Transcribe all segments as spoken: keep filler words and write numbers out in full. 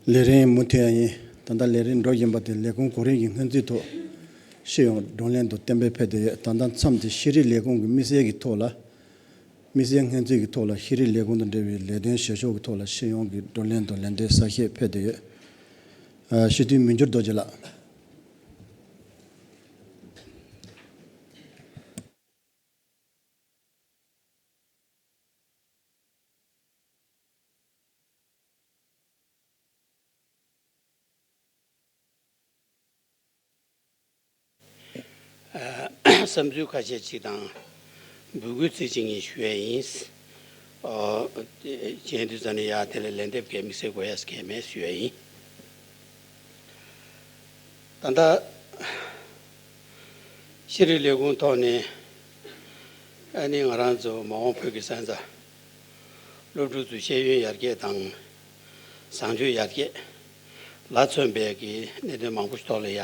ལས་རིམ་མུ་མཐུད་ཡ་ཡིན། ད་ལྟ་ལས་རིམ་འགྲོ་བཞིན་པ་དེ་ལས་ཁུངས་གོ་རིམ་གྱི་སྔོན་རྩིས་ཐོག་སྤྱི་ཡོངས་བགྲོ་གླེང་དང་གཏན་འབེབས་ཕེབས་བསྡད་ཡོད། ད་ལྟ་མཚམས་དེ་ཤེས་རིག་ལས་ཁུངས་ཀྱི་དམིགས་བསལ་གྱི་ཐོག་ལ། དམིགས་བསལ་སྔོན་རྩིས་ཀྱི་ཐོག་ལ་ཤེས་རིག་ལས་ཁུངས་དང་འབྲེལ་བའི་ལས་དོན་བྱེད་ཕྱོགས་ཀྱི་ཐོག་ལ་སྤྱི་ཡོངས་ཀྱི་བགྲོ་གླེང་དང་ལན་འདེབས་གསལ་བཤད་ཕེབས་བསྡད་ཡོད། ཨ། སྤྱི་འཐུས་མི་འགྱུར་རྡོ་རྗེ་ལགས། ཨ། བསམ་ཚུལ་ཁ་ཤས་ཅིག་དང་འབོད་སྐུལ་ཚིག་གཅིག་གཉིས་ཞུ་ཡ་ཡིན། ཨོ། གཞན་དུས་ཙམ་ནས་ཡ་དེ་ལ་ལན་འདེབས་གལ་དམིགས་བསལ་དགོས་ཡ་གལ་མེད་ཞུ་ཡ་ཡིན། ད་ལྟ་ཤེས་རིག་ལས་ཁུངས་ཐོག་ནས་ཨ་ནི་ང་རང་ཚོ་མ་འོངས་བོད་ཀྱི་ས་མཚམས་སློབ་ཕྲུག་ཚོའི་ཤེས་ཡོན་ཡར་རྒྱས་དང་བཟང་སྤྱོད་ཡར་རྒྱས་ལ་མཚོན་པའི་གི་གནད་དོན་མང་པོ་ཞིག་ཐོག་ལ་ཡ་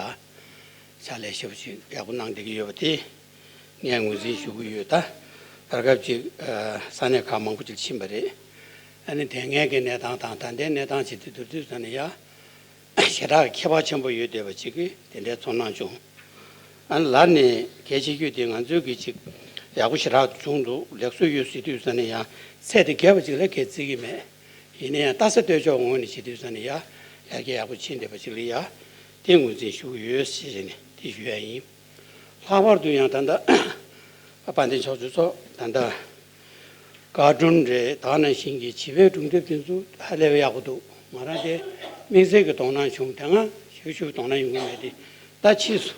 ཕྱག་ལས་ཞེ་པོ་ཅིག་ཡག་པོ་གནང་བསྡད་ཀྱི་ཡོད་པ་དེ་ངས་ངོས་འཛིན་ཞུ་གི་ཡོད། ད་བར་སྐབས་ཅིག་ས་གནས་ཁག་མང་པོ་ཅིག་ཕྱིན་པ་རེད། ཨ་ནི་དེ་སྔའི་གི་གནས་སྟངས་དང་ད་ལྟའི་གནས་སྟངས་བྱེད་དུས་བསྡུར་དུས་ཙམ་ནས་ཡ། ཞེ་དྲག་ཁྱད་པར་ཆེན་པོ་ཡོད་བསྡད་པ་ཅིག་གིས་དེ་འདྲའི་ཚོར་སྣང་བྱུང་། ཨ་ནི་ལར་ནས་གལ་ཆེ་ཤོས་དེ་ང་ཚོའི་གི་ཅིག་ཡག་པོ་ཞེ་དྲག་བྱུང་འདུག་ལེགས་སོ་ཡོད་ཟེར་དུས་ཙམ་ནས་ཡང་ཚད་དེ་བརྒལ་བ་ཅིག་ལ་གལ་བརྩི་གི་མེད། ཡིན་ན་ཡང་ལྟ་ས་ལྟོས་ཕྱོགས་ངོས་ནས་བྱེད་དུས་ཙམ་ནས་ཡ་ཡར་རྒྱས་ཡག་པོ་ཕྱིན་བསྡད་པ་ཅིག་ལ་ཡ་དེ་ངོས་འཛིན་ཞུ་གི་ཡོད་ཞེས་བྱས་ནས་དེ་ཞུ་ཡ་ཡིན། ལྷག་པར་དུ་ཡང་ད་ལྟ་དཔལ་ལྡན་ཕྱོགས་བཅུ་ཚོགས་ད་ལྟ་བཀའ་དྲུང་རེད། ད་ནང་བཞིན་གྱི་བྱིས་པའི་སྒྲུང་དེབ་དེ་ཚོ་ཧ་ལས་པའི་ཡག་པོ་འདུག་ང་རང་དེ་དམིགས་བསལ་གྱི་དོ་སྣང་བྱུང་། དེ་སྔ་ཞུ་ཞུ་དོ་སྣང་ཡོང་གི་མེད་དེ། ད་ཕྱིས་སུ་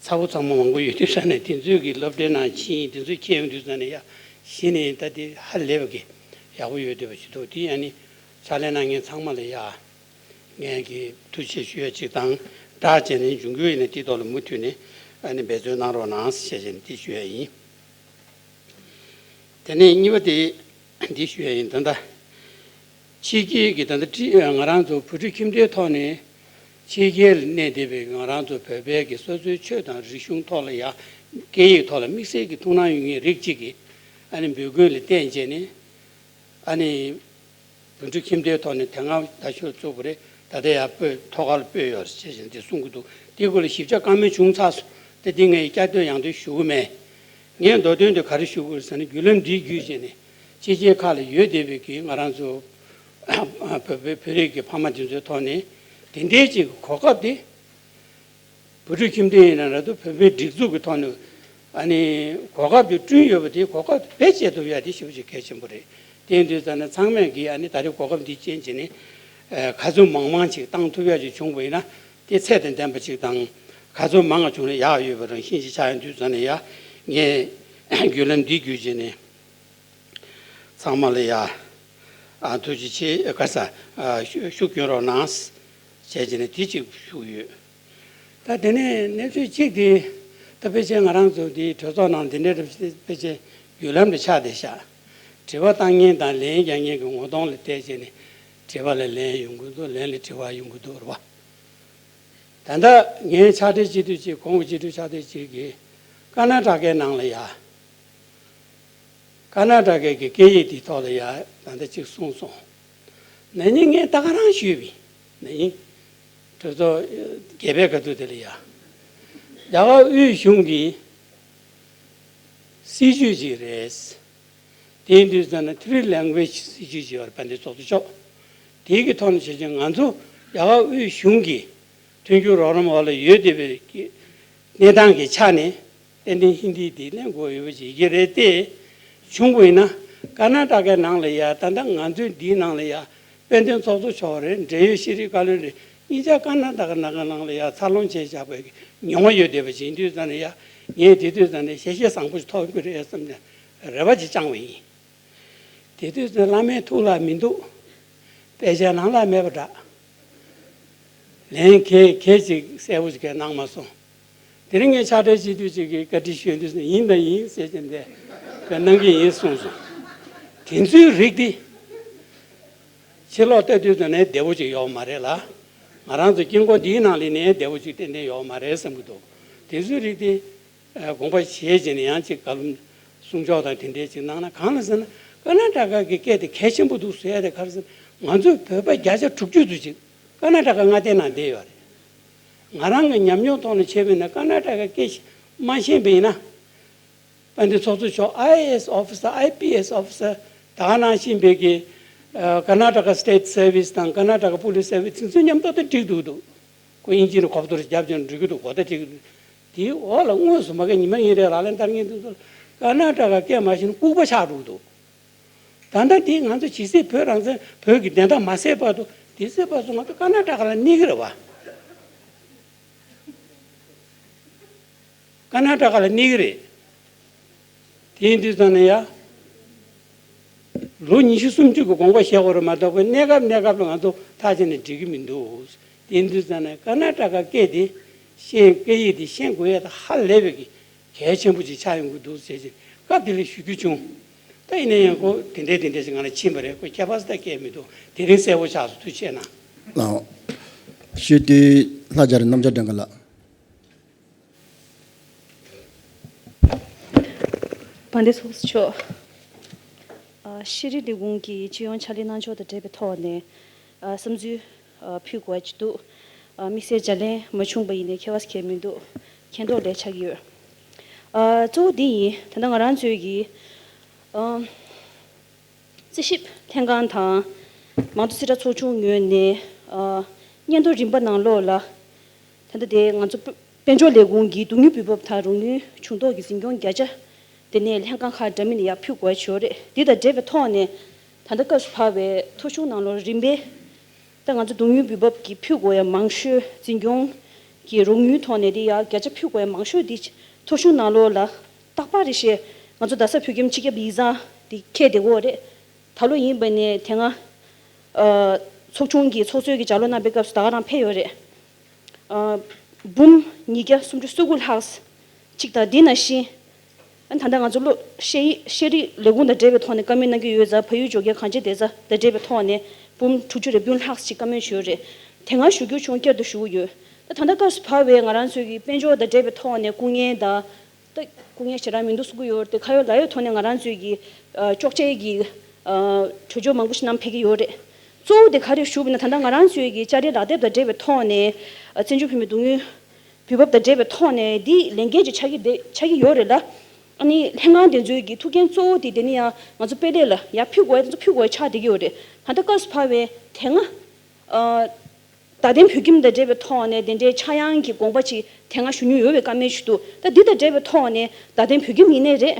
ཚ་བོ་ཚ་མོ་མང་པོ་ཡོད་དུས་ཙ་ནས་དེ་ཚོའི་གི་སློབ་གྲྭའི་ནང་ཕྱིན། དེ་ཚོ་ཁྱེར་ཡོང་དུས་ཙ་ནས་ཡ་གཞི་ནས་ད་དེ་ཧ་ལས་པ་གི་ཡག་པོ་ཡོད་བསྡད་པ་ཞིག་འདུག་དེ་ཨ་ནི་ཕྱག་ལས་གནང་མཁན་ཚང་མ་ལ་ཡ། ངས་ཀྱི་ཐུགས་རྗེ་ཆེ་ཞུ་ཡ་གཅིག་དང་། དྲག་བྱས་ནས་འབྱུང་འགྱུར་ཡིན་ན་དེའི་ཐོག་ལ་མུ་མཐུད་ནས་ཨ་ནི་འབད་བརྩོན་གནང་རོགས་གནང་ཞེས་བྱས་ནས་དེ་ཞུ་ཡ་ཡིན། དེ་ནས་གཉིས་པ་དེ་འདི་ཞུ་ཡ་ཡིན། ད་ལྟ་ཕྱི་རྒྱལ་གྱི་ད་ལྟ་ཁྲི་ང་རང་ཚོ་བོད་ཕྲུག་ཁྱིམ་སྡེའི་ཐོག་ནས་ཕྱི་རྒྱལ་ལ་གནས་བསྡད་པའི་ང་རང་ཚོ་བོད་པའི་གི་སོ་སོའི་ཆོས་དང་རིག་གཞུང་ཐོག་ལ་ཡ་སྐད་ཡིག་ཐོག་ལ་དམིགས་བསལ་གྱི་ཐུགས་སྣང་ཡོད་མཁན་རིགས་གཅིག་གིས་ཨ་ནི་འབོད་སྐུལ་ལ་བརྟེན་བྱས་ནས། ཨ་ནི། བོད་ཕྲུག་ཁྱིམ་སྡེའི་ཐོག་ནས་དེ་སྔ་ད་ཤོད་བཙུགས་པ་རེད། ད་ལྟ་ཡང་སྤོས་ཐོག་ཁར་སྤོས་ཡོད་ཟེར་བྱས་ནས་དེ་གསུང་གི་འདུག་དེའི་སྐོར་ལ་ཞིབ་ཆ་བཀའ་མོལ་བྱུང་ཚར་སོང་། དེ་འདི་ངས་བསྐྱར་ཟློས་ཡང་ཟློས་ཞུ་གི་མེད། ངས་མདོ་དོན་དུ་ག་རེ་ཞུ་དགོས་ཟེར་ན་བརྒྱུད་ལམ་འདི་བརྒྱུད་བྱས་ནས་ཕྱི་རྒྱལ་ཁག་ལ་ཡོད་བསྡད་པའི་གི་ང་རང་ཚོ་བོད་བོད་བོད་རིགས་ཀྱི་ཕ་མ་དེ་ཚོའི་ཐོག་ནས་དེ་འདྲའི་ཅིག་གོ་སྐབས་དེ། བོད་ཕྲུག་ཁྱིམ་སྡེ་ཡིན་ན་ར་དུ་བོད་པའི་སྒྲིག་འཛུགས་ཀྱི་ཐོག་ནས་ཨ་ནི་གོ་སྐབས་དེ་བསྐྲུན་ཡོད་པ་དེ་གོ་སྐབས་དེ་བེད་སྤྱད་ཐུབ་ཡ་དེ་ཞེ་པོ་ཅིག་གལ་ཆེན་པོ་རེད། དེ་ཡིན་དུས་ཙང་ནས་ཚང་མས་ཀྱིས་ཨ་ནི་ད་རེས་གོ་སྐབས་འདི་སྤྱད་བྱས་ནས་ཨ་ག་ཚོད་མང་མང་ཅིག་བཏང་ཐུབ་ཡ་ཅིག་བྱུང་བ་ཡིན་ན་དེ་ཚད་དང་ལྡན་པ་ཅིག་དང་ག་ཚོད་མང་བ་བྱུང་ན་ཡག་ཡོད་པ་རང་བཞིན་ཅིག་ཆགས་ཡོང་དུས་ཙང་ནས་ཡ་ངས་བརྒྱུད་ལམ་འདི་བརྒྱུད་བྱས་ནས། ཚང་མ་ལ་ཡ། ཨ་ཐུགས་རྗེ་ཆེ་ག་ས་ཨ་ཤུ་ཤུགས་སྐྱོན་རོགས་གནང་། བྱས་བྱས་ནས་དེ་གཅིག་ཞུ་གི་ཡོད། ད་དེ་ནས་གནས་ཚུལ་གཅིག་དེ་ད་ཕལ་ཆེར་ང་རང་ཚོ་འདི་གྲོས་ཚོགས་ནང་འདི་འདྲའི་ཕལ་ཆེར་བརྒྱུད་ལམ་དུ་ཆགས་བསྡད་ཤག་དྲི་བ་བཏང་མཁན་དང་ལན་རྒྱག་མཁན་གྱི་ངོ་གདོང་ལ་བལྟས་བྱས་ནས་དྲི་བ་ལ་ལན་ཡོང་གི་འདུག་ལན་ལ་དྲི་བ་ཡོང་གི་འདུག་རེད་པ། ད་ལྟ་ངའི་ཕྱག་སྦྲེལ་སྤྱི་འཐུས་གཅིག་གོང་གི་སྤྱི་འཐུས་ཕྱག་སྦྲེལ་གཅིག་གིས་ཀར་ན་ཊ་ཀའི་ནང་ལ་ཡ། ཀར་ན་ཊ་ཀའི་གི་སྐད་ཡིག་དེའི་ཐོག་ལ་ཡ་ད་ལྟ་གཅིག་གསུངས་སོང་། ན་ནིང་ངས་ད་ག་རང་ཞུས་པ་ཡིན། ན་ནིང་གྲོས་ཚོགས་རྒྱས་པའི་སྐབས་དུས་དེ་ལ་ཡ། རྒྱ་གར་དབུས་གཞུང་གི་སྲིད་ཇུས་ཅིག་རེད། དེ་ཡིན་དུས་ཙམ་ན་Three Language སྲིད་ཇུས་ཅིག་ཡོད་རེད། དཔལ་ལྡན་ཚོགས་གཙོ་མཆོག་དེའི་གི་ཐོག་ནས་བྱས་ཙང་ང་ཚོ་རྒྱ་གར་དབུས་གཞུང་གི་མཐུན་འགྱུར་རོགས་རམ་འོག་ལ་ཡོད་བསྡད་པའི་གི་གནས་སྟངས་ཀྱི་ཆ་ནས་ཏན་ཏན་ཧིན་དི་འདི་གླེང་དགོས་ཡོད་པ་ཅིག་ཡིན་གྱི་རེད་དེ། བྱུང་བ་ཡིན་ན་ཀར་ན་ཊ་ཀའི་ནང་ལ་ཡ་ད་ལྟ་ང་ཚོའི་འདིའི་ནང་ལ་ཡ་དཔལ་ལྡན་ཚོགས་གཙོ་མཆོག་རེད། འབྲེལ་ཡོད་ཤེས་རིག་བཀའ་བློན་རེད། གཉིས་ཆ་ཀར་ན་ཊ་ཀ་ནང་གི་ནང་ལ་ཡ་འཚར་ལོངས་བྱས་བཞག་པའི་མྱོང་བ་ཡོད་བསྡད་པ་ཅིག་ཡིན་དུས་ཙང་ནས་ཡ་ངས་དེ་དུས་ཙང་ནས་ཞལ་བཞེས་བཟང་པོ་ཞིག་ཐོབ་ཀྱི་རེད་བསམ་ནས་རེ་བ་ཅིག་བཅངས་པ་ཡིན། དེ་དུས་ཙང་བླ་མའི་ཐུགས་ལ་མི་འདུག་དཔེ་ཆ་ནང་ལ་མེད་པ་འདྲ། ལན་གས་གས་ཅིག་གསལ་པོ་ཞིག་གས་གནང་མ་སོང་། དེ་རིང་ངས་ཕྱག་སྦྲེལ་སྤྱི་འཐུས་ཅིག་གིས་བཀའ་འདྲི་ཞུས་དུས་ཡིན་དང་ཡིན་ཟེར་གྱིན་དེ་ག་གནང་གི་ཡིན་གསུངས་སོང་། དེ་ཚོའི་རིགས་དེ་ཕྱི་ལོགས་ལྟ་དུས་ཙང་ནས་བདེ་པོ་ཅིག་ཡོད་མ་རེད་ལ། ང་རང་ཚོ་དཀྱིལ་འཁོར་འདིའི་ནང་ལ་ནས་བདེ་པོ་ཅིག་ཏན་ཏན་ཡོད་མ་རེད་བསམ་གྱི་འདུག་དེ་ཚོའི་རིགས་དེ། ཨ། དགོངས་པ་བཞེས་བྱས་ནས་ཡང་ཅིག་བཀའ་སློབ་གསུང་ཆོག་དང་དེ་འདྲའི་ཅིག་གནང་ན། གང་ལ་ཟེར་ན་ཀར་ན་ཊ་ཀ་གི་སྐད་དེ་གལ་ཆེན་པོ་འདུག་ཟེར་ཡ་དེ་ག་རེ་ཟེར་ན་ང་ཚོས་བོད་པ་བརྒྱ་ཆ་དྲུག་ཅུ་ཙམ་ཅིག་ ཀར་ན་ཊ་ཀ་མངའ་སྡེའི་ནང་བསྡད་ཡོད་རེད། ང་རང་གི་ཉམས་མྱོང་ཐོག་ནས་བྱས་པ་ཡིན་ན་ཀར་ན་ཊ་ཀ་སྐད་མ་ཤེས་པ་ཡིན་ན། དཔལ་ལྡན་ཚོགས་གཙོ་མཆོག་ཨའི་ཨེ་ཨེས་ཨོ་ཕི་སར་ཨའི་པི་ཨེས་ཨོ་ཕི་སར་ད་ག་ནང་བཞིན་པའི་གི་ཀར་ན་ཊ་ཀ་སི་ཊེ་ཊི་སར་ཝི་སི་དང་ཀར་ན་ཊ་ཀ་པུ་ལི་སི་སར་ཝི་སི་དེ་ཚོ་མཉམ་ཐོག་ཏུ་འགྲིག་འདུག་འདུག་ཁོ་དབྱིན་ཇི་ནས་གོ་བསྡུར་བརྒྱབ་ཀྱང་འགྲིག་གི་འདུག་གོ་བརྡ་འགྲིག་གི་འདུག་དེའི་འོག་ལ་དངོས་སུ་མ་གི་ཉི་མ་ཉིན་རེ་ལག་ལེན་བསྟར་མཁན་དེ་ཚོ་ཀར་ན་ཊ་ཀ་སྐད་མ་ཤེས་ན་ལྐུགས་པ་ཆགས་འགྲོ་གི་འདུག་ད་ལྟ་དེ་ང་ཚོ་ཇི་སྲིད་བོད་རང་བཙན་བོད་ཀྱི་བདེན་མཐའ་མ་གསལ་བར་དུ་དེ་སྲིད་བར་དུ་ང་ཚོ་ཀར་ན་ཊ་ཀ་ལ་གནས་ཀྱི་རེད་བ། ཀར་ན་ཊ་ཀ་ལ་གནས་ཀྱི་རེད། དེ་ཡིན་དུས་ཙང་ནས་ཡ། ལོ་ཉི་ཤུ་སུམ་ཅུ་གི་དགོངས་པ་བཞེས་དགོས་རེད་མ་གཏོགས་གནས་སྐབས་གནས་སྐབས་ལ་ང་ཚོ་ཐག་བཅད་ནས་འགྲིག་གི་མི་འདུག་དེ་ཡིན་དུས་ཙང་ནས་ཀར་ན་ཊ་ཀ་སྐད་དེ་ཤེས་སྐད་ཡིག་དེ་ཤེས་དགོས་ཡ་དང་ཧ་ལས་པའི་གི་གལ་ཆེན་པོ་ཅིག་ཆགས་ཡོང་གི་འདུག་ཟེར་ཅིག་སྐབས་དེ་ལ་ཞུ་རྒྱུ་བྱུང་། ད་ཡིན་ན་ཡང་ཁོ་དེ་འདྲས་དེ་འདྲས་ཞིག་ང་ལ་ཕྱིན་པ་རེད། ཁོ་ཁྱད་པར་ས་ད་སྐད་མི་འདུག་དེ་རིང་གསལ་པོ་ཆགས་སོང་། ཐུགས་རྗེ་གནང་། ལགས། ཤོད་དུས་ལྷ་རྒྱ་རི་རྣམ་རྒྱལ་སྒྲོན་དཀར་ལགས། དཔལ་ལྡན་ཚོགས་གཙོ་མཆོག་ཨ། ཤེས་རིག་ལས་ཁུངས་ཀྱི་སྤྱི་ཡོངས་ཕྱག་ལས་གནང་ཕྱོགས་དང་འབྲེལ་བའི་ཐོག་ནས་ཨ། བསམ་ཚུལ་ཨ། ཕུལ་དགོས་ཀྱི་འདུག་ཨ། དམིགས་བསལ་བརྗེ་ལེན་མ་བྱུང་པ་ཡིན་ནའི་ཁྱད་པར་གང་ཡང་མི་འདུག་མཁྱེན་རྟོགས་ལས་ཆགས་ཀྱི་ཡོད། ཨ། གཙོ་བོ་འདི་ཡིན། ད་ལྟ་ང་རང་ཚོའི་གི་ཨ། རྩིས་ཞིབ་ལྷན་ཁང་དང་མང་གཙོ་རྩིས་ཁྲ་ཚོགས་ཆུང་ངོས་ནས་ཨ། སྙན་ཐོ་རིམ་པ་ནང་ལོགས་ལ། ད་ལྟ་དེ་ང་ཚོ་དཔལ་འབྱོར་ལས་ཁུངས་ཀྱི་སྡུག་ཉུལ་འབུལ་འབབ་དང་རོགས་དངུལ་བྱུང་ཐོག་གི་འཛིན་སྐྱོང་བརྒྱ་ཆ་དེ་ནས་ལྷན་ཁང་ཁག་འདྲ་མིན་ལ་ཡར་ཕུལ་དགོས་ཡོད་རེད། འདི་དང་འབྲེལ་བའི་ཐོག་ནས་ད་ལྟ་སྐབས་སུ་བབས་པའི་ཐོ་གཞུང་ནང་ལོགས་རིམ་པས་ད་ང་ཚོ་སྡུག་ཉུལ་འབུལ་འབབ་ཀྱི་ཕུལ་དགོས་ཡ་མང་ཤོས་འཛིན་སྐྱོང་གི་རོགས་དངུལ་ཐོག་ནས་དེ་ཡར་བརྒྱ་ཆ་ཕུལ་དགོས་ཡ་མང་ཤོས་འདི་ཐོ་གཞུང་ནང་ལོགས་ལ་རྟག་པར་རེ་བཞིན་ང་ཚོ་རྡ་ས་བོད་ཁྱིམ་སྤྱི་ཁྱབ་ཡིག་ཚང་འདི་འཁེལ་བསྡད་ཡོད་རེད། ད་ལོ་ཡིན་པ་ནས་དེ་སྔ་ཨ། ཚོགས་ཆུང་གི་ཚོགས་གཙོས་ཀྱི་ལྗགས་ཀློག་གནང་པའི་སྐབས་སུ་ད་ག་རང་ཕེབས་ཡོད་རེད། ཨ། འབུམ་ཉིས་བརྒྱ་སུམ་ཅུ་སོ་དགུ་ལྷག་ཅིག་དང་། འདི་ནང་བཞིན་ཨ། ད་ལྟ་ང་ཚོ་བློ་ཤེས་ཤེས་རིག་ལས་ཁུངས་དང་འབྲེལ་བའི་ཐོག་ནས་བཀའ་མོལ་གནང་གི་ཡོད་ཙང་། བལ་ཡུལ་འབྱོར་འབྲེལ་གངས་ཅན་བདེ་རྩ་དང་འབྲེལ་བའི་ཐོག་ནས་འབུམ་དྲུག་ཅུ་རེ་བདུན་ལྷག་ཅིག་བཀའ་མོལ་ཞུས་ཡོད་རེད། དེ་སྔ་ཞུ་རྒྱུ་བྱུང་། བསྐྱར་དུ་ཞུ་གི་ཡོད། ད་ད་ལྟ་སྐབས་སུ་བབས་པའི་ང་རང་ཚོའི་གི་དཔལ་འབྱོར་དང་འབྲེལ་བའི་ཐོག་ནས་སྐུ་ངལ་དང་། ད་སྐུ་ངལ་ཞེ་དྲག་མི་འདུག་གསུང་གི་ཡོད་རེད་དེ། ཁ་ཡོད་ལག་ཡོད་ཐོག་ནས་ང་རང་ཚོའི་གི་ཨ། གཅོག་མཆན་གྱི་ཨ། གྲོས་ཆོད་མང་པོ་ཞིག་བསྣམས་ཕེབས་ཀྱི་ཡོད་རེད། གཙོ་བོ་དེ་ག་རེ་ཞུ་བ་ཡིན་ན། ད་ལྟ་ང་རང་ཚོའི་གི་བཅའ་ཁྲིམས་ལག་དེབ་དང་འབྲེལ་བའི་ཐོག་ནས་ཨ། བཙན་བྱོལ་བོད་མིའི་སྡུག་བསྔལ་འབུལ་འབབ་དང་འབྲེལ་བའི་ཐོག་ནས་འདི་ལས་འགན་ཅིག་ཆགས་ཀྱི་བསྡད་ཆགས་ཀྱི་ཡོད་རེད་ལ། ཨ་ནི་ལྷན་ཁང་དེ་ཚོའི་གི་ཐུགས་འགན་གཙོ་བོ་དེ་དེ་ནི་ཡང་ང་ཚོ་དཔལ་ལས་ལ་ཡར་ཕུལ་དགོས་ཡ་དེ་ཚོ་ཕུལ་དགོས་ཡ་ཆགས་བསྡད་ཀྱི་ཡོད་རེད། ད་ལྟ་སྐབས་སུ་བབས་པའི་དེ་སྔ་ཨ། བརྡ་དོན་བོད་ཁྱིམ་དང་འབྲེལ་བའི་ཐོག་ནས་དེ་འདྲའི་ཆག་ཡང་གི་དགོངས་པ་ཅིག་དེ་སྔ་ཞུ་མྱོང་ཡོད་པའི་བཀའ་མོལ་ཞིག་འདུག་ད་འདི་དང་འབྲེལ་བའི་ཐོག་ནས་བརྡ་དོན་བོད་ཁྱིམ་ཡིན་ནའི་རེད།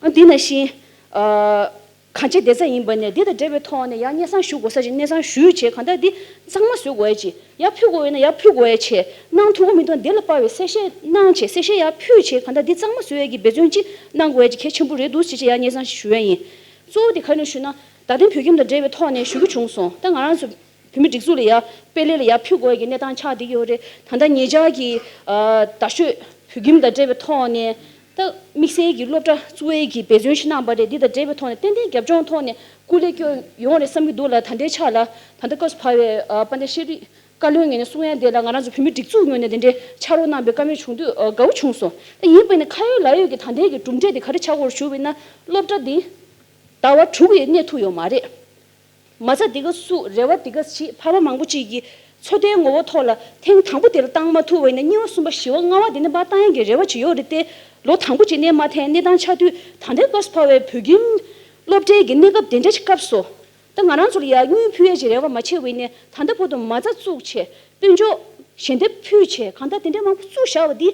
ཨ། འདི་ནང་བཞིན་ཨ། གངས་ཅན་བདེ་རྩ་ཡིན་པ་ནས་འདི་དང་འབྲེལ་བའི་ཐོག་ནས་ཡང་སྙན་སེང་ཞུ་དགོས་ས་ཅིག་སྙན་སེང་ཞུས་བྱས། གང་ལྟར་འདི་གཙང་མ་བཟོ་དགོས་ཡ་ཅིག་ཡར་ཕུལ་དགོས་ཡོད་ན་ཡར་ཕུལ་དགོས་ཡ་བྱས། གནང་ཐུབ་ཀྱི་མི་འདུག་འདི་ལ་དཔག་པའི་གསལ་བཤད་གནང་བྱས། གསལ་བཤད་ཡར་ཕུལ་བྱས། གང་ལྟར་འདི་གཙང་མ་བཟོ་ཡ་གི་འབད་བརྩོན་ཅིག་གནང་དགོས་ཡ་ཅིག་གལ་ཆེན་པོ་རེད་འདུག་ཅེས་ཅིག་ཡང་སྙན་སེང་ཞུ་ཡ་ཡིན། གཙོ་བོ་དེ་ག་རེ་ཞུ་ན། བརྡ་དོན་བོད་ཁྱིམ་དང་འབྲེལ་བའི་ཐོག་ནས་ཞུ་རྒྱུ་བྱུང་སོང་། ད་ང་རང་ཚོ་བོད་མི་སྒྲིག་འཛུགས་ལ་ཡ་དཔལ་ལས་ལ་ཡར་ཕུལ་དགོས་ཀྱི་གནས་སྟངས་ཆགས་བསྡད་ཀྱི་ཡོད་རེད། ད་ལྟ་ཉེ་ཆར་གྱི་ཨ། རྡ་ཤོད་བོད་ཁྱིམ་དང་འབྲེལ་བའི་ཐོག་ནས་ད་དམིགས་བསལ་གྱི་སློབ་གྲྭ་བཙུགས་ཡས་ཀྱི་འབད་བརྩོན་ཞིག་གནང་བ་རེད། འདི་དང་འབྲེལ་བའི་ཐོག་ནས་ཏན་ཏན་རྒྱབ་ལྗོངས་ཐོག་ནས་སྐུ་ལས་བསྐྱོན་ཡོང་རེད་བསམ་གྱི་འདུག་ལ། ད་ལྟའི་ཆ་ལ་ད་ལྟ་སྐབས་སུ་བབས་པའི་ཨ། དཔལ་ལྡན་ཤེས་རིག་བཀའ་བློན་ངོས་ནས་གསུང་ཡ་དེ་ལ་ང་རང་ཚོ་བོད་མི་སྒྲིག་འཛུགས་ངོས་ནས་དེ་འདྲའི་ཕྱག་རོགས་གནང་བའི་བཀའ་མོལ་བྱུང་དུས་ཨ། དགའ་བོ་བྱུང་སོང་། ད་ཡིན་པ་ཡིན་ན་ཁ་ཡོད་ལག་ཡོད་ཀྱི་ད་ལྟའི་གི་གྲུབ་འབྲས་དེ་ག་རེ་ཆགས་ཀྱི་ཡོད་རེད་ཞུ་བ་ཡིན་ན། སློབ་གྲྭ་འདི་ཟླ་བ་དྲུག་ཡས་གནས་ཐུབ་ཡོད་མ་རེད། མ་རྩ་འདི་ག་བཙུགས། རེ་བ་འདི་ག་བྱེད། ཕ་མ་མང་པོ་ཅིག་གིས་འཚོ་རྟེན་ངོ་བོ་ཐོག་ལ་ཐེངས་དང་པོ་དེ་ལ་བཏང་མ་ཐུབ་པ་ཡིན་ན། གཉིས་པ་གསུམ་པ་བཞི་པ་ལྔ་པ་དེ་ནས་མར་བཏང་ཡག་གི་རེ་བ་ཅིག་ཡོད་རེད་དེ། ལོ་དང་པོ་ཅིག་གནས་མ་ཐུབ་གནས་སྟངས་ཆགས་དུས། ད་ལྟའི་སྐབས་སུ་བབས་པའི་བོད་ཁྱིམ་སློབ་གྲྭའི་གི་གནས་སྐབས་དེ་འདྲ་ཞིག་སྐབས་སུ། ད་ང་རང་ཚོ་ལ་ཡར་དངུལ་ཕུལ་ཡས་ཀྱི་རེ་བ་མ་བྱས་པ་ཡིན་ནའི། ད་ལྟ་བར་དུ་མ་རྩ་བཙུགས་བྱས། དཔལ་འབྱོར་ཞལ་འདེབས་ཕུལ་བྱས། གང་ལྟར་དེ་འདྲ་མང་པོ་བཙུགས་བཞག་པ་འདི་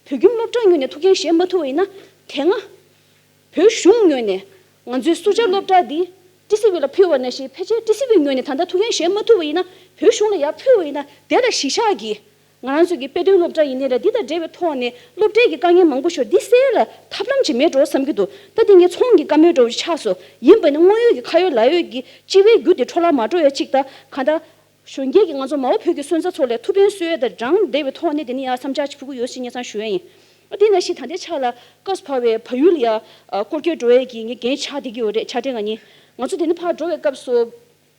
བོད་ཁྱིམ་སློབ་གྲྭ་ངོས་ནས་ཐུགས་འགན་བཞེས་མ་ཐུབ་པ་ཡིན་ན། དེ་སྔ་བོད་གཞུང་ངོས་ནས་ང་ཚོའི་སུ་ཇཱ་སློབ་གྲྭ་འདི་ཊི་སི་ཝི་ལ་ཕུལ་བ་ནང་བཞིན། ཕལ་ཆེར་ཊི་སི་ཝི་ངོས་ནས་ད་ལྟ་ཐུགས་འགན་བཞེས་མ་ཐུབ་པ་ཡིན་ན། བོད་གཞུང་ལ་ཡར་ཕུལ་བ་ཡིན་ན། དེ་ལ་གཞི་བཞག་གིས་ང་རང་ཚོ་གི་དཔེ་སྟོན་སློབ་གྲྭ་ཡིན་ནའི་རེད། འདི་དང་འབྲེལ་བའི་ཐོག་ནས་སློབ་གྲྭའི་གི་དཀའ་ངལ་མང་པོ་ཞིག་འདི་སེལ་ལ་ཐབས་ལམ་ཅིག་མེད་འགྲོ་བསམ་གྱི་འདུག་ད་འདི་ངས་ཚོང་གི་བཀའ་མོལ་འདྲ་བོ་ཞིག་ཆགས་སོང་། ཡིན་པ་ནི་དངོས་ཡོད་ཀྱི་ཁ་ཡོད་ལག་ཡོད་ཀྱི་སྤྱི་པའི་རྒྱུ་དེ་འཕྲོ་བརླག་མ་འགྲོ་ཡ་གཅིག་དང་། གང་ལྟར་གཞོན་སྐྱེས་ཀྱི་ང་ཚོ་མ་འོངས་བོད་ཀྱི་སོན་རྩ་ཚོ་ལ་ཐུགས་ཕན་གསོས་ཡ་དང་རང་བདེ་བའི་ཐོག་ནས་དེ་ནི་ཡང་བསམ་འཆར་ཅིག་ཕུལ་གྱི་ཡོད་ཟེར་སྙན་སེང་ཞུ་ཡ་ཡིན། དེ་ནང་བཞིན་ད་ལྟའི་ཆ་ལ་སྐབས་སུ་བབས་པའི་བལ་ཡུལ་ལ་ཡ་སྐོར་སྐྱོད་འགྲོ་ཡས་ཀྱི་ངས་འགན་ཆགས་བསྡད་ཀྱི་ཡོད་རེད། ཕྱག་སྦྲེལ་ང་གཉིས། ང་ཚོ་དེ་ནས་ཕར་འགྲོ་བའི་སྐབས་སུ་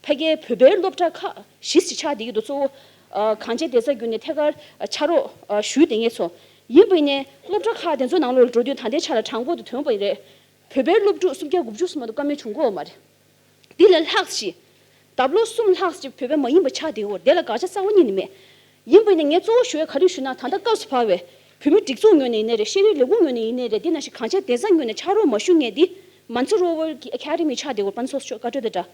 ཕ་གིའི་བོད་པའི་སློབ་གྲྭ་ཁག་བཞི་ཞིག་ཆགས་བསྡད་ཀྱི་འདུག་གཙོ་བོ་གངས་ཅན་བདེ་རྩ་བརྒྱུད་ནས་ཐད་ཀར་ཕྱག་རོགས་ཞུས་བསྡད་མཁན་ཚོ། ཡིན་པ་ཡིན་ནའི་སློབ་གྲྭ་ཁག་དེ་ཚོ་ནང་ལོགས་ལ་འགྲོ་དུས་ད་ལྟའི་ཆ་ལ་གྲངས་འབོར་དུ་ཐོན་པ་རེད། བོད་པའི་སློབ་ཕྲུག་སུམ་བརྒྱ་དགུ་བཅུ་ཙམ་མ་གཏོགས་བཀའ་མོལ་བྱུང་གི་ཡོད་མ་རེད། འདི་ལས་ལྷག་ཅིག་ལྡབ་ལོ་གསུམ་ལྷག་ཅིག་བོད་པ་མ་ཡིན་པ་ཆགས་བསྡད་ཡོད་རེད། དེ་ལ་དགག་བྱ་རྩ་བ་ཉིད་ནས་མེད། ཡིན་པ་ཡིན་ནའི་ངས་གཙོ་བོ་ཞུ་ཡ་ག་རེ་ཞུ་ན། ད་ལྟ་སྐབས་སུ་བབས་པའི་བོད་མི་སྒྲིག་འཛུགས་ངོས་ནས་ཡིན་ནའི་རེད། ཤེས་རིག་ལས་ཁུངས་ངོས་ནས་ཡིན་ནའི་རེད། འདི་ནང་བཞིན་གངས་ཅན་བདེ་རྩ་ངོས་ནས་ཕྱག་རོགས་མ་ཞུ་མཁན་འདི་མན་ཚེ་རོལ་པོ་གི་ཨེ་ཀ་ཌི་མི་ཆགས་བསྡད་ཡོད་རེད། པ་ནི་སོ་སོ་ཆོས་བཀའ་འཁྲོལ་དེ་འདྲ།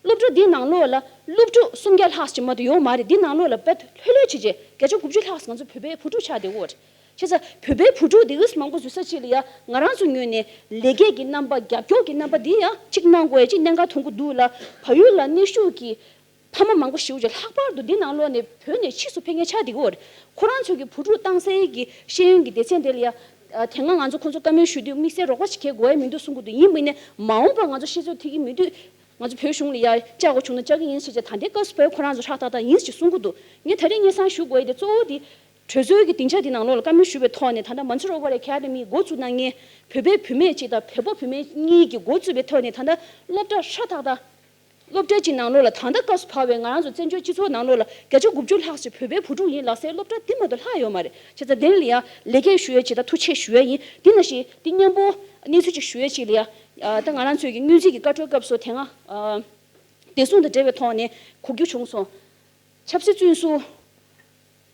སློབ་གྲྭ་འདིའི་ནང་ལོགས་ལ་སློབ་ཕྲུག་སུམ་བརྒྱ་ལྷག་ཅིག་མ་གཏོགས་ཡོད་མ་རེད། འདིའི་ནང་ལོགས་ལ་དཔེ་ལྷོད་ལྷོད་བྱས་བྱས་བརྒྱ་ཆ་དགུ་བཅུ་ལྷག་ང་ཚོ་བོད་པའི་བུ་ཕྲུག་ཆགས་བསྡད་ཡོད་རེད། བྱས་ཙང་བོད་པའི་བུ་ཕྲུག་འདི་གིས་མང་པོ་འཛུལ་ས་ཅིག་ལ་ཡ་ང་རང་ཚོ་ངོས་ནས་ལས་ཀའི་གི་རྣམ་པ། རྒྱབ་སྐྱོར་གྱི་རྣམ་པ་འདི་ཡང་གཅིག་གནང་དགོས་ཡ་གཅིག་གནད་འགག་མཐོང་གི་འདུག་ལ། བལ་ཡུལ་ལ་གནས་བཞུགས་ཀྱི་ཕ་མ་མང་པོ་ཞེ་པོ་ཅིག་ལྷག་པར་དུ་འདི་ནང་ལོགས་ནས་བོད་ནས་ཕྱིས་སུ་ཕེབས་མཁན་ཆགས་བསྡད་ཀྱི་ཡོད་རེད། ཁོ་རང་ཚོ་གི་བུ་ཕྲུག་བཏང་སའི་གི་ཤེས་ཡོན་གྱི་སྡེ་ཚན་དེ་ལ་ཡ། ཨ། དེ་སྔ་ང་ཚོ་ཁོང་ཚོ་བཀའ་མོལ་ཞུས་དུས་དམིགས་བསལ་རོགས་པ་ཞིག་གལ་དགོས་ཡ་མི་འདུག་གསུང་གི་འདུག་ཡིན་པ་ཡིན་ནའི་མ་འོངས་པར་ང་ཚོ་ཤེས་ཚོད་ཐིག་གི་མི་འདུག་ང་ཚོ་བོད་གཞུང་ལ་ཡ་བཅར་དགོས་བྱུང་ན་བཅར་གི་ཡིན་ཞེས་བྱས། ད་ལྟའི་སྐབས་སུ་བབས་ཁོ་རང་ཚོ་ཧྲག་ཏག་ཏག་ཡིན་ཞེས་གསུང་གི་འདུག་ངས་ད་རེས་སྙན་སེང་ཞུ་དགོས་ཡ་དེ་གཙོ་བོ་དེ་གྲོས་ཚོགས་ཀྱི་སྡིངས་ཆ་དེ་ནང་ལོགས་ལ་བཀའ་མོལ་ཞུས་པའི་ཐོག་ནས། ད་ལྟ་མན་ཚེ་རོལ་པོ་ཨེ་ཀ་ཌི་མི་འགོ་བཙུགས་གནང་མཁན་བོད་པའི་བུད་མེད་ཅིག་དང་བོད་པ་བུད་མེད་གཉིས་ཀྱིས་འགོ་བཙུགས་པའི་ཐོག་ནས། ད་ལྟ་སློབ་གྲྭ་ཧྲག་ཏག་ཏག་སློབ་གྲྭ་གཅིག་ནང་ལོགས་ལ་ད་ལྟ་སྐབས་སུ་བབས་པའི་ང་རང་ཚོ་བཙན་བྱོལ་སྤྱི་ཚོགས་ནང་ལོགས་ལ་བརྒྱ་ཆ་དགུ་བཅུ་ལྷག་ཅིག་བོད་པའི་བུ་ཕྲུག་ཡིན་ལབ་སའི་སློབ་གྲྭ་འདི་མ་གཏོགས་ལྷག་ཡོད་མ་རེད། བྱས་ཙང་དེ་ལ་ཡང་ལེགས་སྐྱེས་ཞུ་ཡས་ཅིག་དང་ཐུགས་ཆེ་ཞུ་ཡས་ཡིན། འདི་ནང་བཞིན་འདི་མཉམ་པོ་གནས་ཚུལ་ཅིག་ཞུ་ཡས་ཅིག་ལ་ཡ། ཨ། ད་ང་རང་ཚོའི་གི་སྔོན་རྩིས་ཀྱི་བཀའ་འཁྲོལ་སྐབས་སུ་དེ་སྔ། ཨ། བདེ་སྲུང་དང་འབྲེལ་བའི་ཐོག་ནས་གོ་རྒྱུ་བྱུང་སོང་། ཆབ་སྲིད་བཙོན་ཟུར་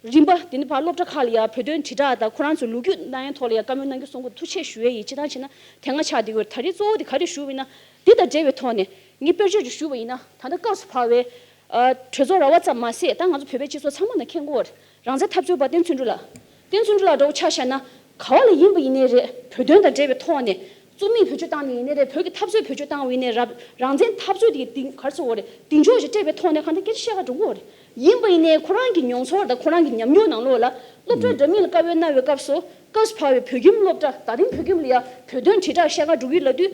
རིམ་པ་དེ་ནི་ཕར་སློབ་གྲྭ་ཁག་ལ་ཡ་བོད་དོན་དྲིལ་བསྒྲགས་དང་ཁོ་རང་ཚོ་ལོ་རྒྱུས་གནང་ཡའི་ཐོག་ལ་ཡ་བཀའ་མོལ་གནང་རྒྱུ་གསུང་གི་འདུག་ཐུགས་ཆེ་ཞུ་ཡས་ཡིན། སྤྱིར་བཏང་བྱས་ན་དེ་སྔ་ཆགས་བསྡད་ཡོད་རེད། ད་རེས་གཙོ་བོ་དེ་ག་རེ་ཞུ་བ་ཡིན་ན། འདི་དང་འབྲེལ་བའི་ཐོག་ནས་ངས་དཔེར་བརྗོད་ཅིག་ཞུ་བ་ཡིན་ན། ད་ལྟ་སྐབས་སུ་བབས་པའི། ཨ། གྲོས་ཚོགས་ར་བ་ཙམ་མ་ཟད། ད་ང་ཚོ་བོད་པའི་སྤྱི་ཚོགས་ཚང་མ་ནས་མཁྱེན་གྱི་ཡོད་རེད། རང་བཙན་འཐབ་རྩོད་པ་བསྟན་ཚུལ་སྒྲོན་ལགས། བསྟན་ཚུལ་སྒྲོན་ལགས་འདྲ་བོ་ཆ་བཞག་ན། ག་བ་ལ་ཡིན་པ་ཡིན་ནའི་རེད། བོད་དོན་དང་འབྲེལ་བའི་ཐོག་ནས་རྩོད་མེད་བེད་སྤྱོད་བཏང་ནས་ཡིན་ནའི་རེད། བོད་ཀྱི་འཐབ་རྩོད་བེད་སྤྱོད་བཏང་བ་ཡིན་ནའི་རེད། རང་བཙན་འཐབ་རྩོད་དེ་གི་ག་རེ་ཟེར་དགོས་རེད། མདུན་ཅོག་ཅིག་སྤྲད་པའི་ཐོག་ནས་གང་ལྟར་སྐད་ཆ་བཤད་ག་འགྲོ་གི་ཡོད་རེད། ཡིན་པ་ཡིན་ནའི་ཁོ་རང་གི་མྱོང་ཚོར་དང་ཁོ་རང་གི་ཉམས་མྱོང་ནང་ལོགས་ལ། སློབ་གྲྭ་འདྲ་མིན་ལ་བཀའ་མོལ་གནང་བའི་སྐབས་སུ། སྐབས་སུ་བབས་པའི་བོད་ཁྱིམ་སློབ་གྲྭ། ད་རིང་བོད་ཁྱིམ་ལ་ཡ་བོད་དོན་དྲིལ་བསྒྲགས་བཤད་ག་འགྲོ་གི་ཡོད་ལབ་དུས།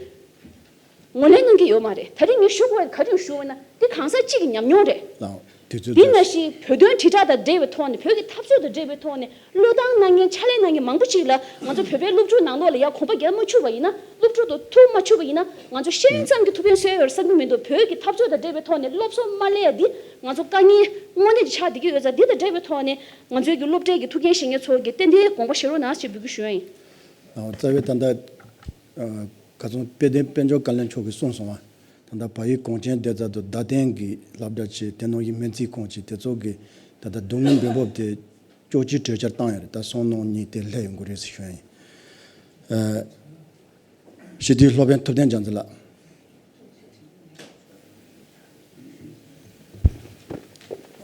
ངོས་ལེན་གནང་གི་ཡོད་མ་རེད། ད་རིང་ངས་ཞུ་དགོས་པ་ག་རེ་ཞུ་བ་ན། འདི་གང་ཟག་གཅིག་གི་ཉམས་མྱོང་རེད། ལགས། དུས་ཚོད། འདི་ནང་བཞིན་བོད་དོན་དྲིལ་བསྒྲགས་དང་འབྲེལ་བའི་ཐོག་ནས། བོད་ཀྱི་འཐབ་རྩོད་དང་འབྲེལ་བའི་ཐོག་ནས་བློས་བཏང་གནང་མཁན། ཕྱག་ལས་གནང་མཁན་མང་པོ་ཅིག་ལ་ང་ཚོ་བོད་པའི་སློབ་ཕྲུག་ནང་ལོགས་ལ་ཡ་གོམ་པ་རྒྱག་མ་བཅུག་པ་ཡིན་ན། སློབ་ཕྲུག་དང་ཐུག་མ་བཅུག་པ་ཡིན་ན། ང་ཚོ་ཤེས་ཡོན་ཙམ་གྱིས་ཐུགས་ཕན་གསོས་ཡོད་བསམ་གྱི་མི་འདུག་བོད་ཀྱི་འཐབ་རྩོད་དང་འབྲེལ་བའི་ཐོག་ནས་སློབ་གསོ་མ་སླེབས་ཡ་འདི་ང་ཚོ་དཀའ་ངལ་དངོས་གནས་ཅིག་ཆགས་བསྡད་ཀྱི་ཡོད་ཙང་། འདི་དང་འབྲེལ་བའི་ཐོག་ནས་ང་ཚོའི་གི་སློབ་གྲྭའི་གི་ཐུགས་འགན་བཞེས་མཁན་ཚོ་གིས་ཏན་ཏན་དགོངས་པ་བཞེས་རོགས་གནང་ཞེས་འབོད་སྐུལ་ཞུ་ཡ་ཡིན། ཨ། རྩ་བའི་ད་ལྟ། ཨ། ག་ཚོད་དཔལ་ལྡན་དཔལ་འབྱོར་བཀའ་བློན་མཆོག་གིས་གསུངས་སོང་བ། ད་ལྟ་བལ་ཡུལ་གངས་ཅན་བདེ་རྩ་དང་བརྡ་བསྟན་གྱི་སློབ་གྲྭ་བྱས། དེ་ནང་བཞིན་སྨན་རྩིས་ཁང་བྱས། དེ་ཚོ་གི་ད་ལྟ་སྡུག་བསྔལ་འབེལ་འབབ་དེ་ཅོག་ཅིག་གྲོས་འཆར་བཏང་ཡོད་རེད། ད་སང་གནངས་གཉིས་དེ་སླེབས་ཡོང་གི་རེད་ཟེར་ཞུ་ཡ་ཡིན། ཨ། སྤྱི་འཐུས་སློབ་དཔོན་ཐུབ་བསྟན་རྒྱ་མཚོ་ལགས།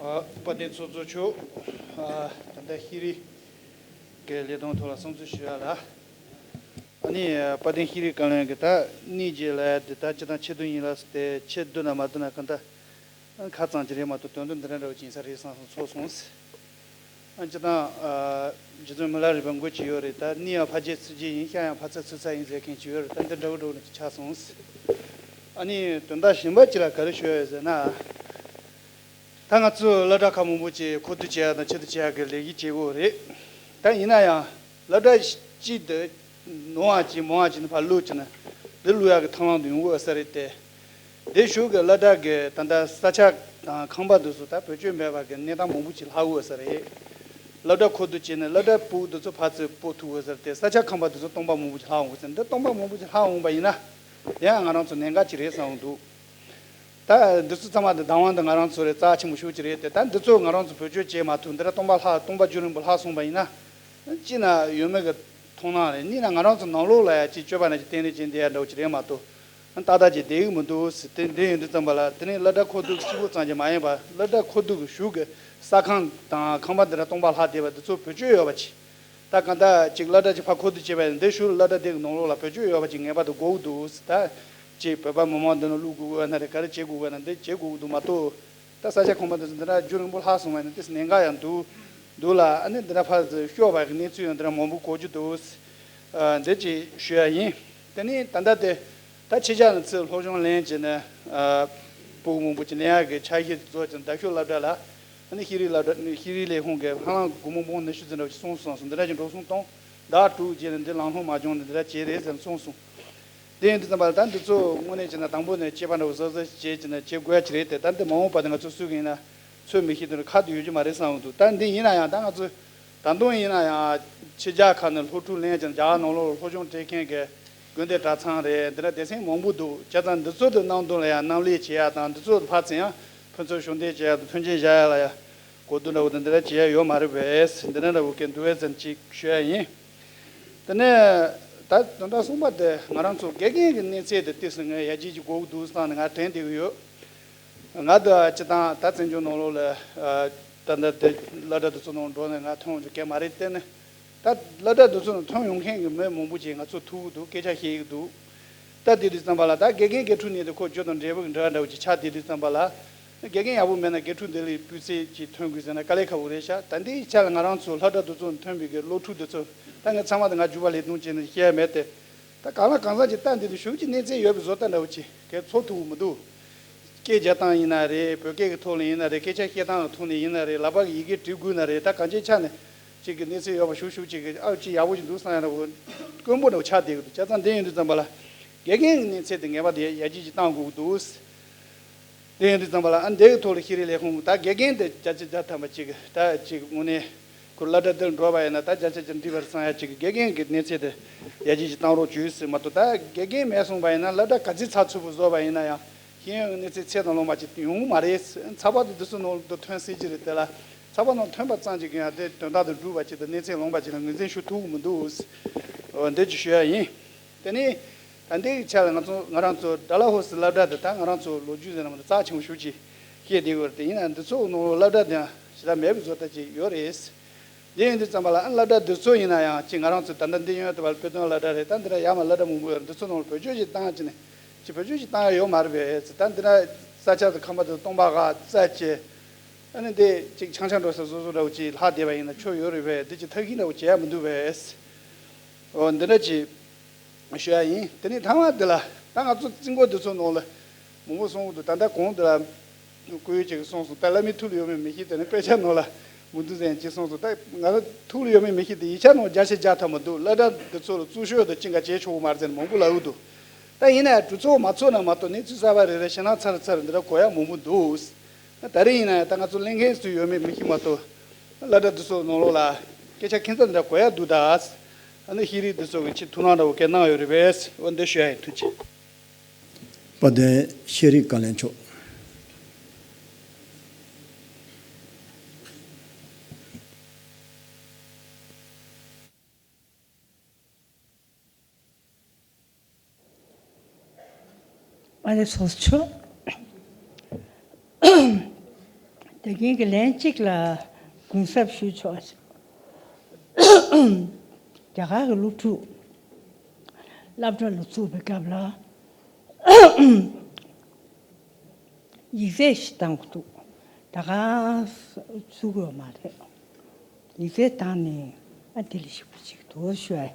ཨ། དཔལ་ལྡན་ཚོགས་གཙོ་མཆོག་ཨ། ད་ལྟ་ཤེས་རིག་གི་ལས་དོན་ཐོག་ལ་གསུང་ཚུལ་ཞུ་ཡ་ལ། ཨ་ནི་དཔལ་ལྡན་ཤེས་རིག་བཀའ་བློན་གྱིས་ད་གནས་རྗེས་ལ་འདི་ད་སྤྱིར་བཏང་ཆེ་བསྟོད་ཡིན་ལ་ཟེར་ཏེ། ཆེ་བསྟོད་ན་མ་བསྟོད་ན་གང་ལྟར་ཁ་ཙམ་ཅིག་རེད་མ་གཏོགས་དོན་དུ་འདི་འདྲ་འདྲ་བོ་ཅིག་ཡིན་ས་རེད་བསམ་སོང་། ཚོར་སོང་། ཨ། སྤྱིར་བཏང་། ཨ། རྗེ་བཙུན་མི་ལ་རས་པ་མགོ་བྱས་ཡོད་རེད། ད་གནས་ཡང་ཕ་རྗེས་ཚུལ་རྗེས་ཡིན། ཤ་ཡང་ཕ་ཚ་ཚུལ་ཚ་ཡིན་ཟེར་མཁན་ཅིག་ཡོད་རེད། ད་འདི་འདྲ་བོ་འདྲ་བོ་ནས་ཆགས་སོང་། ཨ་ནི་དོན་དག་གཞན་པ་ཅིག་ལ་ག་རེ་ཞུ་ཡ་ཡོད་ཟེར་ན། ད་ང་ཚོས་སློབ་གྲྭ་ཁག་མང་པོ་ཅིག་མཁོ་བསྡུ་བྱེད་ཡ་དང་ཕྱིར་བསྡུ་བྱེད་ཡ་གི་ལས་ཀ་བྱེད་དགོས་རེད། ད་ཡིན་ན་ཡང་སློབ་གྲྭ་གཅིག་དེ་ནོར་བ་ཅིག་མང་བ་ཅིག་ནི་ཕར་བླུགས་བྱས་ནས་འདི་བླུགས་ཡ་གི་ཐབས་ལམ་དེ་ཡོང་གི་ཡོད་ས་རེད་དེ། དེ་གཞུག་གི་སློབ་གྲྭ་གི་ད་ལྟ་ས་ཆ་དང་ཁང་པ་དེ་ཚོ་ད་བེད་སྤྱོད་མེད་པ་གི་གནས་སྟངས་མང་པོ་ཅིག་ལྷག་ཡོད་ས་རེད། སློབ་གྲྭ་མཁོ་བསྡུ་བྱས་ནས་སློབ་གྲྭ་སྤུ་གུ་དེ་ཚོ་ཕར་ཚུར་སྤོ་ཐུབ་ཡོད་ས་རེད་དེ། ས་ཆ་ཁང་པ་དེ་ཚོ་སྟོང་པ་མང་པོ་ཅིག་ལྷག་ཡོང་གི་ཡོད་ས་རེད། འདི་སྟོང་པ་མང་པོ་ཅིག་ལྷག་ཡོང་པ་ཡིན་ན། དེ་ཡང་ང་རང་ཚོ་གནད་འགག་ཅིག་རེད་བསམ་གྱི་འདུག་ད་འདི་ཚོ་ཚང་མ་འདི་བདག་དབང་འདི་ང་རང་ཚོ་རེད། རྩ་ཆེན་པོ་ཤོས་ཅིག་རེད་དེ། ད་འདི་ཚོ་ང་རང་ཚོ་བེད་སྤྱོད་བྱེད་མ་ཐུབ། འདི་འདྲ་སྟོང་པ་ལྷག་སྟོང་པ་རྒྱུན་རིང་པོ་ལྷག་སོང་པ་ཡིན་ན། གཅིག་ན་ཡོད་མེད་ཀྱི་མཐོང་སྣང་རེད། གཉིས་ན་ང་རང་ཚོ་ནང་ལོགས་ལ་ཡ་ཅིག་སྤྱོད་པ་ན་ཅིག་བརྟེན་ནས་ཅིག་འདི་ཡ་འདྲ་བོ་ཅིག་རེད་མ་གཏོགས། ཏག་ཏག་ཅིག་བསྡད་ཀྱི་མི་འདུག་ཟེར། དེ་འདི་ཡིན་དུས་ཙམ་པ་ལ། དེ་ནས་སློབ་གྲྭ་མཁོ་བསྡུ་གཅིག་པུ་ཙམ་གྱིས་མ་ཡིན་པ། སློབ་གྲྭ་མཁོ་བསྡུ་གི་གཞུག་གི་ས་ཁང་དང་ཁང་པ་འདི་འདྲ་སྟོང་པ་ལྷག་བསྡད་པ་འདི་ཚོ་བེད་སྤྱོད་ཡོད་པ་ཅིག་ད་གང་ལྟར་ཅིག་སློབ་གྲྭ་ཅིག་ཕར་མཁོ་བསྡུ་བྱས་པ་ཡིན་ན། འདི་གཞུག་ལ་སློབ་གྲྭ་དེ་གི་ནང་ལོགས་ལ་བེད་སྤྱོད་ཡོད་པ་ཅིག་ངེས་པར་དུ་དགོས་ཀྱི་འདུག་ཟེར། ད་ཅིག་བོད་པ་མི་མང་འདི་ནང་བླུག་དགོས་ཀྱི་ཡོད་ན་རེད། ག་རེ་བྱེད་དགོས་ཀྱི་ཡོད་ན་འདི་བྱེད་དགོས་ཀྱི་འདུག་མ་གཏོགས། ད་ས་ཆ་ཁང་པ་འདི་ཚོ་འདི་འདྲ་རྒྱུན་རིང་པོ་ལྷག་སོང་བ་ཡིན་ན་ཏོག་ཙམ་གནད་འགག་ཡང་འདུག་འདུག་ལ། ཨ་ནི་འདི་འདྲ་ཕར་ཚུར་ཤོར་བ་གི་གནས་ཚུལ་ཡང་འདི་འདྲ་མང་པོ་གོ་རྒྱུ་འདུག་ཟེར། ཨ། འདི་ཅིག་ཞུ་ཡ་ཡིན། དེ་ནས་ད་ལྟ་དེ་ད་ཕྱི་རྒྱལ་ནས་ཚུར་སློབ་སྦྱོང་ལེན་བྱས་ནས། ཨ། སྤུ་གུ་མང་པོ་ཅིག་ལེན་ཡག་གི་འཆར་གཞི་བཟོས་ཀྱང་རྡ་ཤོད་སློབ་གྲྭ་ལ། ཨ་ནི་ཤེས་རིག་སློབ་གྲྭ། ཤེས་རིག་ལས་ཁུངས་ཀྱི་ཧ་ལམ་སྒོར་མོ་འབུམ་ཉི་ཤུ་ཙམ་འདྲ་བ་ཞིག་སོང་སོང་སོང་། འདི་འདྲ་ཞིག་འགྲོ་སོང་གཏོང་། བདག་དཀྲུགས་བྱས་ནས་འདི་ལམ་ལྷོང་མ་བྱུང་ནས་འདི་འདྲ་བྱས་རེད་ཟེར་ནས་གསུངས་སོང་། དེ་ཡིན་དུས་ཙམ་པ་ལ་ད་འདི་ཚོ་དངོས་གནས་བྱས་ན་དང་པོ་ནས་དཔྱད་པ་འདྲ་བོ་གཟབ་གཟབ་བྱས་བྱས་ནས་བྱེད་དགོས་ཡ་ཅིག་རེད་དེ། ད་འདི་མ་འོངས་པ་དེ་ང་ཚོ་སུ་གིས་ཡིན་ན་ཚོད་མི་ཤེས་དོན་ཁག་ཏུ་ཡོད་རྒྱུ་མ་རེད་བསམ་འདུག་ད་འདི་ཡིན་ན་ཡང་ད་ང་ཚོ་ད་དུང་ཡིན་ན་ཡང་ཕྱི་རྒྱལ་ཁག་ནས་སློབ་ཕྲུག་ལེན་ཀྱང་རྒྱ་གར་ནང་ལོགས་ལ་སློབ་སྦྱོང་སྤྲད་མཁན་གྱི་དགོན་སྡེ་གྲྭ་ཚང་རེད། འདི་འདྲ་སྡེ་ཚན་མང་པོ་འདུག་བྱས་ཙང་འདི་ཚོ་དེ་ནང་དོན་ལ་ཡང་མཉམ་ལས་བྱེད་ཡ་དང་། འདི་ཚོ་ཕར་ཚུར་ཡང་ ཕུན་ཚོགས་ཤོག་ལྡན་བྱེད་ཡག་དང་མཐུན་རྐྱེན་བཞག་ཡག་ལ་ཡ་གོ་བསྡུར་འདྲ་བོ་དང་འདི་འདྲ་བྱེད་ཡག་ཡོད་མ་རེད་པས། འདི་འདྲ་འདྲ་བོ་གའི་འདུག་པས་ཙམ་ཅིག་ཞུ་ཡག་ཡིན། དེ་ནས་ད་དོན་དག་གསུམ་པ་དེ་ང་རང་ཚོ་དགེ་རྒན་གྱི་གནས་ཚད་དེ་ཏོག་ཙམ་ངས་ཡར་རྒྱས་ཅིག་དགོས་ཀྱི་འདུག་བསམ་ནས་ང་དྲན་བསྡད་ཀྱི་ཡོད། ང་དང་སྤྱིར་བཏང་ད་བཙན་བྱོལ་ནང་ལོགས་ལ་ད་ལྟ་དེ་སློབ་གྲྭ་དེ་ཚོ་ནང་འགྲོ་ནས་ང་ཐོན་ཡོང་རྒྱུ་གལ་མ་རེད། དེ་ནི་ད་སློབ་གྲྭ་དེ་ཚོ་ནང་ཐོན་ཡོང་མཁན་གྱི་མི་མང་པོ་ཅིག་ང་ཚོ་ཐུག་གི་འདུག་སྐད་ཆ་བཤད་ཀྱི་འདུག་ད་དེ་དུས་ཙམ་པ་ལ་ད་དགེ་རྒན་དགེ་ཕྲུག་གཉིས་དེ་ཁོ་རྒྱུ་དང་འབྲས་བུ་གི་འབྲེལ་བ་འདྲ་བོ་ཅིག་ཆགས་དེ་དུས་ཙམ་པ་ལ། དགེ་རྒན་ཡག་པོ་མེད་ན་དགེ་ཕྲུག་འདི་ལས་སྤུས་ཚད་ཅིག་ཐོན་དགོས་ཟེར་ན་དཀའ་ལས་ཁག་པོ་རེད་ཤག་ད་འདིའི་ཆ་ལ་ང་རང་ཚོ་སློབ་གྲྭ་དེ་ཚོ་ཐོན་པའི་གི་སློབ་ཕྲུག་དེ་ཚོ་ད་ངས་ཚང་མ་དེ་ང་རྒྱུག་པ་ལས་གཏོང་བྱས་ནས་བཤད་ཡ་མེད་དེ། ད་གང་ལ་གང་འཚམ་ཅིག་ད་འདི་དུས་ཞུགས་ཀྱི་གནས་ཚད་ཡོད་པའི་བཟོ་ལྟ་འདྲ་བོ་ཅིག་གས་ཚོར་ཐུབ་ཀྱི་མི་འདུག་སྐད་རྒྱག་སྟངས་ཡིན་ན་རེད། བོད་སྐད་ཀྱི་ཐོག་ལ་ཡིན་ན་རེད། སྐད་ཆ་བཤད་སྟངས་ཀྱི་ཐོག་ནས་ཡིན་ན་རེད། ལག་པ་གི་ཡི་གེ་བྲིས་དགོས་ན་རེད། ད་གང་ཅིའི་ཆ་ནས་ཅིག་གི་གནས་ཚད་ཡོད་པ་ཞུགས་ཞུགས་ཅིག་གི་ཨ་ཅིག་ཡག་པོ་ཅིག་འདུག་བསམ་ཡ་འདྲ་བོ་དཀོན་པོ་འདྲ་བོ་ཆགས་བསྡད་ཀྱི་འདུག་བྱས་ཙང་འདི་ཡིན་དུས་ཙམ་པ་ལ་དགེ་རྒན་གྱི་གནས་ཚད་དེ་ངེས་པར་དུ་ཡར་རྒྱས་ཅིག་གཏང་དགོས་ཀྱི་འདུག་དེ་ཡིན་དུས་ཙམ་པ་ལ་ཨ་འདི་གི་ཐོག་ལ་ཤེས་རིག་ལས་ཁུངས་ད་དགེ་རྒན་དེ་བརྒྱ་ཆ་བརྒྱ་ཐམ་པ་ཅིག་ད་ཅིག་དངོས་གནས་ཁོ་སློབ་གྲྭ་འདིར་འགྲོ་བ་ཡིན་ན་ད་བརྒྱ་ཆ་བརྒྱ་འགྲིག་པར་བསམ་ཡ་ཅིག་དགེ་རྒན་གྱི་གནས་ཚད་དེ་ཡར་རྒྱས་ཅིག་བཏང་རོགས་བྱོས་ཟེར་མ་གཏོགས། ད་དགེ་རྒན་མེད་སོང་བ་ཡིན་ན་སློབ་གྲྭ་ག་ཚོད་ཚགས་ཚུད་པོ་བཟོ་བ་ཡིན་ན་ཡང་ཤེས་ཡོན་གྱི་གནས་ཚད་ཚད་དང་ལོངས་པ་ཅིག་ཡོང་གི་མ་རེད། ཚགས་པར་དེ་དུས་ཚོད་ནང་དུ་ཐོན་སྲིད་ཀྱི་རེད། དེ་ལ་ཚགས་པར་ནང་ཐོན་པ་ཙམ་ཅིག་གིས་ཡང་དེ་དོན་དག་དང་འགྲུབ་པ་ཅིག་དང་གནས་ཚད་ལོངས་པ་ཅིག་ལ་ངོས་འཛིན་ཞུ་ཐུབ་ཀྱི་མི་འདུག་འོ་འདི་ཅིག་ཞུ་ཡ་ཡིན། དེ་ནས། ད་ལྟའི་ཆ་ལ་ང་ཚོ་ང་རང་ཚོ་ཌལ་ཧོ་སི་སློབ་གྲྭ་དེ་ད་ང་རང་ཚོ་ལོ་རྒྱུས་ཟེར་ན་མ་གཏོགས་རྩ་ཆེན་པོ་ཞེ་པོ་ཅིག་བཤད་བསྡད་ཡོད་རེད། དེ་ཡིན་ན་འདི་ཚོ་ནང་ལོགས་སློབ་གྲྭ་དེ་ཡང་ཞེ་དྲག་མེད་པའི་བཟོ་ལྟ་ཅིག་ཡོད་རེད། དེ་ཡིན་དུས་ཙམ་པ་ལ་ཨ་སློབ་གྲྭ་འདི་ཚོ་ཡིན་ན་ཡང་ཅིག་ང་རང་ཚོ་ད་ལྟ་འདི་ཡོད་དུ་བར་དཔེ་སྟོན་སློབ་གྲྭ་རེད། ད་འདི་ལ་ཡར་མར་སློབ་གྲྭ་མང་པོ་ཡོད་རེད། འདི་ཚོ་ནང་ལ་བེད་སྤྱོད་ཅིག་བཏང་ཅིག་ནས་ཅིག་བེད་སྤྱོད་ཅིག་བཏང་ཡ་ཡོད་མ་རེད་པས། ད་འདི་ན་ས་ཆ་དང་ཁང་པ་དང་སྟོང་པ་ག་རྩ་ཅེ་ཨ་ནི་འདི་ཅིག་ཆང་ཆང་འགྲོ་ས་བཟོ་བཟོ་འདྲ་བོ་ཅིག་ལྷག་བསྡད་པ་ཡིན་ན་ཆོ་ཡོད་རེད་པས། འདི་ཅིག་ཐབས་ཤེས་འདྲ་བོ་བྱེད་ཡ་མི་འདུག་པས། འོ་འདི་འདྲ་ཅིག་ཞུ་ཡ་ཡིན། དེ་ནས་མཐའ་མ་འདི་ལ་ད་ང་ཚོ་རྩིས་འགོ་འདི་ཚོ་ནང་ལ་མང་པོ་གསུང་གི་འདུག་ད་ལྟ་གོང་འདི་ལ་སྐུ་ཡོད་ཅིག་གིས་གསུངས་སོང་། ད་བླ་མའི་ཐུགས་ལ་ཡོད་མེད་མི་ཤེས། དེ་ནས་དཔེ་ཆ་ནང་ལ་མུ་མཐུད་ཟེར་ཅིག་གསུངས་སོང་། ད་ང་ཚོ་ཐུགས་ལ་ཡོད་མེད་མི་ཤེས། དེ་ཡིག་ཆ་ནང་བརྒྱ་ཆ་བརྒྱ་ཐམ་པ་འདུག་སློབ་གྲྭ་འདི་ཚོ་ལ་རྩིས་ཞོར་དུ་ཅི་འགའ་བྱས་ཆོག་གི་མ་རེད་ཟེར་ནས་མང་པོ་ལབ་ཀྱི་འདུག་ད་ཡིན་ན་ཡང་གྲོས་ཚོགས་མ་ཚོགས་ན་མ་གཏོགས་གནས་ཚུལ་གསར་པ་རེ་རེ་ཞེད་སྣང་ཚ་རུ་ཚ་རུ་འདི་འདྲ་གོ་ཡ་མང་པོ་འདུག་ད་རེས་ཡིན་ན་ཡང་ད་ང་ཚོ་གླེང་མཁན་སུ་ཡོད་མེད་མི་ཤེས་མ་གཏོགས་སློབ་གྲྭ་འདི་ཚོ་ནང་ལོགས་ལ་སྐད་ཆ་ཁྱད་མཚར་འདྲ་གོ་ཡ་འདུག་ད། ཨ་ནི་ཤེས་རིག་འདི་ཚོ་གི་ཆེད་ཐུགས་སྣང་འདྲ་བོ་སྐད་གནང་ཡོད་རེད་པས། འོ་འདི་ཞུ་ཡ་ཡིན། ཐུགས་རྗེ་ཆེ། དཔལ་ལྡན་ཤེས་རིག་བཀའ་བློན་མཆོག་ཨ་ནི་ཚོགས་ཆོག་དེ་རིང་གི་ལན་གཅིག་ལ་གུན་གསབ་ཞུ་ཆོག་རྒྱ་གར་གྱི་སློབ་ཕྲུག་སློབ་གྲྭ་ལ་བཙུགས་པའི་སྐབས་ལ་ཡིག་ཚད་ཞིག་བཏང་གི་འདུག་ད་ག་བཙུགས་ཡོད་མ་རེད། ཡིག་ཚད་བཏང་ནས་ཨ་དེ་ལ་ཞིག་པ་ཅིག་འདུག་ཞུ་ཨེ།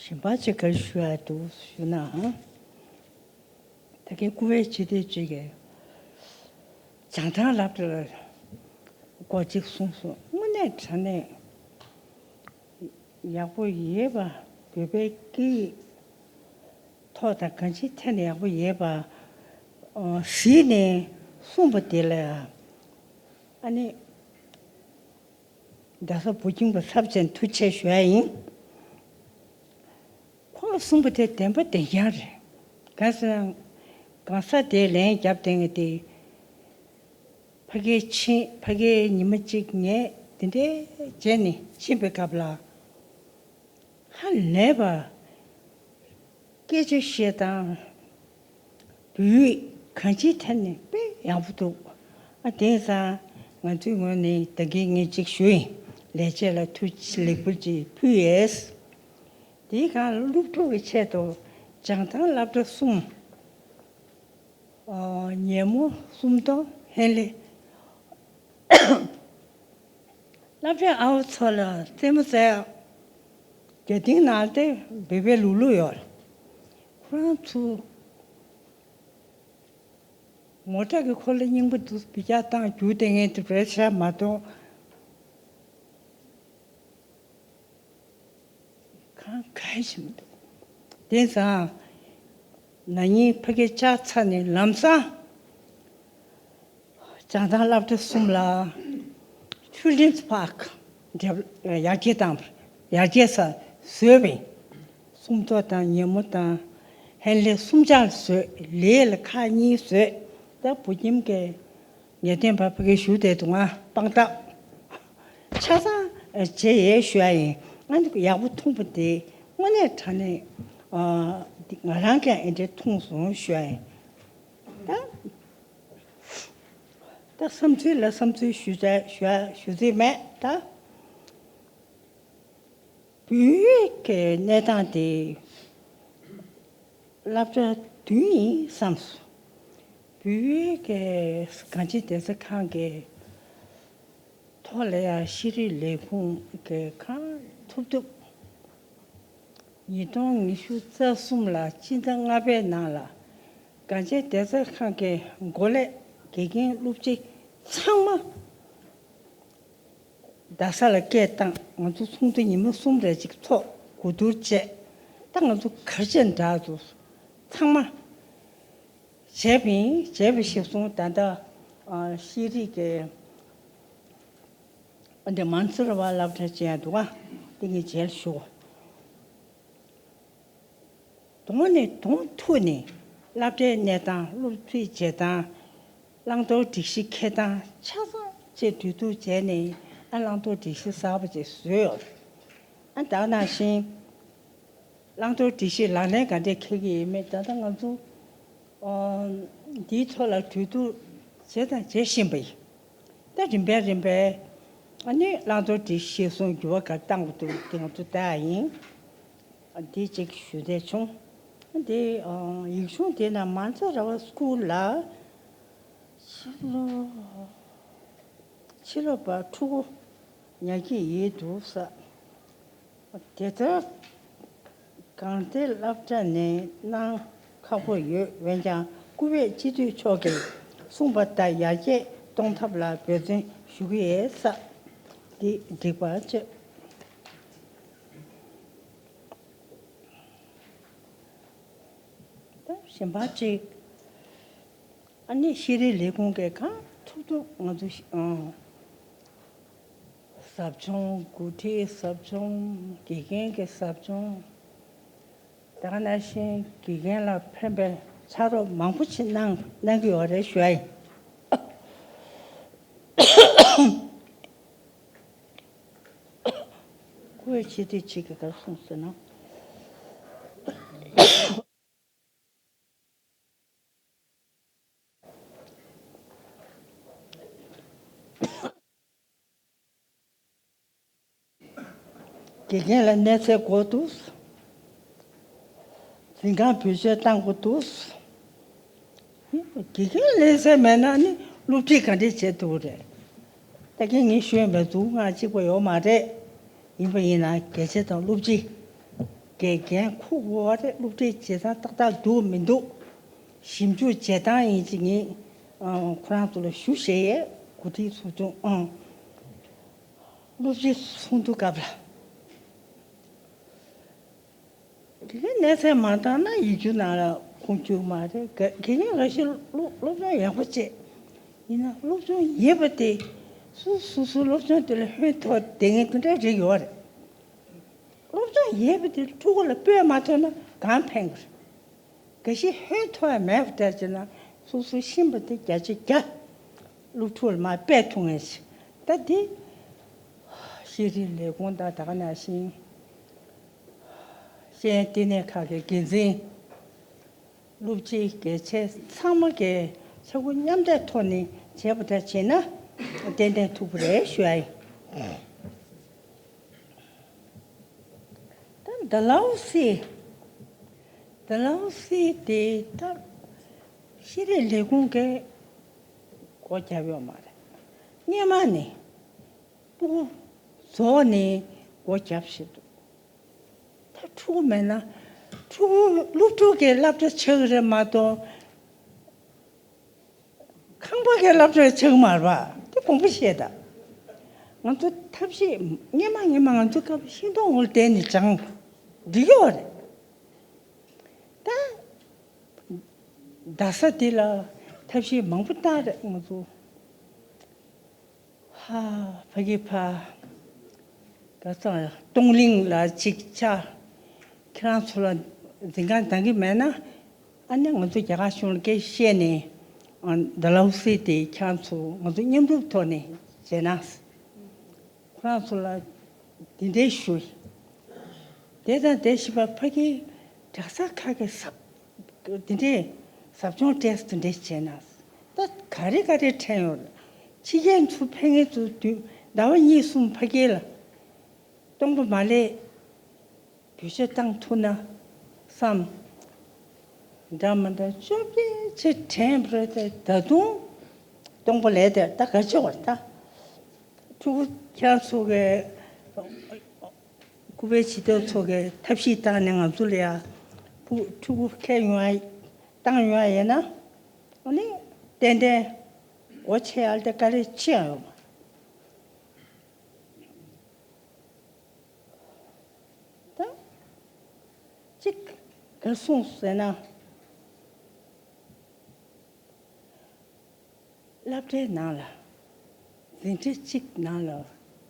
གཞན་པ་ཅིག་ག་རེ་ཞུ་ཡ་འདུག་ཞུ་ན། ད་གིན་སྐུ་པར་སྤྱི་འཐུས་ཅིག་གིས་བྱང་ཐང་སློབ་གྲྭ་ལ་སྐོར་ཅིག་གསུངས་སོང་། དངོས་གནས་དྲང་གནས་ཡག་པོ་ཡོད་པ། བོད་པའི་སྐད་ཡིག་ཐོག་དང་གང་ཅིའི་ཐད་ནས་ཡག་པོ་ཡོད་པ་གཟིགས་ནས་གསུངས་པ་དེ་ལ་ཨ་ནི། རྡ་ས་བུ་ཁྱིམ་གྱི་ཚབ་བྱས་ཐུགས་རྗེ་ཆེ་ཞུ་ཡ་ཡིན། ཁོང་གསུངས་པ་དེ་བདེན་པ་བདེན་རྐྱང་རེད། གང་ཟེར་ན། གང་ཟག་དེའི་ལན་རྒྱབ་བསྡད་མཁན་དེ། ཕ་གིར་ཕྱིན། ཕ་གིར་ཉི་མ་གཅིག་ངས་དེ་འདྲའི་བྱས་ནས་ཕྱིན་པའི་སྐབས་ལ། ཧ་ལས་པ། སྐད་ཆ་བཤད་སྟངས། བོད་ཡིག་གང་ཅིའི་ཐད་ནས་དཔེ་ཡག་པོ་འདུག་ཨ་དེང་སང་ང་ཚོའི་ངོས་ནས་ད་གིན་ངས་གཅིག་ཞུས་ཡིན། ལས་བྱེད་ལ་ཐུགས་རྗེ་ལེགས་འབུལ་ཅིག་ཕུལ་ཡས། དེའི་སྒང་ལ་སློབ་ཕྲུག་གི་ཆེད་དུ་བྱང་ཐང་སློབ་གྲྭ་གསུམ། ཉིན་མོ་སུམ་མདོ་ཧན་ལེ། སློབ་གྲྭའི་ཨ་བ་ཚོ་ལ་རྩེད་མོ་རྩེ་ཡག་རྒྱ་སྡིངས་ནང་དེ་བོད་པའི་ལུག་ལུག་ཡོད། ཁོ་རང་ཚོ་ངོ་དྲག་གི་ཁོ་ལ་རྙིང་པ་འདུག་བི་ཀྱག་བཏང་རྒྱུག་བསྡད་མཁན་དེ་རེད་ཤག་མ་གཏོགས། གང་ག་ཞིག་མི་འདུག་དེང་སང་ན་ནིང་ཕ་གིར་བཅར་ཚར་ནས་ལམ་སང་བྱང་ཐང་སློབ་གྲྭ་གསུམ་ལ་Children's Park ཡར་རྒྱས་བཏང་། ཡར་རྒྱས་ས་བཟོས་པ་ཡིན། སུམ་མདོ་དང་ཉོན་མོངས་དང་ཧེ་ལས་གསུམ་ཆར་བཟོས། ལས་ལ་ཁག་གཉིས་བཟོས། ད་བུ་ཁྱིམ་གྱི་ངེས་སྟོན་པ་ཕ་གི་བཞུགས་བསྡད་འདུག་ང་། དཔང་རྟགས་ཆ་ཚང་བྱས་ཡས་ཞུ་ཡ་ཡིན། ང་འདི་ཡག་པོ་མཐོང་པ་དེ་དངོས་གནས་དྲང་གནས་ཨ་འདི་ང་རང་གིས་ཨེ་འདྲས་མཐོང་སོང་ཞུ་ཡ་ཡིན། ད་ད་བསམ་ཚུལ་ལ་བསམ་ཚུལ་ཞུ་བྱ་ཞུ་ཡ་ཞུ་རྩིས་མེད་ད། བོད་ཡིག་གི་གནས་སྟངས་དེ་སློབ་གྲྭ་བདུན་ཡིན་བསམ་སོང་། བོད་ཡིག་གི་གངས་ཅན་བསྟན་རྩིས་ཁང་གི་ཐོག་ལ་ཡང་ཤེས་རིག་ལས་ཁུངས་ཀྱི་ཁང་ཐུབ་ཐུབ། ཉིས་སྟོང་ཉི་ཤུ་རྩ་གསུམ་ལ་སྤྱི་ཟླ་ལྔ་པའི་ནང་ལ་གངས་ཅན་བསྟན་རྩིས་ཁང་གི་འགོ་ལས་དགེ་རྒན་སློབ་སྤྱི་ཚང་མ་རྡ་ས་ལ་སྐད་བཏང་། ང་ཚོ་ཚོགས་འདུ་ཉི་མ་གསུམ་རེ་ཅིག་ཚོགས། གོ་བསྡུར་བྱས། ད་ང་ཚོ་ག་རེ་བྱས་ནས་འདྲ་འདུག་ཚང་མ་བྱས་པ་ཡིན། བྱས་པ་ཞིག་སོང་། ད་ལྟ་ཨ་ཤེས་རིག་གི་འདི་མང་སེ་ར་བ་སློབ་གྲྭ་བྱས་འདུག་ག་འདི་ངས་རྗེས་ལ་ཞུ། གདོང་ནས་གདོང་ཐུག་ནས་སློབ་གྲྭའི་གནས་སྟངས། སློབ་ཁྲིད་བྱེད་སྟངས། བླང་དོར་སྒྲིག་གཞི་འཁྱེར་སྟངས་ཆ་ཚང་བཅས་གྲོས་བསྡུར་བྱས་ནས། ཨ་བླང་དོར་སྒྲིག་གཞི་གསར་པ་ཅིག་བཟོས་ཡོད། ཨ་ད་ག་ནང་བཞིན་བླང་དོར་སྒྲིག་གཞི་ལག་ལེན་ག་འདྲས་འཁེལ་གྱི་ཡོད་མེད་ད་ལྟ་ང་ཚོ་ཨ་འདིའི་ཐོག་ལ་གྲོས་བསྡུར་བྱས་དང་བྱེད་བཞིན་པ་ཡིན། ད་རིམ་པས་རིམ་པས་ཨ་ནི་བླང་དོར་སྒྲིག་གཞི་གསུམ་འགྱུར་བ་ག་རེ་བཏང་དགོས་འདུག་དེ་ང་ཚོ་ལྟ་ཡ་ཡིན། འདི་གཅིག་ཞུ་འདོད་བྱུང་། འདི་ཡིག་ཆུང་དེ་ནང་མང་སེ་ར་བ་སྐུལ་ལ་ཕྱི་ལོ་ཕྱི་ལོ་པ་ཕྲུ་གུ་ཉར་གྱི་ཡོད་འདུག་ས། དེ་ལྟར་གངས་ཏེ་སློབ་གྲྭ་ནས་གནང་ཁག་པོ་ཡོད། འོན་ཀྱང་སྐུ་བོད་སྤྱི་འཐུས་མཆོག་གིས་གསུངས་པ་ལྟར་ཡར་རྒྱས་གཏོང་ཐབས་ལ་འབད་བརྩོན་ཞུ་གི་ཡོད་ས། འདི་འགྲིག་པ་བྱེད། ད་གཞན་པ་གཅིག་ཨ་ནི་ཤེས་རིག་ལས་ཁུངས་ཀྱི་ཁང་ཐུབ་ཐུབ་ང་ཚོ་ཨང་ཟབ་སྦྱོང་། འགོ་ཁྲིད་ཟབ་སྦྱོང་། དགེ་རྒན་གྱི་ཟབ་སྦྱོང་། དེ་ག་ནང་བཞིན་དགེ་རྒན་ལ་ཕན་པའི་ཕྱག་རོགས་མང་པོ་ཞིག་གནང་གནང་གི་ཡོད་རེད་ཞུ་ཡ་ཡིན། ཁོས་ཆེ་དུས་ཆེ་གི་གར་སོང་ཟེར་ན། དགེ་རྒན་ལ་གནས་ཚད་དགོས་འདུག་འཛིན་ཁང་བེད་སྤྱོད་བཏང་དགོས་འདུག་དགེ་རྒན་ལས་ཚད་མེད་ན་ནི་སློབ་ཁྲིད་ག་འདྲས་བྱེད་ཐུབ་རེད། ད་གིན་ངས་ཞུས་མེད་འདུག་ང་གཅིག་པ་ཡོད་མ་རེད། ཡིན་པ་ཡིན་ན་དགེ་ཆེ་དང་སློབ་སྤྱི། དགེ་རྒན་ཁུག་དགོས་པ་རེད། སློབ་ཁྲིད་བྱེད་སྟངས་ཏག་ཏག་འདུག་མི་འདུག་ཞིབ་འཇུག་བྱེད་སྟངས་ཡིན་གཅིག་ངས་ཨང་ཁོ་རང་ཚོ་ལ་ཞུ་བཞེས་ཡས། འགོ་ཁྲིད་ཚོགས་ཆུང་ཨང་། སློབ་སྤྱི་ཚོགས་འདུ་སྐབས་ལ། དེ་གའི་གནས་ཚད་མ་འདང་ན་ཡིག་རྒྱུགས་ནང་ལ་ཁུངས་འཁྱོལ་མ་རེད། དགེ་དགེ་རྒན་འགའ་ཤས་སློབ་སློབ་སྦྱོང་ཡག་པོ་བྱས། ཡིན་ན་སློབ་སྦྱོང་ཡོད་པ་དེ་སོ་སོ་སོ་སློབ་སྦྱོང་དེ་ལ་ཧོན་ཐོག་བསྡད་མཁན་དེ་འདྲ་རིགས་ཡོད་རེད། སློབ་སྦྱོང་ཡོད་པ་དེ་ཕྲུ་གུ་ལ་སྤོས་མ་ཐོན་ན་གང་ཕན་གི་རེད། འགའ་ཤས་ཧོན་ཐོག་ཡང་མེད་པ་འདྲ་བྱས་ན་སོ་སོ་ཤེས་པ་དེ་བརྒྱ་ཆ་བརྒྱ་སློབ་ཕྲུག་ལ་མར་སྤེལ་ཐུབ་མཁན་ཞིག་ད་དེ་ཤེས་རིག་ལས་ཁུངས་དང་ད་ག་ནང་བཞིན། ཤེས་ཡོན་ལྟེ་གནས་ཁག་གི་འགན་འཛིན། སློབ་སྤྱི། དགེ་ཆེ་ཚང་མ་གིས་ཕྱག་མགོ་མཉམ་འདེགས་ཐོག་ནས་བྱས་པ་འདྲ་བྱས་ན་ཏན་ཏན་ཐུབ་ཀྱི་རེད་ཞུ་ཡ་ཡིན། ད་ཌལ་ཧོ་སི། ཌལ་ཧོ་སི་དེ་ད་ཤེས་རིག་ལས་ཁུངས་ཀྱིས་སྒོ་བརྒྱབ་ཡོད་མ་རེད། སྔོན་མ་ནས་སྤུ་གུ་རྫོགས་ནས་སྒོ་བརྒྱབ་བཞིན་འདུག་ད་ཕྲུ་གུ་མེད་ན་ཕྲུ་གུ་སློབ་ཕྲུག་གི་སློབ་གྲྭ་ཆགས་ཀྱི་རེད་མ་གཏོགས། ཁང་པ་གི་སློབ་གྲྭ་ཆགས་མ་རེད་པ། དེ་དགོངས་པ་བཞེས་དང་། ང་ཚོ་ཐབས་ཤེས་སྔོན་མ་སྔོན་མ་ང་ཚོ་སྐབས་ཤིང་སྡོང་འོག་ལ་བསྡད་ནས་སྦྱངས་འགྲིག་གི་ཡོད་རེད། ད་རྡ་ས་འདི་ལ་ཐབས་ཤེས་མང་པོ་བཏང་རེད་ང་ཚོ། ཧ། ཕ་གི་ཕ། ག་ཚང་སྟོང་གླིང་ལ་གཅིག་ཆ། ཁ་ ཁྱེད་རང་ཚོ་ལ་འཛིན་གྲྭ་འདང་གི་མེད་ན། ཨ་ནི་ང་ཚོ་རྒྱ་གར་གཞུང་ལ་སྐད་ཆ་བཤད་ནས། ཨ། ཌལ་ཧོ་སི་དེ་ཁྱེད་རང་ཚོ་ང་ཚོ་མཉམ་རུབ་ཐོག་ནས་བྱས་ན། ཁོ་རང་ཚོ་ལ་འདི་འདྲའི་ཞུ། དེ་དང་དེ་བཞིན་པ་ཕ་གིའི་གྲྭ་ས་ཁག་གི་ཟབ། འདི་འདྲའི་ཟབ་སྦྱོང་སྤྲད་འདི་འདྲའི་བྱས་ན། ད་ག་རེ་ག་རེ་དྲན་ཡོད། ཕྱི་རྒྱལ་ཚུར་ཕེབས་མཁན་ཚོ་དུས་ཟླ་བ་གཉིས་གསུམ་ཕ་གི་ལ་སྟོང་པ་མ་ལས་བེད་སྤྱོད་བཏང་ཐུབ་ན་བསམ། འདྲ་མི་འདྲ་བཅོ་བརྒྱད་ཅིག་དྲན་པ་རེད་དེ། ད་དུང་སྟོང་པ་ལས་དེ་ད་ག་ཅི་བར་ད། ཕྲུ་གུ་ཁྱེད་ཚོ་གི་སྐུ་པར་བྱེད་དོན་ཚོ་གི་ཐབས་ཤེས་བཏང་ནས་ང་ཚོ་ལ་ཡ་ཕྲུ་གུ་ཁྱེར་ཡོང་ཡ་བཏང་ཡོང་ཡ་ཡིན་ན། ཨ་ནི་ཏན་ཏན་སྒོ་ཕྱེ་ཡ་དེ་ག་རེ་ཅི་ཡང་ཡོད་མ། ད་གཅིག་ག་གསུངས་ཟེར་ན། སློབ་གྲྭའི་ནང་ལ་འཛིན་གྲྭ་གཅིག་ནང་ལ་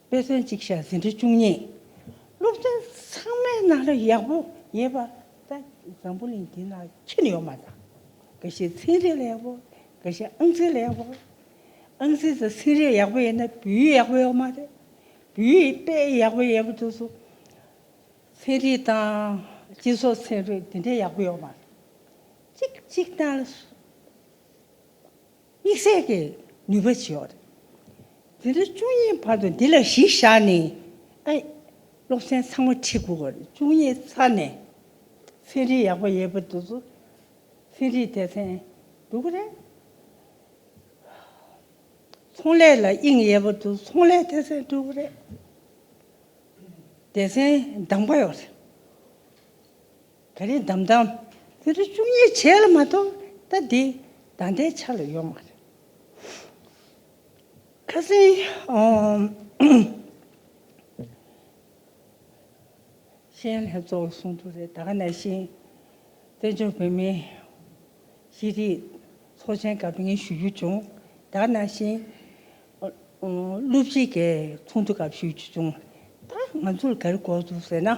དཔེ་མཚོན་གཅིག་བཞག་འཛིན་གྲྭ་བཅུ་གཉིས། སློབ་ཚན་ཚང་མའི་ནང་ལ་ཡག་པོ་ཡོད་པ་ད་འཛམ་བུ་གླིང་འདི་ན་ཁྱོན་ནས་ཡོད་མ་རེད། འགའ་ཤས་ཚན་རིག་ལ་ཡག་པོ། འགའ་ཤས་ཨང་རྩིས་ལ་ཡག་པོ། ཨང་རྩིས་དང་ཚན་རིག་ཡག་པོ་ཡོད་ན་བོད་ཡིག་ཡག་པོ་ཡོད་མ་རེད། བོད་ཡིག་དཔེ་ཡག་པོ་ཡོད་པ་དེ་ཚོ་ཚན་རིག་དང་སྤྱི་ཚོགས་ཚན་རིག་དེ་འདྲའི་ཡག་པོ་ཡོད་མ་རེད། གཅིག་གཅིག་དང་དམིགས་བསལ་གྱི་ནུས་པ་ཅིག་ཡོད་རེད། འཛིན་གྲྭ་བཅུ་གཉིས་བར་དུ་འདི་ལ་གཞི་བཞག་ནས། ཨ། སློབ་ཚན་ཚང་མ་ཁྲིད་དགོས་པ་རེད། བཅུ་གཉིས་ཚར་ནས་ཚན་རིག་ཡག་པོ་ཡོད་པ་དེ་ཚོ་ཚན་རིག་སྡེ་ཚན་འགྲོ་གི་རེད། ཚོང་ལས་ལ་དབྱིངས་ཡོད་པ་དེ་ཚོ་ཚོང་ལས་སྡེ་ཚན་འགྲོ་གི་རེད། སྡེ་ཚན་འདང་པ་ཡོད་རེད། ག་རེ་འདམ་འདམ། དེ་རུ་བཅུ་གཉིས་བྱས་ལ་མ་གཏོགས་ད་འདི་ད་ལྟའི་ཆ་ལ་ཡོད་མ་རེད། ཁ་སང་། ཨོ། ཤེས་ཡོན་ལྷན་ཚོགས་གསུང་དུ་རེད། ད་ག་ནང་བཞིན་བཙན་བྱོལ་བོད་མིའི་ཤེས་རིག་ཚོགས་ཆེན་སྐབས་ངས་ཞུ་རྒྱུ་བྱུང་། ད་ག་ནང་བཞིན། ཨོ། སློབ་སྤྱི་གི་ཚོགས་འདུ་སྐབས་ཞུ་རྒྱུ་བྱུང་། ད་ང་ཚོར་ག་རེ་དགོས་འདུག་ཟེར་ན།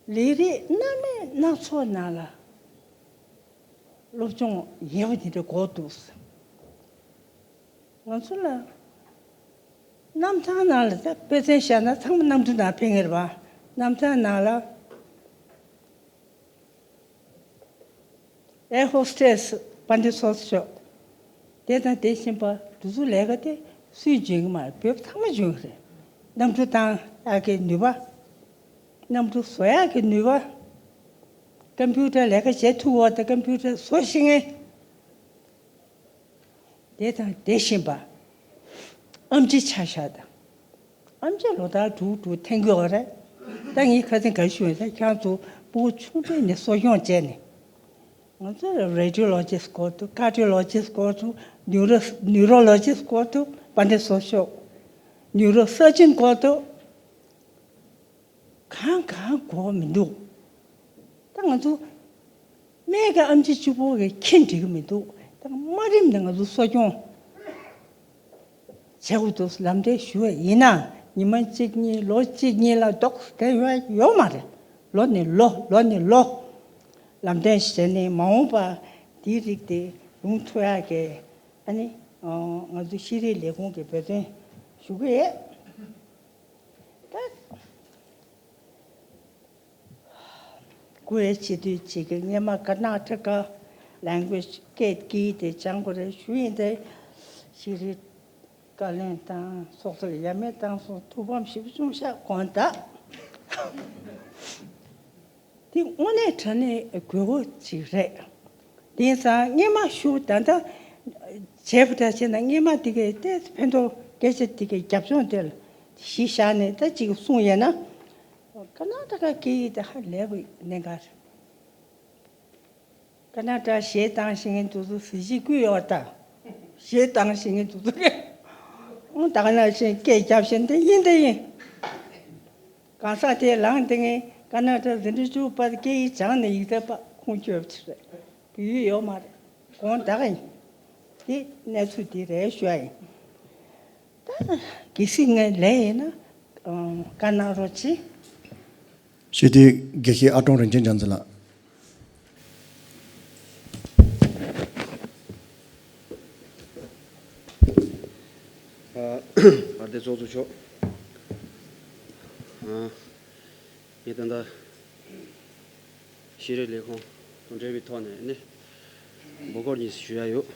ལས་རིགས་སྣ་མིན་སྣ་ཚོགས་ནང་ལ་སློབ་སྦྱོང་ཡོད་པ་དེ་འདྲ་དགོས་འདུག། ང་ཚོ་ལ་གནམ་ཐང་ནང་ལ་ད་དཔེ་མཚོན་བཞག་ན་ཚང་མ་གནམ་གྲུ་ནང་ཕེབས་ངེས་རེད་པ། གནམ་ཐང་ནང་ལ་ཨེར་ཧོ་སི་ཊེ་སི་པཱ་ཎྜི་སོ་སོ་ཤོག་དེ་དང་དེ་བཞིན་པ་དེ་ཚོ་ལས་ཀ་དེ་སུས་འཇོན་གི་མ་རེད། བོད་པ་ཚང་མ་འཇོན་གི་རེད། གནམ་གྲུ་བཏང་ཡག་གི་ནུས་པ། གནམ་གྲུ་བཟོ་ཡག་གི་ནུས་པ། ཀམ་པུ་ཊར་ལས་ཀ་བྱེད་ཐུབ་པ་དང་ཀམ་པུ་ཊར་བཟོ་ཤེས་མཁན། དེ་དང་དེ་བཞིན་པ། ཨེམ་ཆི་ཆ་བཞག་དང་། ཨེམ་ཆི་ལོ་ལྟར་དྲུག་དྲུག་འཐེན་གྱི་ཡོད་རེད། ད་ངས་ཁ་སང་ག་རེ་ཞུས་ཡོད་ཟེར། ཁྱེད་རང་ཚོ་ཕྲུ་གུ་ཆུང་དུས་ནས་གསོ་སྐྱོང་བྱས་ནས། ང་ཚོ་རེ་ཌི་ཡོ་ལོ་ཇི་སི་དགོས་འདུག་ཀར་ཌི་ཡོ་ལོ་ཇི་སི་དགོས་འདུག་ནིའུ་རོ་ནིའུ་རོ་ལོ་ཇི་སི་དགོས་འདུག་པཱ་ཎྜི་སོ་སོ་ཤོག་ནིའུ་རོ་སར་ཇན་དགོས་འདུག་གང་གང་དགོས་མི་འདུག་ད་ང་ཚོ་སྨན་གྱི་ཨེམ་ཆི་གཅིག་པོ་གིས་མཁྱེན་འགྲིག་གི་མི་འདུག་ད་དམའ་རིམ་ནས་ང་ཚོ་གསོ་སྐྱོང་བྱེད་དགོས་འདུག་ལམ་སྟོན་ཞུ་བ་ཡིན་ན། ཉི་མ་གཅིག་གཉིས་ལོ་གཅིག་གཉིས་ལ་ལྡོག་སྟེ་ཡོད་ཡོད་མ་རེད། ལོ་ནས་ལོ་ལོ་ནས་ལོ་ལམ་སྟོན་བྱས་ནས་མ་འོངས་པ་འདིའི་རིགས་དེ་ཡོང་ཐུབ་ཡག་གི། ཨ་ནི། ཨ། ང་ཚོ་ཤེས་རིག་ལས་ཁུངས་ཀྱི་འབད་བརྩོན་ཞུ་གི་ཡོད། ད་སྐུ་ཡི་སྤྱི་འཐུས་གཅིག་གིས་སྔོན་མ་ཀར་ནཱ་ཊ་ཀ་ལེང་གུ་ཨེཇ་སྐད་ཀྱི་དེ་སྦྱང་དགོས་རེད་ཞུས་ཡིན་ཏེ། ཤེས་རིག་བཀའ་བློན་དང་ཚོགས་གཙོ་ཡ་མེད་བཏང་སོང་། ཐུགས་ཕམ་ཞེ་པོ་བྱུང་ཤག་དགོངས་དག་དེ་དངོས་གནས་དྲང་གནས་དགོས་མཁོ་ཅིག་རེད། དེང་སང་སྔོན་མ་ཞུ་ད་ལྟ་བྱས་པ་འདྲ་བྱས་ན། སྔོན་མ་དེ་གའི་ཏོག་ཙམ་ཕན་ཐོགས་སྐད་ཆ་དེ་གའི་རྒྱབ་ལྗོངས་དེ་ལ་གཞི་བཞག་ནས་ད་ཅིག་གསུངས་ཡོད་ན། ཀར་ནཱ་ཊ་ཀ་སྐད་ཡིག་དེ་ཧ་ལས་པའི་གནད་འགག་རེད། ཀར་ནཱ་ཊ་གཞས་བཏང་ཤེས་མཁན་དེ་ཚོ་གཟི་བརྗིད་བསྐུལ་ཡོད་ད། གཞས་བཏང་ཤེས་མཁན་དེ་ཚོ་གིས་ཨང་། ད་ག་ནང་བཞིན་སྐད་རྒྱབ་བཞིན་དེ་ཡིན་དེ་ཡིན། གང་ཟག་དེ་ལངས་དེ་ངས་ཀར་ནཱ་ཊ་འཛིན་གྲྭ་བཅུ་པ་སྐད་ཡིག་སྦྱངས་ནས་ཡིག་ཚད་པ་ཁུངས་བཅོལ་བ་ཅིག་རེད། བོད་ཡིག་ཡོད་མ་རེད། དགོངས་དག་ཡིན། དེ་གནས་ཚུལ་དེ་རེད་ཞུ་ཡ་ཡིན། ད་གལ་སྲིད་ངས་ལས་ཡིན་ན། ཨ། བཀའ་གནང་རོགས་གྱིས། སྤྱི་འཐུས་དགེ་བཤེས་ཨ་ཀྲོང་རིན་ཆེན་རྒྱ་མཚོ་ལགས། ཨ། བར་དེ་ཚོགས་གཙོ་མཆོག་ཨ། ངས་ད་ལྟ་ཤེས་རིག་ལས་ཁུངས་དང་འབྲེལ་བའི་ཐོག་ནས་ནི་འབོད་སྐུལ་གཉིས་ཞུ་ཡ་ཡོད།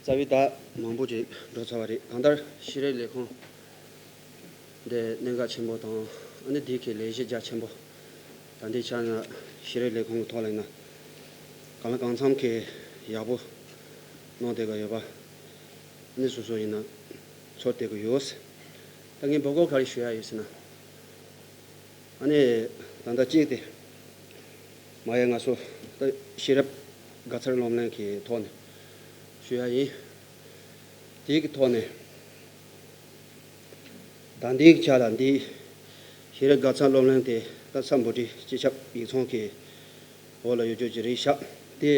རྩ་བའི་ཟླ་མང་པོ་ཅིག་འགྲོ་ཚར་བ་རེད། གང་ལྟར་ཤེས་རིག་ལས་ཁུངས་འདི་གནད་འགག་ཆེན་པོ་དང་ཨ་ནི་འདི་གི་ལས་གཞི་རྒྱ་ཆེན་པོ། ད་ལྟའི་ཆ་ནས་ཤེས་རིག་ལས་ཁུངས་ཀྱི་ཐོག་ལ་ཡིན་ན་གང་ལ་གང་འཚམ་གྱི་ཡག་པོ་གནང་བསྡད་ཀྱི་ཡོད་པ་ནི་སོ་སོ་ཡིན་ན་ཚོར་བསྡད་ཀྱི་ཡོད། ད་ངས་འབོད་སྐུལ་ག་རེ་ཞུ་ཡ་ཡོད་ཟེར་ན། ཨ་ནི་ད་ལྟ་གཅིག་དེ་མ་ཡ་ང་ཚོ་ད་ཤེས་རབ་དགའ་ཚལ་སློབ་གླིང་གི་ཐོག་ནས་ཞུ་ཡ་ཡིན། དེ་གི་ཐོག་ནས་ད་འདིའི་ཆ་ལ་འདི་ཤེས་རབ་དགའ་ཚལ་སློབ་གླིང་དེ་ད་ས་འབོད་ཁྲི་སྤྱི་ཁྱབ་ཡིག་ཚང་གི་འོག་ལ་ཡོད་རྒྱུ་ཅིག་རེད་ཤག་དེ་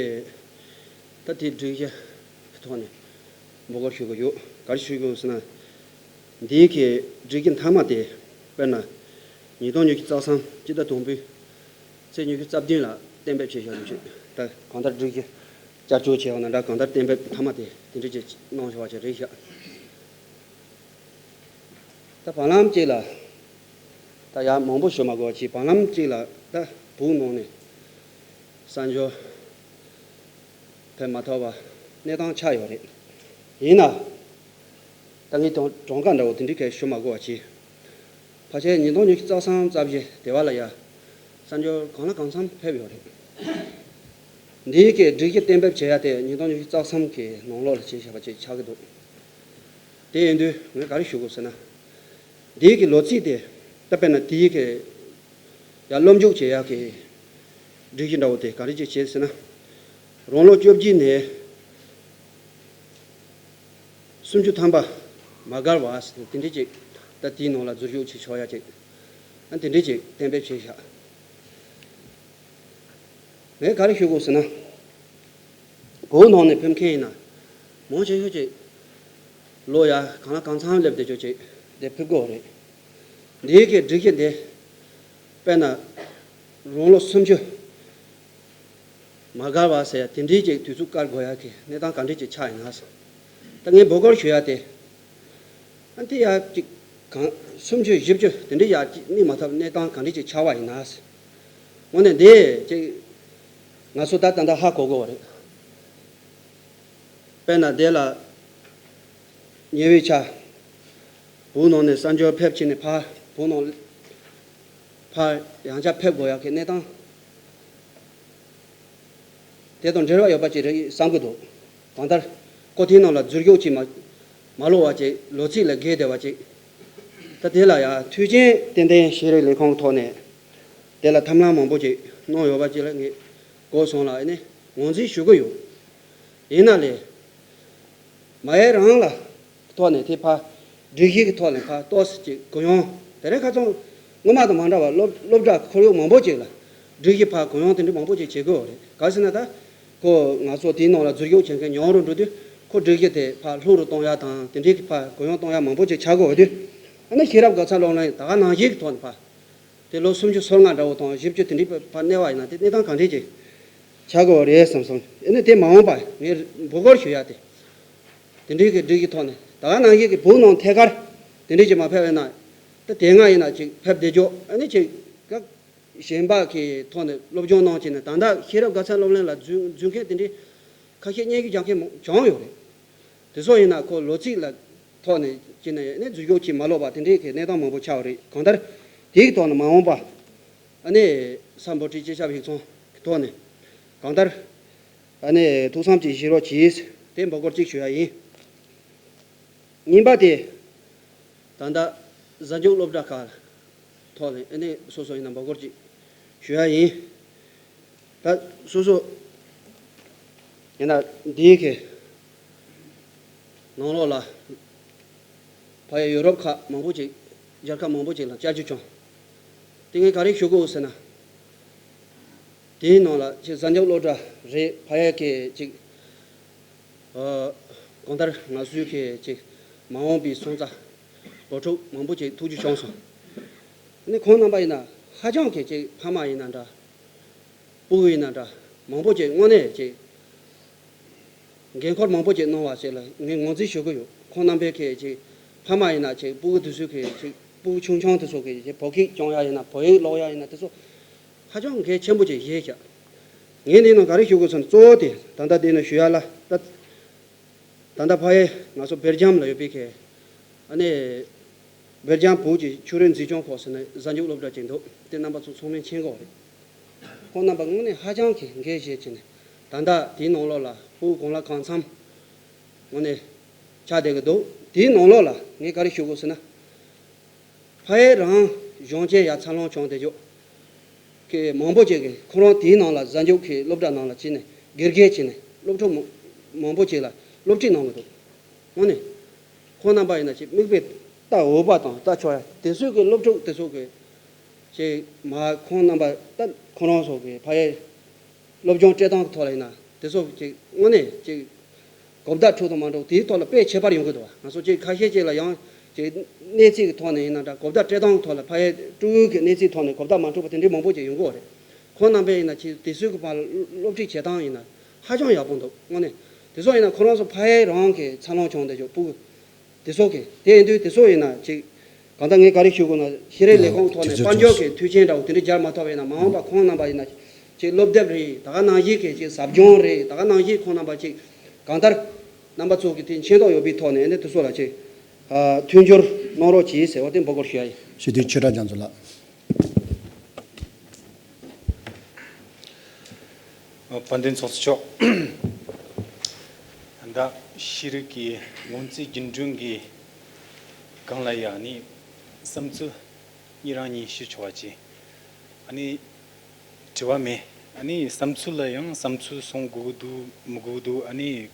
ད་དེ་སྒྲིག་གཞི་གི་ཐོག་ནས་འབོད་སྐུལ་ཞུ་གི་ཡོད། ག་རེ་ཞུ་གི་ཡོད་ཟེར་ན། འདིའི་གི་སྒྲིག་གཞི་མཐའ་མ་དེ་དཔེར་ན་ཉིས་སྟོང་ཉི་ཤུ་རྩ་གསུམ་སྤྱི་ཟླ་དང་པོའི་ཚེས་ཉི་ཤུ་རྩ་བདུན་ལ་གཏན་འབེབས་བྱས་བཞག་ཡོད་ཅིག་ད་གང་ལྟར་སྒྲིག་གཞི་བསྐྱར་བཅོས་བྱས་ཡོང་ན་འདྲ། གང་ལྟར་གཏན་འབེབས་མཐའ་མ་དེ་དེ་འདྲ་ཅིག་གནང་བཞག་པ་ཅིག་རེད་ཤག་ད་བར་ལམ་གཅིག་ལ་ད་ཡང་མང་པོ་ཞུ་མ་དགོས་པ་ཅིག་བར་ལམ་གཅིག་ལ་ད་བོད་ནང་ནས་གསར་འབྱོར་ཕེབས་མ་ཐུབ་པ་གནས་སྟངས་ཆགས་ཡོད་རེད། ཡིན་ན་ད་ངས་དང་གྲངས་ཀ་འདྲ་བོ་དེ་འདྲའི་གས་ཞུ་མ་དགོས་པ་བྱས། ཕལ་ཆེར་ཉིས་སྟོང་ཉི་ཤུ་རྩ་གསུམ་རྩ་བཞི་དེ་བ་ལ་ཡ་གསར་འབྱོར་གང་ལ་གང་འཚམ་ཕེབས་ཡོད་རེད། འདིའི་གི་སྒྲིག་གཞི་གཏན་འབེབས་བྱེད་ཡ་དེ་ཉིས་སྟོང་ཉི་ཤུ་རྩ་གསུམ་གི་ནང་ལོགས་ལ་བྱས་བཞག་པ་ཅིག་ཆགས་ཀྱི་འདུག་དེ་ཡིན་དུས་ངས་ག་རེ་ཞུ་དགོས་ཟེར་ན། འདིའི་གི་ལོ་ཚིགས་དེ་ད་དཔེར་ན་དེའི་གི་ཡ་སློབ་འཇུག་བྱེད་ཡག་གི་སྒྲིག་གཞི་འདྲ་བོ་དེ་ག་རེ་ཅིག་བྱས་ཟེར་ན། རང་ལོ་བཅོ་བརྒྱད་ནས་སུམ་ཅུ་ཐམ་པ་མ་བརྒལ་བ་ཟེར་དེ་འདྲས་ཅིག་ད་དེའི་ནང་ལ་འཛུལ་ཞུགས་བྱེད་ཆོག་ཡ་ཅིག་ཨ་དེ་འདྲས་ཅིག་གཏན་འབེབས་བྱས་བཞག་ངས་ག་རེ་ཞུ་དགོས་ཟེར་ན། བོད་ནང་ནས་ཕེབས་མཁན་ཡིན་ན་མང་ཆེ་ཤོས་ཅིག་ལོ་ཡ་གང་ལ་གང་འཚམ་སླེབས་བསྡད་ཆོག་ཅིག་དེ་ཕེབས་དགོས་རེད། འདིའི་གི་སྒྲིག་གཞི་འདི་དཔེར་ན་རང་ལོ་སུམ་ཅུ་མ་བརྒལ་བ་ཟེར་ཡ་དེ་འདྲའི་ཅིག་དུས་ཚོད་བཀལ་དགོས་ཡ་གི་གནས་སྟངས་ག་འདྲའི་ཅིག་ཆགས་ཡིན་ན་ཟེར། ད་ངས་འབོད་སྐུལ་ཞུ་ཡ་དེ། ཨ་དེ་ཡ་ཅིག་གང་སུམ་ཅུ་བཞི་བཅུ་དེ་འདྲའི་ཡ་ཅིག་གནས་མ་ཐུབ་གནས་སྟངས་ག་འདྲའི་ཅིག་ཆགས་པ་ཡིན་ན་ཟེར། དངོས་གནས་འདི་ཅིག་ང་ཚོ་ད་ད་ལྟ་ཧ་གོ་དགོས་པ་རེད། དཔེར་ན་དེ་ལ་ཉེ་བའི་ཆར་བོད་ནང་ནས་གསར་འབྱོར་ཕེབས་ཕྱིན་ནས་ཕར་བོད་ནང་ཕར་ཡང་བསྐྱར་ཕེབས་དགོས་ཡག་གི་གནས་སྟངས་དེ་དང་འབྲེལ་བ་ཡོད་པ་ཅིག་རེད་བསམ་གྱི་འདུག་གང་ལྟར་ཁོ་དེའི་ནང་ལ་འཛུལ་ཞུགས་ཅིག་མ་མ་ལོག་པ་ཅིག་ལོ་ཚིགས་ལ་འགལ་བསྡད་པ་ཅིག་ད་དེ་ལ་ཡང་མཐུན་རྐྱེན་ཏན་ཏན་ཤེས་རིག་ལས་ཁུངས་ཐོག་ནས་དེ་ལ་ཐབས་ལམ་མང་པོ་ཅིག་གནང་ཡོད་པ་ཅིག་ལ་ངས་གོ་སོང་ལ་ཨ་ནི་ངོས་འཛིན་ཞུ་གི་ཡོད། ཡིན་ན་ལས། མ་ཡལ་རང་ལ་ཐོག་ནས་དེ་ཕར་སྒྲིག་གཞི་གི་ཐོག་ནས་ཕར་ཏོག་ཙམ་ཅིག་གུ་ཡངས་དེ་རིང་ཁ་སང་སྔོན་མ་དང་མ་འདྲ་བར་སློབ་སློབ་གྲྭ་ཁོར་ཡུག་མང་པོ་ཅིག་ལ་སྒྲིག་གཞི་ཕར་གུ་ཡངས་དེ་འདྲ་མང་པོ་ཅིག་བྱེད་དགོས་རེད། ག་ཟེར་ན་ད་ཁོ་ང་ཚོ་དེའི་ནང་ལ་འཛུལ་ཞུགས་བྱེད་མཁན་ཉུང་རུ་འགྲོ་དུས་ཁོ་སྒྲིག་གཞི་དེ་ཕར་ལྷུག་རུ་གཏོང་ཡ་དང་དེ་འདྲའི་གི་ཕར་གུ་ཡངས་གཏོང་ཡ་མང་པོ་ཅིག་ཆགས་དགོས་དུས་ཨ་ནི་ཤེས་རབ་དགའ་ཚལ་སློབ་གླིང་ད་ག་ནང་བཞིན་གི་ཐོག་ནས་ཕར། དེ་ལོ་སུམ་ཅུ་སོ་ལྔ་འདྲ་བོ་དང་བཞི་བཅུ་དེ་འདྲའི་བར་གནས་པ་ཡིན་ན་དེ་གནས་སྟངས་གང་འདྲ་ཅིག་ཆགས་དགོས་རེད་བསམ་སོང་། ཨ་ནི་དེ་མ་འོངས་པ་ངས་འབོད་སྐུལ་ཞུ་ཡ་དེ། དེ་འདྲའི་གི་སྒྲིག་གཞི་ཐོག་ནས་ད་ག་ནང་བཞིན་གི་བོད་ནང་ཐད་ཀར་དེ་འདྲའི་ཅིག་མ་ཕེབས་ཡིན་ན་ད་དེ་སྔ་ཡིན་ན་ཅིག་ཕེབས་བསྡད་ཆོག་ཨ་ནི་ཅིག་ག་གཞན་པ་གི་ཐོག་ནས་སློབ་སྦྱོང་གནང་བྱས་ནས་ད་ལྟ་ཤེས་རབ་དགའ་ཚལ་སློབ་གླིང་ལ་འཛུལ་འཛུལ་མཁན་དེ་འདྲའི་ཁ་ཤས་སྙན་ཞུ་རྒྱག་མཁན་མང་བྱུང་ཡོད་རེད། དེ་ཚོ་ཡིན་ན་ཁོ་ལོ་ཚིགས་ལ་ཐོག་ནས་ཅི་ནས་ནས་འཛུལ་ཞུགས་ཀྱིས་མ་ལོག་པ་དེ་འདྲའི་གི་གནས་སྟངས་མང་པོ་ཆགས་པ་རེད། གང་ལྟར་དེའི་ཐོག་ནས་མ་འོངས་པ་ཨ་ནི་ས་འབོད་ཁྲི་སྤྱི་ཁྱབ་ཡིག་ཚང་གི་ཐོག་ནས་གང་ལྟར་ཨ་ནི་ཐུགས་བསམ་ཅིག་བཞེས་རོགས་གྱིས། དེ་འབོད་སྐུལ་གཅིག་ཞུ་ཡ་ཡིན། གཉིས་པ་དེ་ད་ལྟ་གཟའ་མཇུག་སློབ་གྲྭ་ཁག་ཐོག་ནས་ཨ་ནི་སོ་སོ་ཡིན་ན་འབོད་སྐུལ་ཅིག་ཞུ་ཡ་ཡིན། ད་སོ་སོ་ཡིན་ན་འདིའི་གི་ནང་ལོགས་ལ་ཕ་ཡི་ཡུ་རོབ་ཁག་མང་པོ་ཅིག་རྒྱལ་ཁབ་མང་པོ་ཅིག་ལ་བཅར་རྒྱུ་བྱུང་། དེ་ངས་ག་རེ་ཞུ་དགོས་ཟེར་ན། དེའི་ནང་ལ་ཅིག་གཟའ་མཇུག་སློབ་གྲྭ་རེད། ཕ་ཡི་གི་ཅིག་ཨ་གང་ལྟར་ང་ཚོའི་གི་ཅིག་མ་འོངས་པའི་སོན་རྩ་བུ་ཕྲུག་མང་པོ་ཅིག་ཐུག་རྒྱུ་བྱུང་སོང་། ཨ་ནི་ཁོང་རྣམ་པ་ཡིན་ན་ ཧ་ཅང་གི་ཅིག་ཕ་མ་ཡིན་ན་འདྲ། སྤུ་གུ་ཡིན་ན་འདྲ། མང་པོ་ཅིག་དངོས་གནས་ཅིག་འགན་ཁུར་མང་པོ་ཅིག་གནང་བ་ཞིག་ལ་ངས་ངོས་འཛིན་ཞུ་གི་ཡོད། ཁོང་རྣམ་པས་ཁྱེད་ཅིག་ཕ་མ་ཡིན་ན་ཅིག་སྤུ་གུ་དེ་ཚོས་ཁྱེད་ཅིག་སྤུ་གུ་ཆུང་ཆུང་དེ་ཚོ་གི་ཅིག་བོད་སྐད་སྐྱོང་ཡ་ཡིན་ན་བོད་ཡིག་ཀློག་ཡ་ཡིན་ན་དེ་ཚོ་ཧ་ཅང་འགན་ཆེན་པོ་ཅིག་བཞེས་ཤག་ངས་འདི་ནང་ག་རེ་ཞུ་དགོས་ཟེར་ན། གཙོ་བོ་དེ་ད་ལྟ་འདི་ནང་ཞུ་ཡ་ལ་ད། ད་ལྟ་ཕ་ཡུལ་ང་ཚོ་སྦེལ་ཇམ་ལ་ཡོད་པའི་ཁེ། ཨ་ནི། སྦེལ་ཇམ་བོད་ཀྱི་ཕྱུགས་རིགས་མཛེས་ལྗོངས་ཁོངས་ཟེར་ནས་གཟའ་མཇུག་སློབ་གྲྭ་ཅིག་འདུག་དེ་རྣམ་པ་ཚོ་ཚང་མས་མཁྱེན་གྱི་ཡོད་རེད། ཁོང་རྣམ་པ་དངོས་གནས་ཧ་ཅང་གི་འགན་བཞེས་བྱས་ནས་ད་ལྟ་དེའི་ནང་ལོགས་ལ་སྤུ་གུ་གང་ལ་གང་འཚམ་དངོས་གནས་ཆགས་བསྡད་ཀྱི་འདུག་དེའི་ནང་ལོགས་ལ་ངས་ག་རེ་ཞུ་དགོས་ཟེར་ན། ཕ་ཡུལ་རང་གཞུང་ཆེན་ཡར་འཚར་ལོངས་བྱུང་བསྡད་ཡོད། ཀྱི་མང་པོ་ཅིག་གིས་ཁོ་རང་དེའི་ནང་ལ་གཟའ་མཇུག་གི་སློབ་གྲྭ་ནང་ལ་ཕྱིན་ནས་དགེ་རྒན་བྱས་ནས་སློབ་ཕྲུག་མང་མང་པོ་ཅིག་ལ་སློབ་ཁྲིད་གནང་གི་འདུག་དངོས་གནས་ཁོང་རྣམ་པ་ཡིན་ན་ཅིག་མིག་དཔེ་ལྟ་འོས་པ་དང་ལྟ་ཆོག་ཡ་དེ་ཚོའི་གི་སློབ་ཕྲུག་དེ་ཚོ་གི་ཅིག་མ་ཁོང་རྣམ་པ་ལྟ་ཁོ་རང་ཚོ་གི་ཕ་ཡུལ་སློབ་སྦྱོང་སྤྲད་སྟངས་ཀྱི་ཐོག་ལ་ཡིན་ན་དེ་ཚོ་ཅིག་དངོས་གནས་ཅིག་གོ་བརྡ་འཕྲོད་དང་མ་འཕྲོད་དེའི་ཐོག་ལ་དཔེ་ཁྱད་པར་ཡོང་གི་འདུག་ང་ཚོ་ཅིག་ཁ་ཤས་ཅིག་ལ་ཡང་ཅིག་གནས་ཚད་ཀྱི་ཐོག་ནས་ཡིན་ན་འདྲ། གོ་བརྡ་སྤྲད་སྟངས་ཐོག་ལ་ཕ་ཡུལ་ཀྲུའུ་གི་གནས་ཚད་ཐོག་ནས་གོ་བརྡ་མ་འཕྲོད་པ་དེ་འདྲའི་མང་པོ་ཅིག་ཡོང་གི་ཡོད་རེད། ཁོང་རྣམ་པས་ཡིན་ན་ཅིག་དེ་ཚོའི་གི་བར་སློབ་ཁྲིད་བྱེད་སྟངས་ཡིན་ན་ཧ་ཅང་ཡག་པོ་འདུག་དངོས་གནས་དེ་ཚོ་ཡིན་ན་ཁོ་རང་ཚོ་ཕ་ཡུལ་རང་གི་འཚར་ལོངས་བྱུང་བསྡད་ཡོད་སྤུ་གུ། དེ་ཚོ་གི་དེ་ཡིན་དུས་དེ་ཚོ་ཡིན་ན་ཅིག་གང་ལྟར་ངས་ག་རེ་ཞུ་དགོས་ན་ཤེས་རིག་ལས་ཁུངས་ཐོག་ནས་དཔལ་འབྱོར་གྱི་མཐུན་རྐྱེན་འདྲ་བོ་དེ་འདྲ་སྦྱར་མ་ཐུབ་པ་ཡིན་ན་མ་འོངས་པ་ཁོང་རྣམ་པ་ཡིན་ན་ཅིག་སློབ་དེབ་རེད། ད་ག་ནང་བཞིན་གི་ཅིག་ཟབ་སྦྱོང་རེད། ད་ག་ནང་བཞིན་ཁོང་རྣམ་པ་ཅིག་གང་ལྟར་རྣམ་པ་ཚོ་གི་དེ་མཁྱེན་རྟོགས་ཡོད་པའི་ཐོག་ནས་ཨ་ནི་དེ་ཚོ་ལ་ཅིག་མཐུན་སྦྱོར་གནང་རོགས་གྱིས་ཟེར་བ་དེ་འབོད་སྐུལ་ཞུ་ཡ་ཡིན། སྤྱི་འཐུས་ཆོས་གྲགས་རྒྱ་མཚོ་ལགས། དཔལ་ལྡན་ཚོགས་གཙོ་མཆོག་ད་ཤེས་རིག་གི་སྔོན་རྩིས་རྒྱུན་འགྲོས་ཀྱི་སྒང་ལ་ཡ་ནི་བསམ་ཚུལ་གཉིས་རང་གཉིས་ཞུ་ཆོག་པ་ཅིག་ཨ་ནི་དྲི་བ་མེད། ཨ་ནི་བསམ་ཚུལ་ལ་ཡང་བསམ་ཚུལ་གསུང་དགོས་ཀྱི་འདུག་མི་དགོས་ཀྱི་འདུག་ཨ་ནི་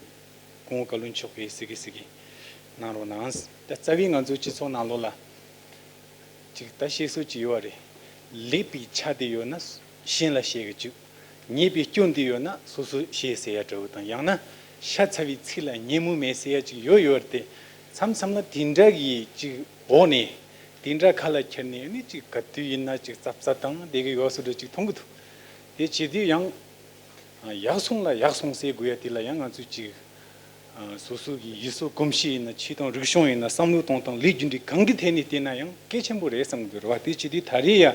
སྐུ་ངོ་བཀའ་བློན་མཆོག་གིས་ཟེར་གི་ཟེར་གི་གནང་རོགས་གནང་། ད་རྩ་བའི་ང་ཚོའི་སྤྱི་ཚོགས་ནང་ལོགས་ལ། ཅིག་ད་བཤད་སྲོལ་ཅིག་ཡོད་རེད། ལེགས་པའི་ཆ་དེ་ཡོད་ན་གཞན་ལ་བཤད་གི་བཅུག་ཉེས་པའི་སྐྱོན་དེ་ཡོད་ན་སོ་སོས་བཤད་ཟེར་ཡ་འདྲ་བོ་དང་ཡང་ན་ཤ་ཚ་བའི་ཚིག་ལ་ཉན་མོ་མེད་ཟེར་ཡ་ཅིག་ཡོད་ཡོད་རེད་དེ། མཚམས་མཚམས་ལ་དེ་འདྲ་གི་ཅིག་འོག་ནས་དེ་འདྲ་ཁ་ལ་འཁྱེར་ནས་ནི་ཅིག་ག་དུས་ཡིན་ན་ཅིག་རྩབ་རྩབ་དང་བསྡད་གི་ཡོད་སྲོལ་འདྲ་ཅིག་མཐོང་གི་འདུག་དེ་བྱེད་དུས་ཡང་ཡག་སོང་ལ་ཡག་སོང་ཟེར་དགོས་ཡ་དེ་ལ་ཡང་ང་ཚོས་ཅིག་སོ་སོ་གི་ཡུལ་སྲོལ་གོམས་གཤིས་ཡིན་ན་ཆོས་དང་རིག་གཞུང་ཡིན་ན་བསམ་བློ་གཏོང་སྟངས་ལས་རྒྱུ་འབྲས་གང་གི་ཐད་ནས་བལྟས་ན་ཡང་གལ་ཆེན་པོ་རེད་བསམ་གི་འདུག་རེད་བ། དེ་བྱེད་དུས་ད་རེས་ཡ་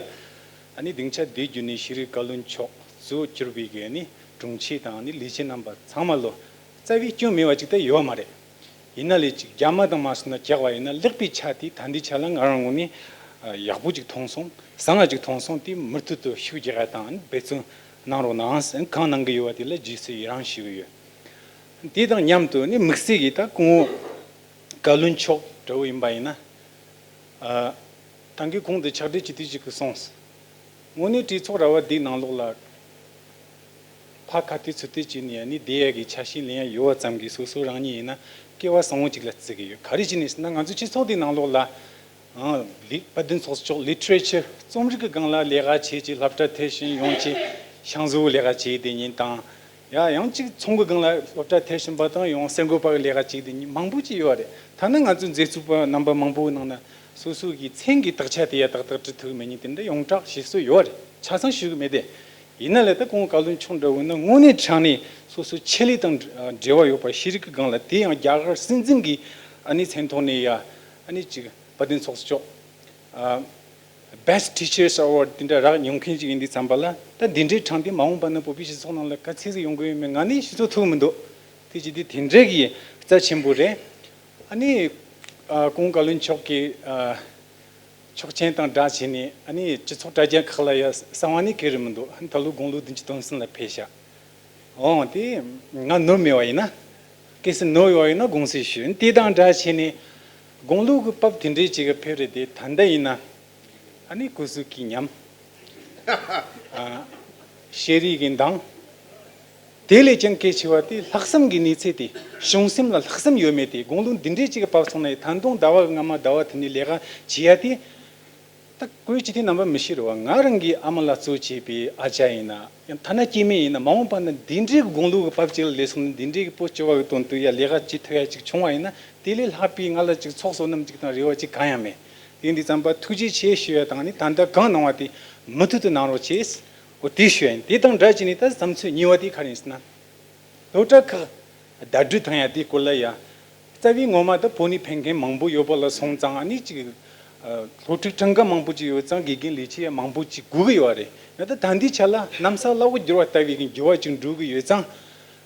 ཨ་ནི་སྡིངས་ཆ་འདི་བརྒྱུད་ནས་ཤེས་རིག་བཀའ་བློན་མཆོག་གཙོ་བོ་གྱུར་པའི་གི་ཨ་ནི་དྲུང་ཆེ་དང་ཨ་ནི་ལས་བྱེད་རྣམ་པ་ཚང་མ་ལོ་རྩ་བའི་སྐྱོན་མེད་པ་ཅིག་ད་ཡོད་མ་རེད། ཡིན་ན་ལས་ཅིག་རྒྱ་མ་དང་མ་སོང་ན་རྒྱག་པ་ཡིན་ན་ལེགས་པའི་ཆ་དེ་ད་འདི་ཆ་ལ་ང་རང་ངོས་ནས་ཡག་པོ་ཅིག་མཐོང་སོང་། བཟང་ང་ཅིག་མཐོང་སོང་། དེ་མུ་མཐུད་དུ་ཤུགས་རྒྱག་ཡ་དང་ཨ་ནི་འབད་བརྩོན་གནང་རོགས་གནང་ཟེར་གང་གནང་གི་ཡོད་པ་དེ་ལ་རྗེས་སུ་ཡི་རང་ཞུ་གི་ཡོད། དེ་དང་མཉམ་དུ་ནི་དམིགས་བསལ་གྱིས་ད་སྐུ་ངོ་བཀའ་བློན་མཆོག་འདྲ་བོ་ཡིན་པ་ཡིན་ན། ཨ། ད་གིན་གོང་དུ་ཕྱག་བྲིས་ཅིག་དུས་ཅིག་གིས་གསུངས། དངོས་གནས་གྲོས་ཚོགས་ར་བ་འདིའི་ནང་ལོགས་ལ་ཕར་ཁ་གཏད་ཚུར་གཏད་བྱས་ནས་ནི་བསྡད་ཡ་གི་ཆ་ཤས་ལེན་ཡ་ཡོད་པ་ཙམ་གྱིས་སོ་སོ་རང་ཉིད་ཡིན་ན་སྐལ་བ་བཟང་བོ་ཅིག་ལ་བརྩི་གི་ཡོད། ག་རེ་བྱས་ནས་ཟེར་ན་ང་ཚོ་སྤྱི་ཚོགས་འདིའི་ནང་ལོགས་ལ། ཨང་། ལི་དཔལ་ལྡན་ཚོགས་གཙོ་ལི་ཊི་རེ་ཅར་རྩོམ་རིག་གི་སྒང་ལ་ལས་ཀ་བྱེད་ཀྱི་སློབ་གྲྭ་ཐོན་བཞིན་ཡོང་ཀྱི་ཤང་བཟོ་བོའི་ལས་ཀ་བྱེད་དེ་ཉིན་དང་། ཡ་ཡང་གཅིག་ཚོང་གི་སྒང་ལ་སློབ་གྲྭ་ཐོན་བཞིན་པ་དང་ཡང་སེམས་འགུལ་པ་གི་ལས་ཀ་བྱེད་དེ་ཉིན་མང་པོ་ཅིག་ཡོད་རེད། ཐ་ན་ང་ཚོའི་མཛད་གཙོ་པ་རྣམ་པ་མང་པོའི་ནང་ན་སོ་སོ་གི་མཚན་གི་དག་ཆ་དེ་ཡ་ཏག་ཏག་བྲི་ཐུབ་མེད་ཉིན་དེ་འདྲ་ཡོངས་གྲགས་ཞེས་སུ་ཡོད་རེད། ཆ་ཚང་ཞུ་གི་མེད་དེ། ཡིན་ན་ལས་ད་གོང་བཀའ་བློན་མཆོག་འདྲ་བོ་ན་དངོས་གནས་དྲང་ནས་སོ་སོ་ཆེད་ལས་དང་འབྲེལ་བ་ཡོད་པ་ཤེས་རིག་གི་སྒང་ལ་དེ་ཡང་རྒྱ་གར་སྲིད་འཛིན་གི་ཨ་ནི་མཚན་ཐོག་ནས་ཡ་ཨ་ནི་ཅིག་དཔལ་ལྡན་ཚོགས་གཙོ་མཆོག Best Teachers Award དེ་འདྲ་རག་མྱོང་མཁན་ཅིག་ཡིན་དུས་ཙམ་པ་ལ་ད་འདི་འདྲའི་གྲངས་དེ་མ་འོངས་པ་ན་བོད་པའི་སྤྱི་ཚོགས་ནང་ལ་ག་ཚད་ཅིག་ཡོང་གི་ཡོད་མེད་ང་ནི་ཤེས་ཚོད་ཐུབ་མི་འདུག་དེ་ཅི་དེ་དེ་འདྲའི་གི་རྩ་ཆེན་པོ་རེད། ཨ་ནི་ཨ་གོང་བཀའ་བློན་མཆོག་གི་ཨ་ཆོག་མཆན་དང་སྦྲགས་བྱས་ནས་ཨ་ནི་སྤྱི་ཚོགས་དྲ་རྒྱ་ཁག་ལ་ཡ་གསང་བ་ནི་ག་རེ་མི་འདུག་ད་ལོ་དགུང་ལོ་བདུན་ཅུ་དོན་གསུམ་ལ་ཕེབས་ཤག་འོང་དེ་ང་ནོར་མེད་པ་ཡིན་ན། གལ་སྲིད་ནོར་ཡོད་པ་ཡིན་ན་དགོངས་སེལ་ཞུ། དེ་དང་སྦྲགས་བྱས་ནས་དགུང་ལོ་གི་བབ་དེ་འདྲའི་ཅིག་གི་ཕེབས་རེད་དེ་ད་ལྟ་ཡིན་ན། ཨ་ནི་སྐུ་གཟུགས་ཀྱི་ཉམས། ཨ། ཤེས་རིག་གི་མདངས། དེ་ལས་ཀྱང་གལ་ཆེ་བ་དེ་ལྷག་བསམ་གྱི་གནས་ཚད་དེ། གཞུང་སེམས་ལ་ལྷག་བསམ་ཡོད་མེད་དེ་དགུང་ལོ་འདི་འདྲའི་ཅིག་གི་བབ་སོང་ན་ཡང་ད་དུང་ཟླ་བ་སྔ་མ་ཟླ་བ་དེ་ནས་ལས་ཀ་བྱེད་ཡ་དེ། ད་བཀོད་ཅི་ཐེ་རྣམ་པ་མི་ཤེས་རེད་བ། ང་རང་གི་ཨ་མ་ལགས་གཙོ་བྱས་པའི་ཨ་ཅག་ཡིན་ན་ཡང་ཐ་ན་སྐྱེ་དམན་ཡིན་ན་མ་འོངས་པ་ན་འདི་འདྲའི་དགུང་ལོ་གི་བབ་ཅིག་ལ་སླེབས་སོང་ན་འདི་འདྲའི་གི་བུ་སྐྱོ་བ་གི་དོན་དུ་ཡ་ལས་ཀ་བྱེད་ཐུབ་ཡ་ཅིག་བྱུང་བ་ཡིན་ན་དེ་ལས་ལྷག་པའི་ང་ལ་ཅིག་ཚོགས་བསོད་ནམས་ཅིག་དང་རེ་བ་ཅིག་གང་ཡང་མེད། དེ་འདི་ཙམ་པ་ཐུགས་རྗེ་ཆེ་ཞུ་ཡ་དང་ནི་ད་ལྟ་གང་གནང་བ་དེ་ མུ་མཐུད་དུ་གནང་རོགས་བྱེད། འོ་དེ་ཞུ་ཡ་ཡིན། དེ་དང་འདྲ་བྱས་ནས་ད་བསམ་ཚུལ་གཉིས་པ་དེ་ག་རེ་ཡིན་ཟེར་ན། སློབ་གྲྭ་ཁག་བརྡ་སྤྲོད་བཏང་ཡ་དེའི་སྐོར་ལ་ཡ། རྩ་བའི་ངོ་མ་ད་བོད་ནས་ཕེབས་མཁན་མང་པོ་ཡོད་པ་ལ་སོང་ཙང་ཨ་ནི་ཅིག་སློབ་ཕྲུག་གྲངས་ཀ་མང་པོ་ཅིག་ཡོད་ཙང་དགེ་རྒན་ལས་བྱེད་ཡ་མང་པོ་ཅིག་དགོས་ཀྱི་ཡོད་རེད། ཡང་ད་ད་ལྟའི་ཆ་ལ་གནམ་ས་བླ་འོག་འགྱུར་བ་ལྟ་བུའི་འགྱུར་བ་ཅིག་འགྲོ་གི་ཡོད་ཙང་།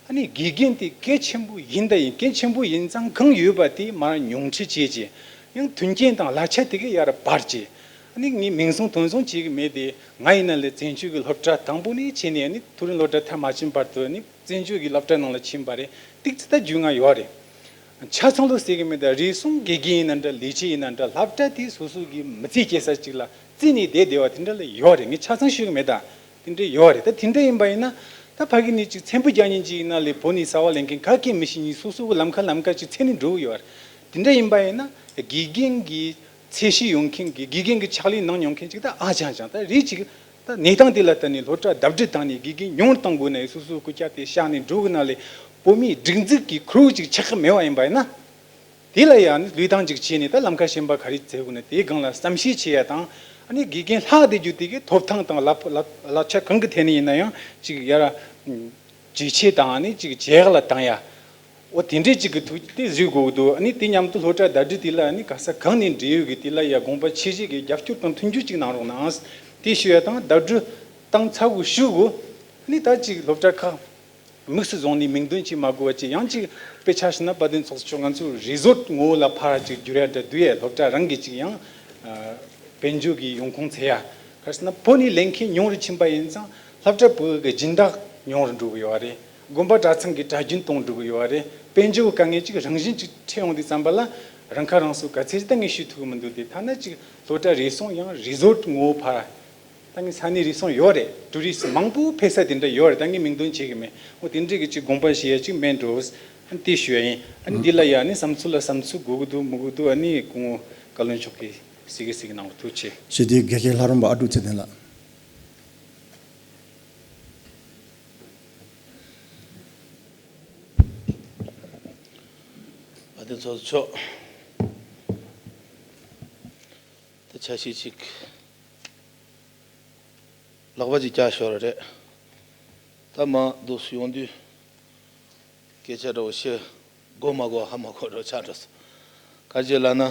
ཨ་ནི་དགེ་རྒན་དེ་གལ་ཆེན་པོ་ཡིན་ད་ཡིན། གལ་ཆེན་པོ་ཡིན་ཙང་གང་ཡོད་པ་དེ་མར་ཉུང་འཕྲི་བྱས་རྗེས། ཡང་མཐུན་རྐྱེན་དང་གླ་ཆ་དེ་ག་ཡར་སྤར་རྗེས། ཨ་ནི་ངས་མིང་བཟང་དོན་བཟང་བྱེད་ཀྱི་མེད་དེ། ང་ཡིན་ན་ལས་བཙན་བྱོལ་གྱི་སློབ་གྲྭ་དང་པོ་ནས་བྱས་ནས་ཨ་ནི་མཐོ་རིམ་སློབ་གྲྭ་མཐར་མ་ཕྱིན་བར་དུ་ཨ་ནི་བཙན་བྱོལ་གྱི་སློབ་གྲྭ་ནང་ལ་ཕྱིན་པ་རེད། ཏིག་ཙི་ད་རྒྱུས་མངའ་ཡོད་རེད། ཆ་ཚང་ལོ་ཟེར་གྱི་མེད་ད། རེ་ཟུང་དགེ་རྒན་ཡིན་ན་འདྲ། ལས་བྱེད་ཡིན་ན་འདྲ། སློབ་གྲྭ་དེ་སོ་སོ་གི་མི་ཚེ་སྐྱེལ་ས་ཅིག་ལ་བརྩིས་ནས་བསྡད་བསྡད་པ་དེ་འདྲ་ལ་ཡོད་རེད། ངས་ཆ་ཚང་ཤོད་གི་མེད་ད། དེ་འདྲ་ཡོད་རེད། ད་དེ་འདྲ་ཡིན་པ་ཡིན་ན། ད་ཕ་གི་ནས་ཅིག་ཚེམ་བུ་རྒྱག་མཁན་ཅིག་ཡིན་ན་ལས་བོད་ནས་གསར་པ་སླེབས་མཁན་ག་གེ་མི་ཤེས་མཁན་སོ་སོ་གི་ལམ་ཁ་ལམ་ཁ་ཅིག་འཚོལ་ནས་འགྲོ་གི་ཡོད་རེད། དེ་འདྲ་ཡིན་པ་ཡིན་ན་དགེ་རྒན་གྱི་ཚད་གཞི་ཡོད་མཁན་གྱི། དགེ་རྒན་གྱི་ཕྱག་ལས་གནང་མྱོང་མཁན་ཅིག་ད་ཨ་ཅང་ཅང་ད་རེད། ཅིག་ད་གནས་སྟངས་དེ་ལ་བལྟས་ནས་སློབ་གྲྭ་ལྡབ་འགྲིལ་བཏང་ནས་དགེ་རྒན་ཉུང་རུ་གཏོང་དགོས་ན་ཡང་སོ་སོའི་སྐུ་ཁྱབ་དེ་བཞག་ནས་འགྲོ་གི་ན་ལས། བོད་མིའི་སྒྲིག་འཛུགས་ཀྱི་ཁོར་ཡུག་ཅིག་ཆགས་ཀྱི་མེད་པ་ཡིན་པ་ཡིན་ན། དེ་ལ་ཡང་ནི་ལུས་ཐང་ཅིག་བྱས་ནས་ད་ལམ་ཁ་གཞན་པ་ག་རེ་བཙལ་དགོས་ན་དེའི་སྒང་ལ་བསམ་ཤེས་བྱེད་ཡ་དང་། ཨ་ནི་དགེ་རྒན་ལྷག་བསྡད་རྒྱུ་དེ་གའི་ཐོབ་ཐང་དང་བསླབ་བསླབ་བསླབ་བྱ་གང་གི་ཐད་ནས་ཡིན་ན་ཡང་ཅིག་ཡར་ཇེ་ཆེ་དང་ཨ་ནི་ཅིག་ཇེ་ཡག་ལ་བཏང་ཡ། འོ་དེ་འདྲས་ཅིག་གི་ཐུགས་དེ་བཟོས་དགོས་ཀྱི་འདུག་ཨ་ནི་དེ་མཉམ་དུ་སློབ་གྲྭ་ཟླ་སྒྲིལ་དེ་ལ་ཨ་ནི་ག་ས་གང་ནས་འབྲེལ་ཡོད་ཀྱི་དེ་ལ་ཡ་དགོངས་པ་ཆེ་བཞེས་ཀྱི་རྒྱབ་སྐྱོར་དང་མཐུན་འགྱུར་ཅིག་གནང་རོགས་གནང་། དེ་ཞུ་ཡ་དང་ཟླ་སྒྲིལ་བཏང་ཚར་དགོས་ཞུ་དགོས། ཨ་ནི་ད་ཅིག་སློབ་གྲྭ་ཁག་དམིགས་སུ་བཟུང་ནས་མིང་འདོན་བྱེད་མ་དགོས་པ་བྱས། ཡང་ཅིག་དཔེ་ཆ་བཞག་ན་དཔལ་ལྡན་ཚོགས་གཙོ་མཆོག་ང་ཚོ་རི་ཟོར་ངོ་བོ་ལ་ཕར་ཅིག་བསྒྱུར་ཡ་འདྲ་འདུག་ཡ། སློབ་གྲྭ་རང་གི་ཅིག་ཡང་དཔལ་འབྱོར་གྱི་ཡོང་ཁུངས་འཚོལ་ཡ། ག་རེ་ཟེར་ན་བོད་ནས་སླེབས་མཁན་ཉུང་རུ་ཕྱིན་པ་ཡིན་ཙང་སློབ་གྲྭ་བོད་ཀྱི་སྦྱིན་བདག་ཉུང་རུ་འགྲོ་གི་ཡོད་རེད། དགོན་པ་གྲྭ་ཚང་གི་གྲྭ་རྒྱུན་གཏོང་འགྲོ་གི་ཡོད་རེད། དཔལ་འབྱོར་གྱི་དཀའ་ངལ་ཅིག་རང་བཞིན་ཅིག་འཕྲད་ཡོང་དུས་ཙམ་པ་ལ་རང་ཁ་རང་གསོ་ག་ཚད་ཅིག་ད་ངས་ཞུ་ཐུབ་ཀྱི་མི་འདུག་དེ་ཐ་ན་ཅིག་སློབ་གྲྭ་རེ་ཟུང་ཡང་རི་ཟོར་ངོ་བོ་ཕར། ད་ངས་ས་གནས་རེ་ཟུང་ཡོད་རེད། ཊུ་རི་སི་མང་པོ་ཕེབས་ས་དེ་འདྲ་ཡོད་རེད། ད་ངས་མིང་འདོན་བྱེད་ཀྱི་མེད། འོ་དེ་འདྲས་ཀྱི་ཅིག་དགོངས་པ་བཞེས་ཡ་ཅིག་མེད་འགྲོ། ཨ་ནི་དེ་ཞུ་ཡ་ཡིན། ཨ་ནི་འདི་ལ་ཡ་ནི་བསམ་ཚུལ་ལ་བསམ་ཚུལ་དགོས་ཀྱི་འདུག་མི་དགོས་འདུག་ཨ་ནི་སྐུ་ངོ་བཀའ་བློན་མཆོག་གིས་གཟིགས་གི་གཟིགས་གནང་བ་ཐུགས་རྗེ་ཆེ། ཞུ་དེ་དགེ་རྒན་ལྷ་རམས་པ་ཨ་ཀྲུག་ཚེ་བརྟན་ལགས། དཔལ་ལྡན་ཚོགས་གཙོ་མཆོག་ད་ཆ་ཤས་ཅིག་ལག་པ་ཅིག་བཀྱག་ཤོར་རེད། ད་མ་འདུག་སུ་ཡོང་དུས་སྐད་ཆ་འདྲ་བོ་བཤད་དགོས་མ་དགོས་ཧ་མ་གོ་འདྲ་བོ་ཆགས་འགྲོ་སོང་། ག་རེ་ལབ་ན།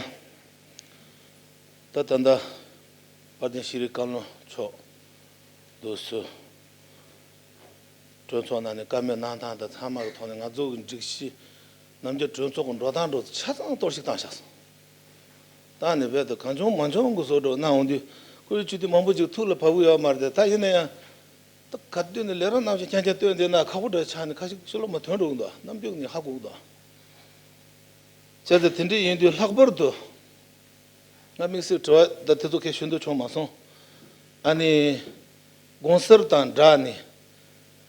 ད་ད་ལྟ་དཔལ་ལྡན་ཤེས་རིག་བཀའ་བློན་མཆོག་འདུག་སུ། གྲོས་ཚོགས་ནང་ནས་བཀའ་མོལ་གནང་སྟངས་དང་ཚང་མ་གི་ཐོག་ནས་ང་ཚོ་གི་སྒྲིག་གཞི་ནམ་རྒྱུན་གྲོས་ཚོགས་ཀྱི་འགྲོ་སྟངས་འདྲ་བོ་ཆ་ཚང་གཏོར་བཤིག་བཏང་བཞག་སོང་། བཏང་ནས་རྦད་དེ་གང་བྱུང་མང་བྱུང་གི་བཟོ་འདྲ་བོ་གནང་འོང་དུས་ཁོ་རའི་སྤྱི་འཐུས་མང་པོ་ཅིག་ཐུགས་ལ་བབས་ཀྱི་ཡོད་མ་རེད་དེ། ད་ཡིན་ན་ཡང་ད་ག་དུས་ནས་ལས་རོགས་རྣམ་གཞན་རྐྱང་རྐྱང་བཏོན་བསྡད་ན་ཁག་པོ་འདྲ་ཆགས་ནས་ཁ་ཤས་ཕྱི་ལོགས་མ་ཐོན་འགྲོ་གི་འདུག་ནམ་རྒྱུན་ནས་ཧ་གོ་གི་འདུག་བྱས་ཙང་དེ་འདྲ་ཡིན་དུས་ལྷག་པར་དུ། ང་དམིགས་བསལ་དྲི་བ་ད་དེ་ཚོ་གས་ཞུ་འདོད་བྱུང་མ་སོང་། ཨ་ནི། དགོངས་སེལ་དང་སྦྲགས་ནས།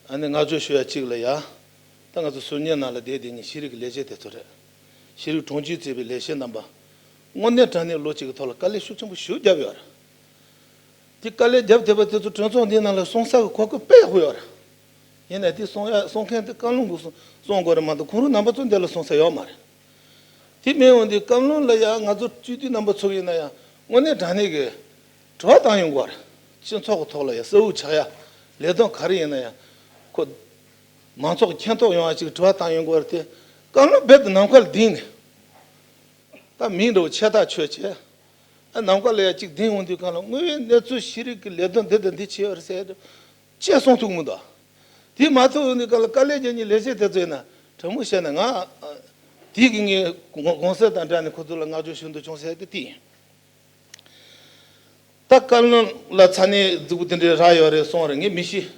ཨ་ནི་བསྔགས་བརྗོད་ཞུ་ཡ་གཅིག་ལ་ཡ། ད་ང་ཚོ་ཟུར་ཉན་ནང་ལ་བསྡད་བསྡད་མཁན་ཤེས་རིག་གི་ལས་བྱེད་དེ་ཚོ་རེད། ཤེས་རིག་དྲུང་ཆེས་གཙོས་པའི་ལས་བྱེད་རྣམ་པ། དངོས་གནས་དྲང་གནས་ལོ་གཅིག་གི་ཐོག་ལ་དཀའ་ལས་ཤུགས་ཆེན་པོ་ཞེ་པོ་བརྒྱབ་ཡོད་རེད། དེ་དཀའ་ལས་བརྒྱབ་བསྡད་པ་དེ་ཚོ་གྲོས་ཚོགས་འདིའི་ནང་ལ་གསུང་ས་གི་གོ་སྐབས་དཔེ་ཡག་པོ་ཡོད་རེད། ཡིན་ནའི་དེ་གསུང་ཡ་གསུང་མཁན་དེ་བཀའ་བློན་གྱིས་གསུང་དགོས་རེད་མ་གཏོགས་ཁོང་རང་རྣམ་པ་ཚོ་འདི་ལ་གསུང་ས་ཡོད་མ་རེད། དེ་མིན་འོང་དུས་བཀའ་བློན་ལ་ཡང་ང་ཚོ་སྤྱི་འཐུས་རྣམ་པ་ཚོ་ཡིན་ན་ཡང་དངོས་གནས་དྲང་གནས་ཀྱི་དྲི་བ་བཏང་ཡོང་དགོས་རེད། སྤྱི་ཚོགས་ཀྱི་ཐོག་ལ་ཡང་གསལ་བོ་ཆགས་ཡ་ལས་དོན་ག་རེ་ཡིན་ན་ཡང་ཁོ་མང་ཚོགས་ཀྱི་མཁྱེན་རྟོགས་ཡོང་བ་ཅིག་དྲི་བ་བཏང་ཡོང་དགོས་རེད་དེ། བཀའ་བློན་རྦད་དེ་ནམ་མཁའ་ལ་ལྡིང་ནས་ད་མིང་འདྲ་བོ་ཆེ་ཐག་ཆོད་བྱས། ཨ་ནམ་མཁའ་ལ་ཡ་གཅིག་ལྡིང་འོང་དུས་གང་ལ་དངོས་ཡོད་གནས་ཚུལ་ཤེས་རིག་གི་ལས་དོན་འདི་དང་འདི་བྱས་ཡོད་རེད་ཟེར་ཅེས་གསུང་ཐུབ་མི་འདུག་དེ་མ་ཐུབ་འོང་དུས་གང་ལ་དཀའ་ལས་རྒྱག་མཁན་ལས་བྱེད་དེ་ཚོ་ཡིན་ན་དྲང་མོ་བཤད་ན་ང་དེ་གི་ངས་དགོངས་དགོངས་སེལ་དང་སྦྲགས་ནས་ཁོ་ཚོ་ལ་བསྔགས་བརྗོད་ཞུ་འདོད་བྱུང་ཟེར་དེ་དེ་ཡིན། ད་བཀའ་བློན་ལ་ཚ་ནས་རྫིག་པོ་དེ་འདྲའི་རག་ཡོད་རེད་གསུངས་རེད། ངས་མི་ཤེས།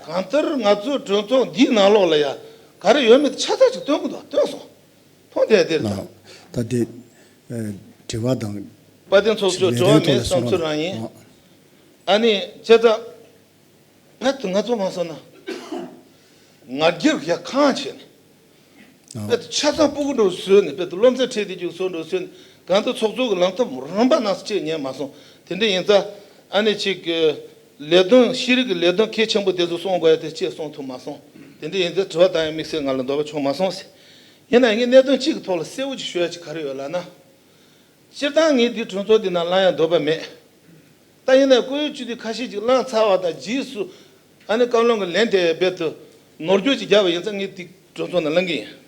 གང་ལྟར་ང་ཚོའི་གྲོས་ཚོགས་འདིའི་ནང་ལོགས་ལ་ཡ་ག་རེ་ཡོད་མེད་ཆ་ཚང་ཅིག་སྟོན་གི་འདུག་སྟོན་སོང་། མཐོང་དེ་དེ་རེད་ད། ད་དེ་ཨ་དྲི་བ་དང་། དཔལ་ལྡན་ཚོགས་གཙོ་ལས་དོན་ཐོག་ལ་གསུང་རོགས་གནང་། དྲི་བ་མེད་བསམ་ཚུལ་རང་ཡིན། ཨ། ཨ་ནི་བྱས་ཙང་རྦད་དེ་ང་ཚོ་མ་སོང་ན་ང་རྒྱལ་ཡ་ཁང་བྱས་ནས། ཨ། རྦད་དེ་ཆ་ཚང་སྤུ་གུ་འདྲ་བོ་བཟོས་ནས་རྦད་དེ་སློབ་ཚན་ཁྲིད་དེ་རྒྱུགས་སོ་འདྲ་བོ་བཟོས་ནས་གང་ལྟར་ཚོགས་གཙོ་གི་ལམ་ཐབས་རིམ་པ་ནང་སུ་ཅེས་ཉན་མ་སོང་། དེ་འདྲ་ཡིན་ཙང་ཨ་ནི་ཅིག་གི་ལས་དོན་ཤེས་རིག་གི་ལས་དོན་གལ་ཆེན་པོ་དེ་ཚོ་གསུང་དགོས་ཡ་དེ་ཅེས་གསུང་ཐུབ་མ་སོང་། དེ་འདྲ་ཡིན་ཙང་དྲི་བ་བཏང་ཡ་དམིགས་བསལ་ང་ལ་འདོད་པ་བྱུང་མ་སོང་ཟེར། ཡིན་ན་ངས་གནད་དོན་གཅིག་གི་ཐོག་ལ་གསལ་བོ་ཅིག་ཞུ་ཡ་ཅིག་ག་རེ་ཡོད་ལབ་ན། སྤྱིར་བཏང་ངས་འདི་གྲོས་ཚོགས་འདི་ནང་ལངས་ཡ་འདོད་པ་མེད། ད་ཡིན་ན་བཀུར་འོས་སྤྱི་འཐུས་ཁ་ཤས་ཅིག་བླངས་ཚར་བ་དང་རྗེས་སུ་ཨ་ནི་བཀའ་བློན་གྱི་ལན་དེ་རྦད་དུ་ནོར་འཁྱོག་ཅིག་བརྒྱབ་པ་ཡིན་ཙང་ངས་དེ་གྲོས་ཚོགས་ནང་གླེང་གི་ཡིན།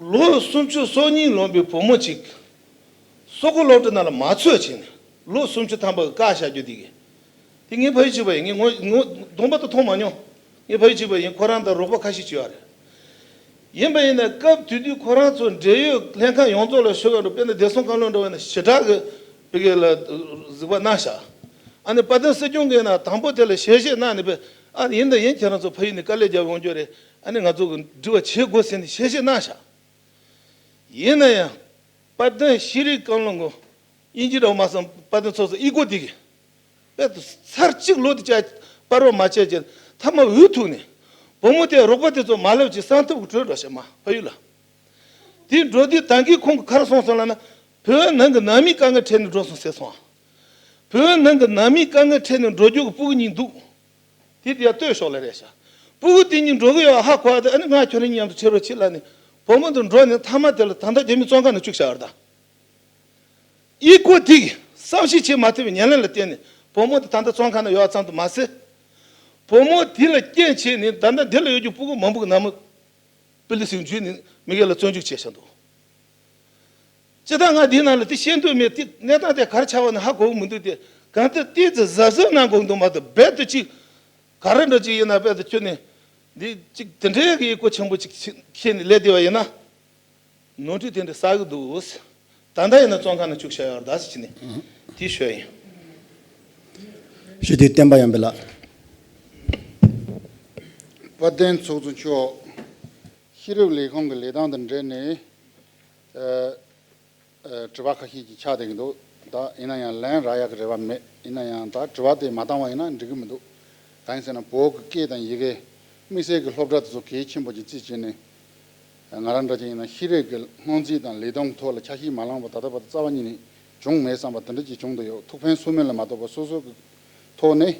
ལོ་སུམ་ཅུ་སོ་གཉིས་ལོན་པའི་བུ་མོ་གཅིག་སོག་པོ་སློབ་གྲྭ་ནང་ལ་མ་ཚུད་བྱས་ནས་ལོ་སུམ་ཅུ་ཐམ་པ་གི་བཀག་བཞག་རྒྱུ་དེ་གི། དེ་ངས་ཕ་ཡུལ་གཅིག་པ་ཡིན། ངས་ངོ་ངོ་གདོང་པ་དུ་མཐོང་མ་མྱོང་། ངས་ཕ་ཡུལ་གཅིག་པ་ཡིན། ཁོ་རང་དང་རོགས་པ་ཁ་ཤས་བྱས་པ་རེད། ཡིན་པ་ཡིན་ན་སྐབས་དེ་དུས་ཁོ་རང་ཚོ་འབྲེལ་ཡོད་ལྷན་ཁང་ཡོངས་རྫོགས་ལ་ཤོད་ཡོང་འགྲོ། དཔེར་ན་བདེ་སྲུང་བཀའ་བློན་འགྲོ་བ་ན་ཞེ་དྲག་གི་བི་གེ་ལ་གཟིགས་པ་གནང་ཤག་ཨ་ནི་དཔལ་ལྡན་སྲིད་སྐྱོང་གིས་ན་དང་པོ་དེ་ལ་ཞལ་བཞེས་གནང་ནས་པས་ཨ་ཡིན་ད་ཡིན། ཁྱེད་རང་ཚོ་ཕ་ཡུལ་ནས་དཀའ་ལས་རྒྱབ་ཡོང་རྒྱུ་རེད། ཨ་ནི་ང་ཚོ་གི་འགྲིག་པ་བྱེད་དགོས་ཟེར་ནས་ཞལ་བཞེས་གནང་ཤག་ཡིན་ན་ཡང་། དཔལ་ལྡན་ཤེས་རིག་བཀའ་བློན་གྱིས་དབྱིན་ཇི་འདྲ་བོ་མ་བསམ། དཔལ་ལྡན་ཚོགས་གཙོ་ཨི་གོ་དེ་གིས་དཔེ་ཚར་གཅིག་ལོ་དེ་བཅད་པར་བ་མ་བྱས་ཀྱི་ཐ་མ་འུ་ཐུག་ནས་བུ་མོ་དེ་རོགས་པ་དེ་ཚོ་མ་ལབ་ཀྱི་གསང་ཐབས་ཀྱི་བྲོས་འགྲོ་ཤག་མ་ཕ་ཡུལ་ལ། དེ་འགྲོ་དུས་ད་གིན་ཁོང་གི་གར་སོང་སོང་ལབ་ན་བོད་ནང་གི་ནང་མིའི་དཀའ་ངལ་འཕྲད་ནས་འགྲོ་སོང་ཟེར་སོང་། བོད་ནང་གི་ནང་མིའི་དཀའ་ངལ་འཕྲད་ནས་འགྲོ་རྒྱུ་གི་སྤུ་གུ་གཉིས་འདུག་དེ་དེ་ཡང་ལྟོས་ཤོག་ལ་རེད་ཤག་སྤུ་གུ་དེ་གཉིས་འགྲོ་གི་ཡོད་ཧ་གོ་ཨ་ནི་ང་ཁྱོད་རང་གཉིས་མཉམ་དུ་ཁྲིད་རོགས་བྱེད་ལབ་ནས་བུ་མོ་དེ་འགྲོ་ནས་མཐའ་མ་དེ་ལ་ད་ལྟ་རྒྱ་མི་བཙོན་ཁང་ནང་བཅུག་བཞག་ཡོད་རེད་ད། ཨི་གོ་དེ་གིས་བསམ་ཤེས་བྱེད་མ་ཐུབ་པའི་ཉེར་ལེན་ལ་བརྟེན་ནས་བུ་མོ་དེ་ད་ལྟ་བཙོན་ཁང་ནང་ཡོད་ཙམ་དུ་མ་ཟད། བུ་མོ་དེ་ལ་རྐྱེན་བྱས་ནས་ད་ལྟ་འདི་ལ་ཡོད་རྒྱུ་སྤུ་གུ་མང་པོ་གི་ནང་མི་པི་ལི་སིང་འཇུས་ནས་མི་སྒེར་ལ་བཙོན་འཇུག་བྱས་བཞག་འདུག་ཅི་ལྟར་ང་འདིའི་ནང་ལ་དེ་བཤད་འདོད་མེད། དེ་གནས་སྟངས་དེ་ག་རེ་ཆགས་པ་ནི་ཧ་གོ་གི་མི་འདུག་དེ་གང་ལྟར་ཏོག་ཙམ་གཟབ་གཟབ་གནང་དགོས་འདུག་མ་གཏོགས་རྦད་དེ་ཅིག་ག་རེ་འདྲ་ཅིག་ཡིན་ན་རྦད་དེ་ཁྱོད་ནི་འདི་ཅིག་དེ་འདྲའི་གི་ཨི་གོ་ཆེན་པོ་ཅིག་ཁྱེར་ནས་སླེབས་བསྡད་པ་ཡིན་ན། ནོར་འཁྲུལ་དེ་འདྲ་བསགས་ཀྱི་འདུག་ད་ལྟ་ཡིན་ན་བཙོན་ཁང་ནང་བཅུག་བཞག་ཡོད་རེད་ཟེར་གྱི་ནི་དེ་ཤོད་ཡིན། ཞུ་དུས་བསྟན་པ་ཡོན་པོ་ལགས། དཔལ་ལྡན་ཚོགས་གཙོ་མཆོག་ཤེས་རིག་ལས་ཁུངས་ཀྱི་ལས་སྟངས་དང་འབྲེལ་ནས། ཨ། ཨ། དྲི་བ་ཁ་ཤས་ཀྱིས་ཆགས་བསྡད་ཀྱི་འདུག་ད་ཡིན་ན་ཡང་ལན་རག་ཡག་གི་རེ་བ་མེད། ཡིན་ན་ཡང་ད་དྲི་བ་དེ་མ་བཏང་བ་ཡིན་ན་འགྲིག་གི་མི་འདུག་གང་ཡིན་ཟེར་ན་བོད་ཀྱི་སྐད་དང་ཡི་གེ། དམིགས་བསལ་གྱི་སློབ་གྲྭ་དེ་ཚོ་གལ་ཆེན་པོ་ཅིག་རྩིས་བྱས་ནས། ང་རང་འདྲ་ཅིག་ཡིན་ན་ཤེས་རིག་གི་སྔོན་རྩིས་དང་ལས་དོན་གྱི་ཐོག་ལ་ཆ་ཤས་མ་བླངས་པ་ད་ལྟ་བར་དུ་རྩ་བ་ཉིད་ནས་བྱུང་མེད་བསམ་པ་དེ་འདྲ་ཅིག་བྱུང་བསྡད་ཡོད། ཐུགས་ཕན་གསོས་མིན་ལ་མ་གཏོགས་པ་སོ་སོ་གི་ཐོག་ནས་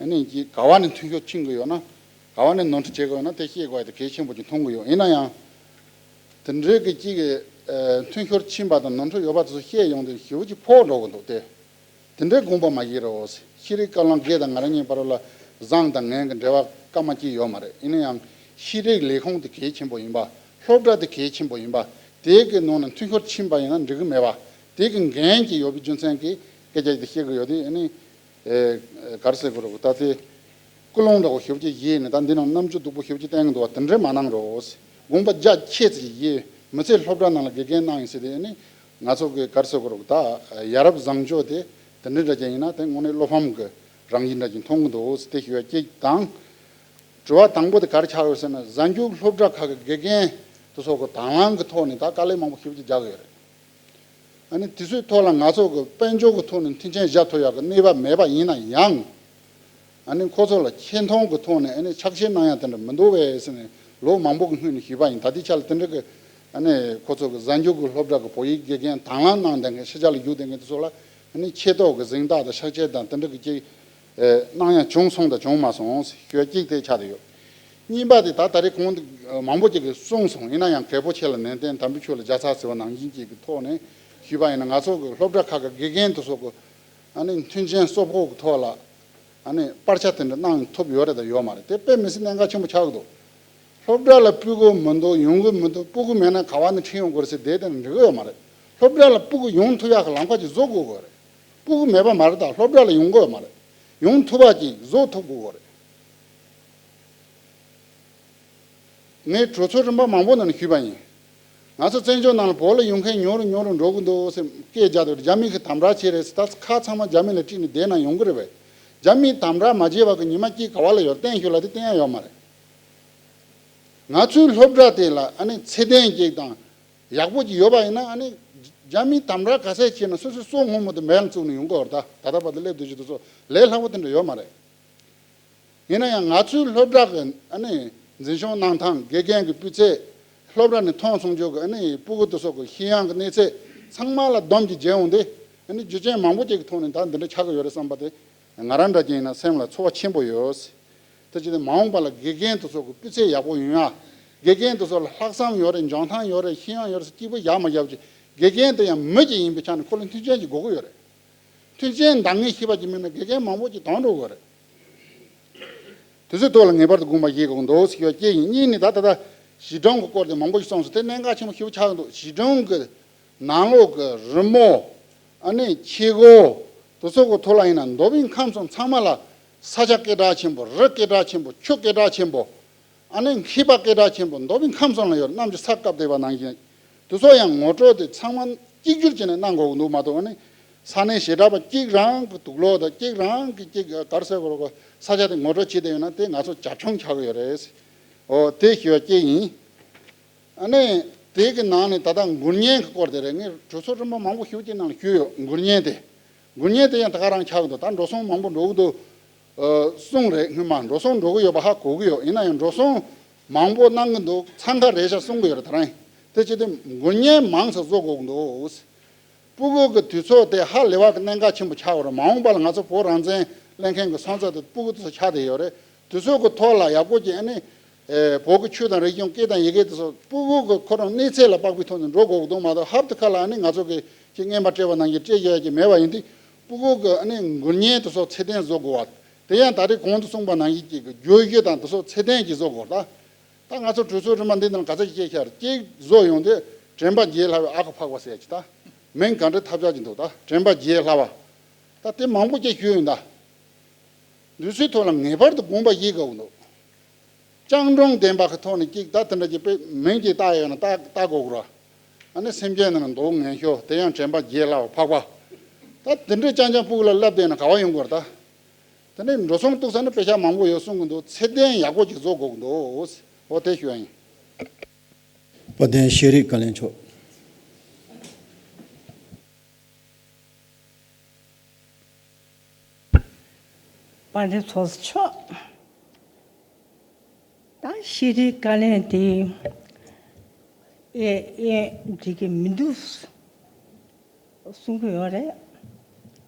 ཨ་ནི་ཅིག་ག་བ་ནས་མཐུན་ཤོར་ཕྱིན་གྱི་ཡོད་ན། ག་བ་ནས་ནོར་འཁྲུལ་བྱེད་དགོས་ན་དེ་ཤེས་དགོས་ཡ་དེ་གལ་ཆེན་པོ་ཅིག་མཐོང་གི་ཡོད། ཡིན་ན་ཡང་། དེ་འདྲའི་གི་ཅིག་གི་ཨ། མཐུན་ཤོར་ཕྱིན་པ་དང་ནོར་འཁྲུལ་ཡོད་པ་དེ་ཚོ་བཤད་ཡོང་དུས་ཞེ་པོ་ཅིག་ཕོག་འགྲོ་གི་འདུག་སྟེ། དེ་འདྲའི་དགོངས་པ་མ་བཞེས་རོགས། ཤེས་རིག་བཀའ་བློན་སྒེར་དང་ང་རང་གཉིས་བར་ལ་བཟང་དང་ངན་གྱི་འབྲེལ་བ་སྐར་མ་གཅིག་ཡོད་མ་རེད། ཡིན་ན་ཡང་ཤེས་རིག་ལས་ཁུངས་དེ་གལ་ཆེན་པོ་ཡིན་པ། སློབ་གྲྭ་དེ་གལ་ཆེན་པོ་ཡིན་པ། དེའི་གི་ནང་ནས་མཐུན་ཤོར་ཕྱིན་པ་ཡིན་ན་འགྲིག་གི་མེད་པ། དེའི་གི་འགན་ཅིག་ཡོད་པའི་རྒྱུ་མཚན་གྱིས་སྐད་ཆ་དེ་བཤད་གི་ཡོད་དེ། ཨ་ནི། ཨེ། ག་རེ་ཟེར་དགོས་རེད། ད་ལྟའི་ཀུན་སློང་འདྲ་བོ་ཞེ་པོ་ཅིག་བཞེས་ནས་ད་འདི་ནང་རྣམ་དཔྱོད་སྡུག་པོ་ཞེ་པོ་ཅིག་བསྟན་གི་འདུག་བ། དེ་འདྲ་མ་གནང་རོགས། དགོངས་པ་རྒྱ་ཆེ་ཙམ་ཞིག་བཞེས། མི་ཚེ་སློབ་གྲྭ་ནང་ལ་དགེ་རྒན་གནང་ཡིན་ཟེར་ཏེ། ཨ་ནི་ང་ཚོ་གི་ག་རེ་ཟེར་དགོས་རེད། ད་ཡ་རབས་བཟང་སྤྱོད་དེ་དེ་འདྲ་འདྲ་ཅིག་ཡིན་ན་དེ་དངོས་གནས་བློ་ཕམ་གི་རང་བཞིན་འདྲ་ཅིག་མཐོང་གི་འདུག་ཟེར་དེ་ཞུ་ཡ་གཅིག་དང་། དྲི་བ་དང་པོ་དེ་ག་རེ་ཆགས་ཡོད་ཟེར་ན། གཟའ་མཇུག་སློབ་གྲྭ་ཁག་གི་དགེ་རྒན་དེ་ཚོ་གི་དང་བླངས་གི་ཐོག་ནས་ད་དཀའ་ལས་མང་པོ་ཞེ་པོ་ཅིག་རྒྱག་གི་ཡོད་རེད། ཨ་ནི་དེ་ཚོའི་ཐོག་ལ་ང་ཚོ་གི་དཔལ་འབྱོར་གི་ཐོག་ནས་མཐུན་རྐྱེན་བཞག་ཐུབ་ཡག་གི་གནས་བབ་མེད་པ་ཡིན་ན་ཡང་། ཨ་ནི་ཁོ་ཚོ་ལ་ཆེ་མཐོང་གི་ཐོག་ནས་ཨ་ནི་ཕྱག་བཞེས་གནང་ཡག་དེ་འདྲ་མི་འདུག་པས་ཟེར་ནས་ལོ་མང་པོ་གི་སྔོན་ནས་ཞུས་པ་ཡིན། ད་ལྟའི་ཆ་ལ་དེ་འདྲ་གི་ཨ་ནི་ཁོ་ཚོ་གི་གཟའ་མཇུག་གི་སློབ་གྲྭ་གི་བོད་ཡིག་དགེ་རྒན་དང་བླངས་གནང་བསྡད་མཁན་ཕྱི་རྒྱལ་ལ་བཞུགས་བསྡད་མཁན་དེ་ཚོ་ལ་ཨ་ནི་ཆེ་མཐོང་གི་གཟེངས་རྟགས་དང་ཕྱག་བཞེས་དང་དེ་འདྲ་གི་ཅིག་ཨེ། གནང་ཡག་བྱུང་སོང་དང་བྱུང་མ་སོང་ཞུ་ཡ་གཅིག་དེ་ཆགས་བསྡད་ཡོད། གཉིས་པ་དེ་ད་ད་རེས་གོང་དུ་མང་པོ་ཅིག་གིས་གསུངས་སོང་། ཡིན་ན་ཡང་གལ་པོ་ཆེ་ལ་ནན་ཏན་དམ་པའི་ཆོས་ལ་རྒྱལ་ཚ་ཟེར་བ་ནང་བཞིན་ཅིག་གི་ཐོག་ནས་ཞུས་པ་ཡིན་ན། ང་ཚོ་གི་སློབ་གྲྭ་ཁག་གི་དགེ་རྒན་དེ་ཚོ་གི་ཨ་ནི་མཐུན་རྐྱེན་གསོག་པོ་གི་ཐོག་ལ་ཨ་ནི་སྤར་ཆ་དེ་འདྲ་གནང་ཐུབ་ཡོད་རེད་དང་ཡོད་མ་རེད། དེ་དཔེ་མི་སྲིད་གནད་འགག་ཆེན་པོ་ཆགས་ཀྱི་འདུག་སློབ་གྲྭ་ལ་སྤུ་གུ་མི་འདུག་ཡོང་གི་མི་འདུག་སྤུ་གུ་མེད་ན་ག་བ་ནས་ཁྲིད་ཡོང་དགོས་རེད་ཟེར་བསྡད་དེ་འགྲིག་གི་ཡོད་མ་རེད། སློབ་གྲྭ་ལ་སྤུ་གུ་ཡོང་ཐུབ་ཡག་གི་ལམ་ཁ་ཅིག་བཟོ་དགོས་དགོས་རེད། སྤུ་གུ་མེད་པ་མ་རེད། ད་སློབ་གྲྭ་ལ་ཡོང་དགོས་ཡོད་མ་རེད། ཡོང་ཐུབ་པ་ཅིག་བཟོ་ཐུབ་དགོས་དགོས་རེད། ངས་གྲོས་ཚོགས་རིམ་པ་མང་པོ་ནང་ནས་ཞུས་པ་ཡིན། ང་ཚོ་བཙན་བྱོལ་ནང་ལ་བོད་ལ་ཡོང་མཁན་ཉུང་རུ་ཉུང་རུ་འགྲོ་གི་འདུག་ཟེར་སྐད་རྒྱག་དུས། རྒྱ་མི་གི་དམ་དྲག་ཆེ་རེད་ཟེར། ད་ཁ་ཚང་མ་རྒྱ་མི་ལ་དཀྲིས་ནས་བསྡད་ན་ཡོང་གི་རེད་པས། རྒྱ་མིའི་དམ་དྲག་མ་བྱས་པ་གི་ཉི་མ་གཅིག་ག་བ་ལ་ཡོད་རེད། བསྟན་ཞུ་ལ་དེ་བསྟན་ཡ་ཡོད་མ་རེད། ང་ཚོའི་སློབ་གྲྭ་དེ་ལ་ཨ་ནི་ཚད་ལྡན་ཅིག་དང་ཡག་པོ་ཅིག་ཡོད་པ་ཡིན་ན། ཨ་ནི་རྒྱ་མིའི་དམ་དྲག་ག་ཚད་བྱས་ན་སོ་སོའི་སྲོག་ངོ་མ་དེ་མེད་ལ་བཙུགས་ནས་ཡོང་གི་ཡོད་རེད། ད་ད་ལྟ་བར་དུ་སླེབས་བསྡད་རྒྱུ་དེ་ཚོ་ལས་སླ་པོ་དེ་འདྲ་ཡོད་མ་རེད། ཡིན་ན་ཡང་ང་ཚོའི་སློབ་གྲྭ་གི་ཨ་ནི་འཛིན་སྐྱོང་གནང་སྟངས། དགེ་རྒན་གྱི་སྤུས་ཚད། སློབ་གྲྭ་ནས་ཐོན་སོང་རྒྱུ་གི་ཨ་ནི་སྤུ་གུ་དེ་ཚོ་གི་ཤེས་ཡོན་གྱི་གནས་ཚད་ཚང་མ་ལ་སྡོམ་གྱིས་བརྒྱབ་ཡོང་དུས། ཨ་ནི་རྒྱུ་རྐྱེན་མང་པོ་ཅིག་གི་ཐོག་ནས་ད་འདི་འདྲ་ཆགས་ཀྱི་ཡོད་རེད་བསམ་པ་དེ། ང་རང་འདྲ་ཅིག་ཡིན་ན་སེམས་ལ་ཚོར་བ་ཆེན་པོ་ཡོད། དེ་ཅི་སྟེ་མ་འོངས་པ་ལ་དགེ་རྒན་དེ་ཚོ་གི་སྤུས་ཚད་ཡག་པོ་ཡོང་ཡ། དགེ་རྒན་དེ་ཚོ་ལ་ལྷག་བསམ་ཡོད་རེད། འཇོན་ཐང་ཡོད་རེད། ཤེས་ཡོན་ཡོད་རེད་ཟེར་སྐྱིད་པོ་བཞག་མ་བཞག་ཅིག་དགེ་རྒན་དེ་ཡང་མི་ཅིག་ཡིན་པའི་ཆ་ནས་ཁོ་ལ་མཐུན་རྐྱེན་ཅིག་དགོས་ཀྱི་ཡོད་རེད། མཐུན་རྐྱེན་འདང་ངེས་ཤེས་པ་ཅིག་མེད་ན་དགེ་རྒན་མང་པོ་ཅིག་དོན་འགྲོ་གི་རེད། དེ་ཚོའི་ཐོག་ལ་ངེས་པར་དུ་དགོངས་པ་བཞེས་དགོས་འདུག་ཟེར་བ་སྐྱེ་ཡིན། གཉིས་ནི་ད་ལྟ་ད་གཞི་གྲངས་ཀྱི་སྐོར་དེ་མང་པོ་ཞིག་གསུངས་སོང་། དེ་གནད་འགག་ཆེན་པོ་ཞེ་པོ་ཆགས་འདུག་གཞི་གྲངས་ཀྱི་ནང་ལོགས་ཀྱི་རི་མོ། ཨ་ནི་ཆས་གོས། དེ་ཚོ་གི་ཐོག་ལ་ཡིན་ན་མདོ་དབུས་ཁམས་གསུམ་ཚང་མ་ལ་ས་ཆ་སྐད་གྲགས་ཆེན་པོ། རི་སྐད་གྲགས་ཆེན་པོ། ཆུ་སྐད་གྲགས་ཆེན་པོ། ཨ་ནི་མཁས་པ་སྐད་གྲགས་ཆེན་པོ་མདོ་དབུས་ཁམས་གསུམ་ལ་ཡོད། གནམ་གྱི་ས་བཀབ་བསྡད་པ་ནང་བཞིན། དེ་ཚོ་ཡང་ངོ་སྤྲོད་དེ་ཚང་མ་གཅིག་གྱུར་བྱས་ནས་གནང་དགོས་ཀྱི་འདུག་མ་གཏོགས། ཨ་ནི་ས་གནས་བྱེ་བྲག་པ་གཅིག་རང་གི་དུག་ལོག་དང་གཅིག་རང་གི་གཅིག་ག་རེ་ཟེར་དགོས་རེད། ས་ཆ་དེ་ངོ་སྤྲོད་བྱས་བསྡད་ཡོད་ན་དེ་ང་ཚོ་རྒྱབ་ལྗོངས་ཆགས་ཀྱི་ཡོད་རེད། འོ་དེ་ཞུ་བ་གཅིག་ཡིན། ཨ་ནི་དེ་གི་ནང་ནས་ད་ལྟ་འགུལ་བརྙན་གྱི་སྐོར་དེ་རེད། ངས་གྲོས་ཚོགས་རིམ་པ་མང་པོ་ཞིག་ཅིག་ནང་ལ་ཞུས་ཡོད། འགུལ་བརྙན་དེ། འགུལ་བརྙན་དེ་ཡང་ད་ག་རང་ཆགས་ཀྱི་འདུག་ད་འགྲོ་སོང་མང་པོ་འགྲོ་གི་འདུག་ཨ། གསུངས་རེད། སྔོན་མ་འགྲོ་སོང་འགྲོ་གི་ཡོད་པ་ཧ་གོ་གི་ཡོད། ཡིན་ན་ཡང་འགྲོ་སོང་མང་པོ་གནང་གི་འདུག་འཚང་ཁ་རེད་ཤག་གསུང་གི་ཡོད་རེད། ད་རང་དེ་བྱས་ཏེ་འགུལ་བརྙན་མང་ཙམ་བཟོ་དགོས་ཀྱི་འདུག་སྤུ་གུ་གི་དུས་ཚོད་དེ་ཧ་ལས་པ་གི་གནད་འགག་ཆེན་པོ་ཆགས་ཡོད་རེད། མ་འོངས་པ་ལ་ང་ཚོ་བོད་རང་བཙན་ལེན་མཁན་གྱི་སོན་རྩ་དེ་སྤུ་གུ་དེ་ཚོ་ཆགས་བསྡད་ཡོད་རེད། དུས་ཚོད་ཀྱི་ཐོག་ལ་ཡག་པོ་ཅིག་ཨ་ནི། ཨེ། བོད་ཀྱི་ཆོས་དང་རིག་གཞུང་། སྐད་དང་ཡི་གེ་དེ་ཚོ་སྤུ་གུ་གི་ཁོ་རང་གནས་ཚད་ལ་དཔག་པའི་ཐོག་ནས་འགྲོ་དགོས་ཀྱི་འདུག་མ་གཏོགས། ཧབ་ཏུ་ཁ་ལ་ཨ་ནི་ང་ཚོ་གི་ཅིག་རྔན་པ་སྤྲད་པ་ནང་བཞིན་སྤྲད་རྒྱུ་ཡ་ཅིག་མེད་པ་ཡིན་དུས། སྤུ་གུ་གི་ཨ་ནི་འགུལ་བརྙན་དེ་ཚོ་ཚད་ལྡན་བཟོ་དགོས་པ། དེ་ཡང་ད་རེས་གོང་དུ་གསུངས་པ་ནང་བཞིན་ཅིག་གི་བརྗོད་གཞི་དང་དེ་ཚོ་ཚད་ལྡན་ཅིག་བཟོ་དགོས་ད། ད་ང་ཚོ་གྲོས་ཚོགས་རིམ་པ་འདི་ནང་ག་ཚོད་ཅིག་བཤད་ཤར་ཅིག་བཟོ་ཡོང་དུས། དྲན་པ་བརྗེད་སླ་བའི་ཨ་ཁུ་ཕག་པ་ཟེར་ཡ་ཅིག་ད་མིང་ག་འདྲ་ཐབས་ཆག་ཅིག་འདུག་ད་དྲན་པ་བརྗེད་སླ་བ། ད་དེ་མང་པོ་ཅིག་ཞུས་ཡོང་ད། འདི་ཚོའི་ཐོག་ལ་ངེས་པར་དུ་དགོངས་པ་བཞེས་དགོས་ཀྱི་འདུག་སྤྱང་གྲུང་ལྡན་པ་གི་ཐོག་ནས་ཅིག་ད་དེ་འདྲ་ཅིག་དཔེ་མིང་ཅིག་བཏགས་ཡོད་ན་བཏགས་བཏགས་དགོས་ཀྱི་རེད། ཨ་ནི་སེམས་ཅན་ནང་ན་མདོག་ངན་ཤོས། དེ་ཡང་དྲན་པ་བརྗེད་སླ་བ་ཕག་པ། ད་དེ་འདྲའི་རྐྱང་རྐྱང་སྤུ་གུ་ལ་བསླབས་བསྡད་ན་ག་བ་ཡོང་དགོས་རེད་ད། དེ་ནས་འགྲོ་སོང་གཏུག་ས་ནི་དཔེ་ཆ་མང་པོ་ཡོད་གསུང་གི་འདུག་ཚད་ལྡན་ཡག་པོ་ཅིག་བཟོ་དགོས་ཀྱི་འདུག་འོ་དེ་ཞུ་ཡ་ཡིན། དཔལ་ལྡན་ཤེས་རིག་བཀའ་བློན་མཆོག་དཔལ་ལྡན་ཚོགས་གཙོ་མཆོག་ད་ཤེས་རིག་བཀའ་བློན་དེ་ཨེ་ཨེ་འགྲིག་གི་མི་འདུག་གསུང་གི་ཡོད་རེད།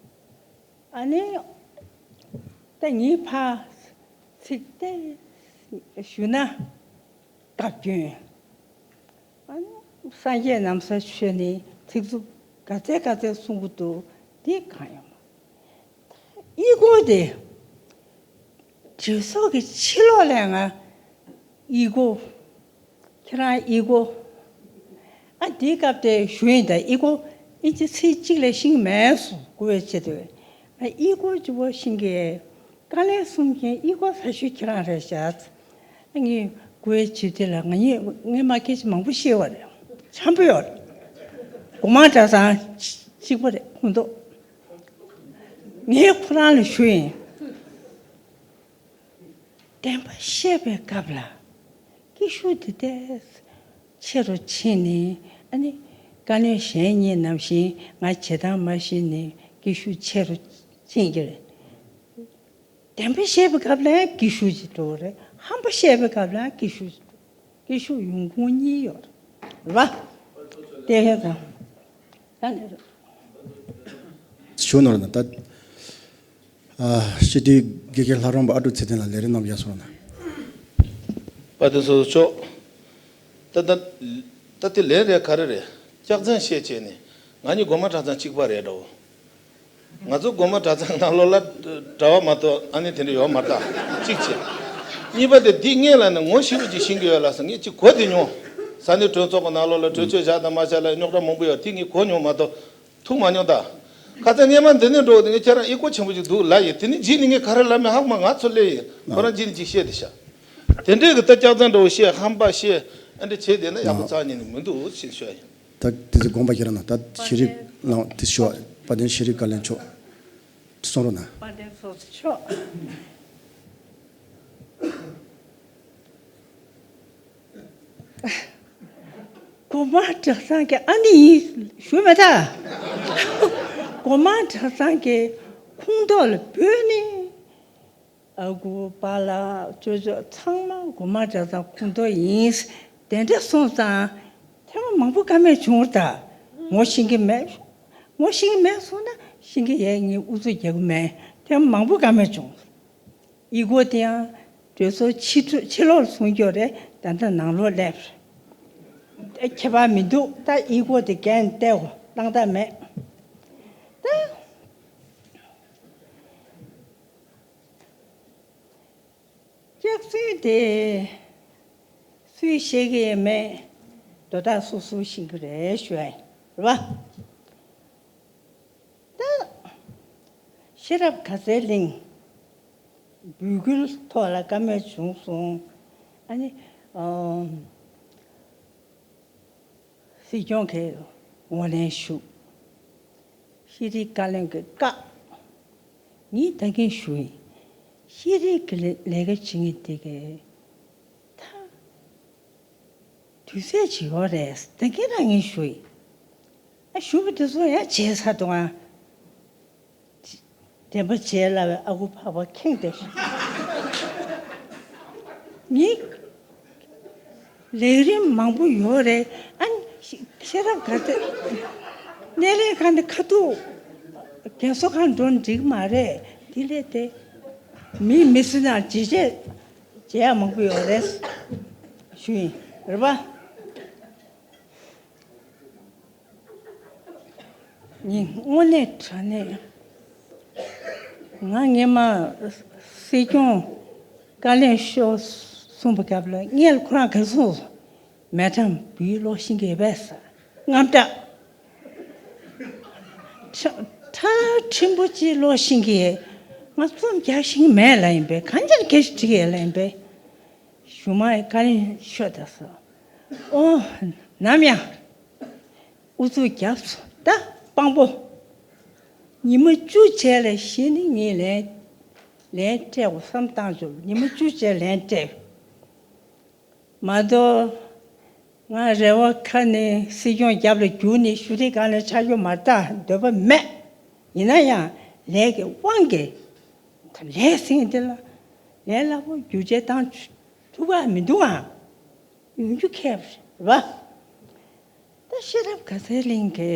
ཨ་ནི་ད་ངའི་ཕར་ཚིག་དེ་ཞུ་ན། བཀའ་བཀྱོན། ཨ་ནི་སངས་རྒྱས་ནམ་མཁའི་ཆོས་ནི་ཚིག་རྩུབ་ག་ཚད་ག་ཚད་གསུང་གི་འདུག་དེ་གང་ཡང་མ། གཡས་སྐོར་དེ། གྲོས་ཚོགས་ཀྱི་ཕྱི་ལོགས་ལ་ང་གཡས་སྐོར། ཁྱེད་རང་གཡས་སྐོར། ཨ་དེའི་སྐབས་དེ་ཞུ་ཡིན་ད། གཡས་སྐོར་ཨིན་ཇི་ཚིག་གཅིག་ལས་ཤེས་ཀྱི་མེད་སོང་། གོ་བའི་ཆེད་དུ། ཨ་གཡས་སྐོར་གྱི་བ་ཤེས་ཀྱི། དཀའ་ལས་གསུམ་མཁན་གཡས་སྐོར་ས་ཤོད་ཁྱེད་རང་རེད་ཤག་ངས་གོ་བའི་ཆེད་དུ་ལ་ང་གཉིས་ངས་མ་སྐད་ཆ་མང་པོ་བཤད་པ་རེད། འཆམ་པོ་ཡོད་རེད། གོང་མ་གྲྭ་ཚང་གཅིག་པ་རེད་ཁོང་ཚོ། ངས་ཁོ་རང་ལ་ཞུ་ཡིན། བདེན་པ་བཤད་པའི་སྐབས་ལ་སྐད་ཤུགས་དེ་ཏོག་ཙམ་ཆེ་རུ་ཕྱིན་ནས། ཨ་ནི་བཀའ་བློན་གཞན་གཉིས་ནང་བཞིན་ང་བྱེད་སྟངས་མ་ཤེས་ནས་སྐད་ཤུགས་ཆེ་རུ་ཕྱིན་གྱི་རེད། བདེན་པ་བཤད་པའི་སྐབས་ལ་སྐད་ཤུགས་ཅིག་འགྲོ་གི་རེད། ཧམ་པ་བཤད་པའི་སྐབས་ལ་སྐད་ཤུགས་ཅིག་འགྲོ། སྐད་ཤུགས་ཡོང་ཁུངས་གཉིས་ཡོད་རེད་བ། དེ་ཡོད་དང་། ད་ནི་རེད། ཞུ་ནོར་ན་ད། ཨ། སྤྱི་འཐུས་དགེ་རྒན་ལྷ་རམས་པ་ཨ་ཀྲུག་ཚེ་བརྟན་ལགས་ལས་རིམ་གནང་བར་ཡར་སོང་ན། དཔལ་ལྡན་ཚོགས་གཙོ་མཆོག་ད་ད་ད་དེ་ལན་རེད་ག་རེ་རེད། སྐྱག་རྫུན་བཤད་བྱས་ནས་ང་གཉིས་སྒོ་མང་གྲྭ་ཚང་གཅིག་པ་རེད་འདྲ་བོ། ང་ཚོ་སྒོ་མང་གྲྭ་ཚང་ནང་ལོགས་ལ་གྲྭ་པ་མ་གཏོགས་ཨ་ནེ་དེ་འདྲ་ཡོད་མ་རེད་ད། གཅིག་བྱས། གཉིས་པ་དེ་འདི་སྔོན་ལ་ནི་ངོ་ཤེས་པ་ཅིག་ཤེས་ཀྱི་ཡོད་ལ་ཟེར། ངས་ཅིག་གོ་བསྡད་མྱོང་། ས་གནས་གྲོས་ཚོགས་ཀྱི་ནང་ལོགས་ལ་གྲོས་ཆོད་བཞག་དང་མ་བཞག་ལ་རྙོག་དྲ་མང་པོ་ཡོད། དེ་ངས་གོ་མྱོང་མ་གཏོགས་ཐུག་མ་མྱོང་ད། ཁ་སང་སྔས་མ་འདི་ནས་འགྲོ་དེ་ངས་ཁྱེད་རང་ཨི་གོ་ཆེན་པོ་ཅིག་འདུག་ལབ་ཡིན། དེ་ནས་རྗེས་ནས་ངས་ག་རེ་ལབ་མེད་ཧ་གོ་མ། ང་ཚོ་སླེབས་ཡིན། ཁོ་རང་རྗེས་ནས་ཅིག་བཤད་དེ་ཤག་དེ་འདྲའི་གི་ད་སྐྱག་རྫུན་འདྲ་བོ་བཤད། ཧམ་པ་བཤད། ཨ་འདྲ་བྱས་བསྡད་ན་ཡག་པོ་རྩ་ནས་ནི་མི་འདུག་ཅེས་ཤོད་ཡིན། ད་དེ་ཚོ་དགོངས་པ་ཁྱེད་རང་ན། ད་ཤེས་རིག་ལ་དེ་ཤོད། དཔལ་ལྡན་ཤེས་རིག་བཀའ་བློན་མཆོག་གསུང་རོགས་གནང་། དཔལ་ལྡན་ཚོགས་གཙོ་མཆོག་སྒོ་མང་གྲྭ་ཚང་གི་ཨ་ནེ་ཡིན་ཞུ་མེད་ད། སྒོ་མང་གྲྭ་ཚང་གི་ཁོངས་གཏོགས་ལ་བོད་ནས། ཨ་ཁུ་པཱ་ལགས་ཅོ་ཅོ་ཚང་མ་སྒོ་མང་གྲྭ་ཚང་ཁོངས་གཏོགས་ཡིན། དེ་འདྲ་སོང་ཙང་ཐེངས་མ་མང་པོ་ཀ་མེད་བྱུང་ད། ངོ་ཤེས་ཀྱི་མེད། ངོ་ཤེས་ཀྱི་མེད་སོང་ན་ཤེས་ཀྱི་ཡས་ངས་ཨུ་ཚུགས་རྒྱག་གི་མེད། ཐེངས་མ་མང་པོ་ཀ་མེད་བྱུང་། ཨི་གོ་དེ་ཡང་གྲོས་ཚོགས་ཕྱི་ཕྱི་ལོགས་ལ་གསུང་རྒྱུ་རེད། ད་ལྟ་ནང་ལོགས་སླེབས་རེད། ཁྱད་པར་མི་འདུག་ད་ཨི་གོ་དེ་འགན་སྟེར་དགོས། བཏང་ཐབས་མེད། ད། སུས་དེ་སུས་ཤེས་ཀྱི་ཡོད་མེད། དོ་བདག་སོ་སོས་ཤེས་ཀྱི་རེད་ཞུ་ཡ་ཡིན། རེད་པ། ད་ཤེས་རབ་དགའ་ཚལ་གླིང་འབོད་སྐུལ་ཐོག་ལ་བཀའ་མོལ་བྱུང་སོང་། ཨ་ནི་ཨ། སྲིད་སྐྱོང་གིས་ངོས་ལེན་ཞུ། ཤེས་རིག་བཀའ་བློན་གྱིས་བཀག་ངས་ད་གིན་ཞུ་ཡིན། ཤེས་རིག་གི་ལས་ལས་ཀ་བྱེད་མཁན་དེ་གས་ད་དུས་ཚོད་ཅིག་ཡོད་རེད། ད་གིན་རང་ངས་ཞུ་ཡིན། ཨ་ཞུ་བ་དེ་ཚོ་ཡང་བརྗེད་ཚར་འདུག་ཨ། དྲན་པ་བརྗེད་སླ་བའི་ཨ་ཁུ་འཕགས་པ་ཁེངས་ཏེ། ངའི་ལས་རིམ་མང་པོ་ཡོད་རེད། ཨ་ཤེས་རབ་དགའ་ཚལ་སྣེ་ལེན་ཁང་དེ་ཁ་ཐུག་རྒན་གསོ་ཁང་འགྲོ་འགྲིག་མ་རེད། དེ་ལས་དེ་མི་མི་སྲིད་ན་ཇེ་ཇེ་ཇེ་ཡག་མང་པོ་ཡོད་རེད་ཞུ་ཡིན། རེད་པ། ངས་དངོས་གནས་དྲང་གནས། ང་སྔས་མ་སྲིད་སྐྱོང་བཀའ་བློན་ཤོག་གསུངས་པའི་སྐབས་ལ་སྔས་ལ་ཁོ་རང་ག་རེ་གསུངས་སོང་། མེ་ཊམ་བོད་ཡིག་ཀློག་ཤེས་ཀྱི་ཡོད་པས་ཟེར། དངངས་སྐྲག་ཁྲ་ཁྲ་ཕྲན་བུ་ཅིག་ཀློག་ཤེས་ཀྱི་ཡོད། ང་རྩོམ་རྒྱག་ཤེས་ཀྱི་མེད་ལབ་ཡིན་པས། གང་ཅིར་སྐད་ཆ་དྲིས་ཡོད་ལབ་ཡིན་པས། གཞུག་མ་བཀའ་བློན་ཤོག་དང་ཟེར། ཨོ། ནམ་ཡང་ཨུ་ཚུགས་བརྒྱབ་སོང་། ད་དཔང་པོ། ཉི་མ་བཅུ་རྗེས་ལ་གཞི་ནས་ངས་ལན་ལན་སྤྲད་དགོས་བསམ་བཏང་བྱུང་། ཉི་མ་བཅུ་རྗེས་ལན་སྤྲད། མ་གཏོགས་ང་རེ་བ་ཁ་ནས་སྲིད་སྐྱོང་རྒྱབ་ལ་རྒྱུགས་ནས་ཤེས་རིག་བཀའ་བློན་ཆགས་རྒྱུ་མ་རེད། འདོད་པ་མེད། ཡིན་ན་ཡང་ལས་ཀྱི་དབང་གིས་ད་ལས་ཟིན་འདི་ལ་ལས་སླ་པོ་བསྒྱུར་བཅོས་བཏང་ཐུབ་པ་མི་འདུག་ཨང་། ཡོང་རྒྱུ་ཁེལ་བ་རེད་པ། ད་ཤེས་རབ་དགའ་ཚལ་གླིང་གི་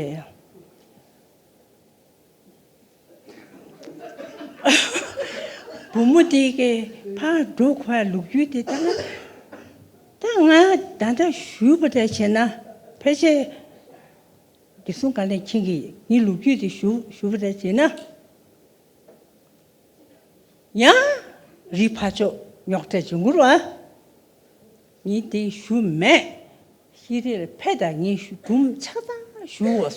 བུ་མོ་དེ་གི་ཕར་འགྲོ་ཁོ་ལོ་རྒྱུས་དེ་ད་ད་ང་ད་ལྟ་ཞུས་པ་འདྲ་བྱས་ན། ཕལ་ཆེར་བདེ་སྲུང་བཀའ་བློན་མཁྱེན་གྱི་ཡིན། ངའི་ལོ་རྒྱུས་དེ་ཞུ་ཞུས་པ་འདྲ་བྱས་ན། ཡང་རི་ཕར་ཕྱོགས་རྙོག་དྲ་བྱུང་གི་རེད་པ། ངས་དེ་ཞུས་མེད། ཤེས་རིག་ལ་ཕེབས་དང་། ངས་ཞུ་དུམ་ཆ་ཚང་ཞུ་འོ།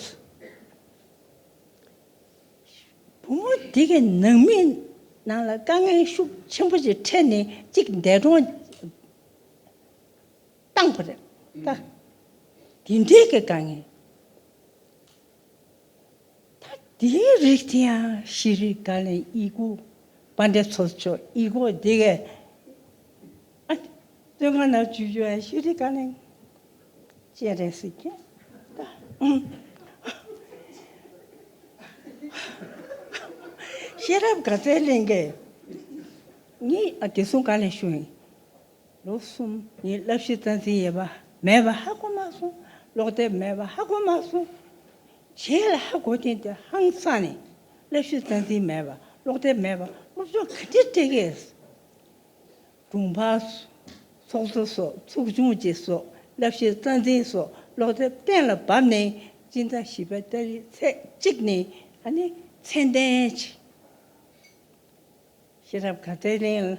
བུ་མོ་འདི་གི་ནང་མིའི་ནང་ལ་དཀའ་ངལ་ཤུགས་ཆེན་པོ་ཞིག་འཕྲད་ནས་གཅིག་འདས་གྲོངས་བཏང་བ་རེད་ད། དེ་འདྲའི་གི་དཀའ་ངལ། ད་དེའི་རིགས་དེ་ཡང་ཤེས་རིག་བཀའ་བློན་ཨི་ཁུ་དཔལ་ལྡན་ཚོགས་གཙོ་ཨི་ཁུ་འདི་གས། ཨ། བཙོན་ཁང་ནང་འཇུག་རྒྱུ་ཡང་ཤེས་རིག་བཀའ་བློན་སྤྱན་རས་གཟིགས་ཀྱིས་ད། ཤེས་རབ་དགའ་ཚལ་གླིང་གིས་ངས་ཨ་བདེ་སྲུང་བཀའ་བློན་ཞུ་ཡིན། ལོ་གསུམ་ངས་བསླབ་གཞི་རྩ་འཛིན་ཡོད་པ་མེད་པ་ཧ་གོ་མ་སོང་། ཀློག་དེབ་མེད་པ་ཧ་གོ་མ་སོང་། རྗེས་ལ་ཧ་གོ་དེ་དེ་ཧང་སངས་ནས་བསླབ་གཞི་རྩ་འཛིན་མེད་པ། ཀློག་དེབ་མེད་པ། སློབ་སྦྱོང་ག་འདྲས་སྤྲད་ཀྱི། དྲུང་འཕར་སོགས། ཚོགས་གཙོ་སོགས། ཚོགས་ཆུང་ཅིག་སོགས། བསླབ་གཞི་རྩ་འཛིན་སོགས། ཀློག་དེབ་གཏན་ལ་ཕབ་ནས་སྤྱི་ཟླ་བཞི་པའི་ཏ་རིག་ཚེས་གཅིག་ནས་ཨ་ནི་མཚན་ལྡན་ཅིག་ཤེས་རབ་དགའ་ཚལ་གླིང་ལ་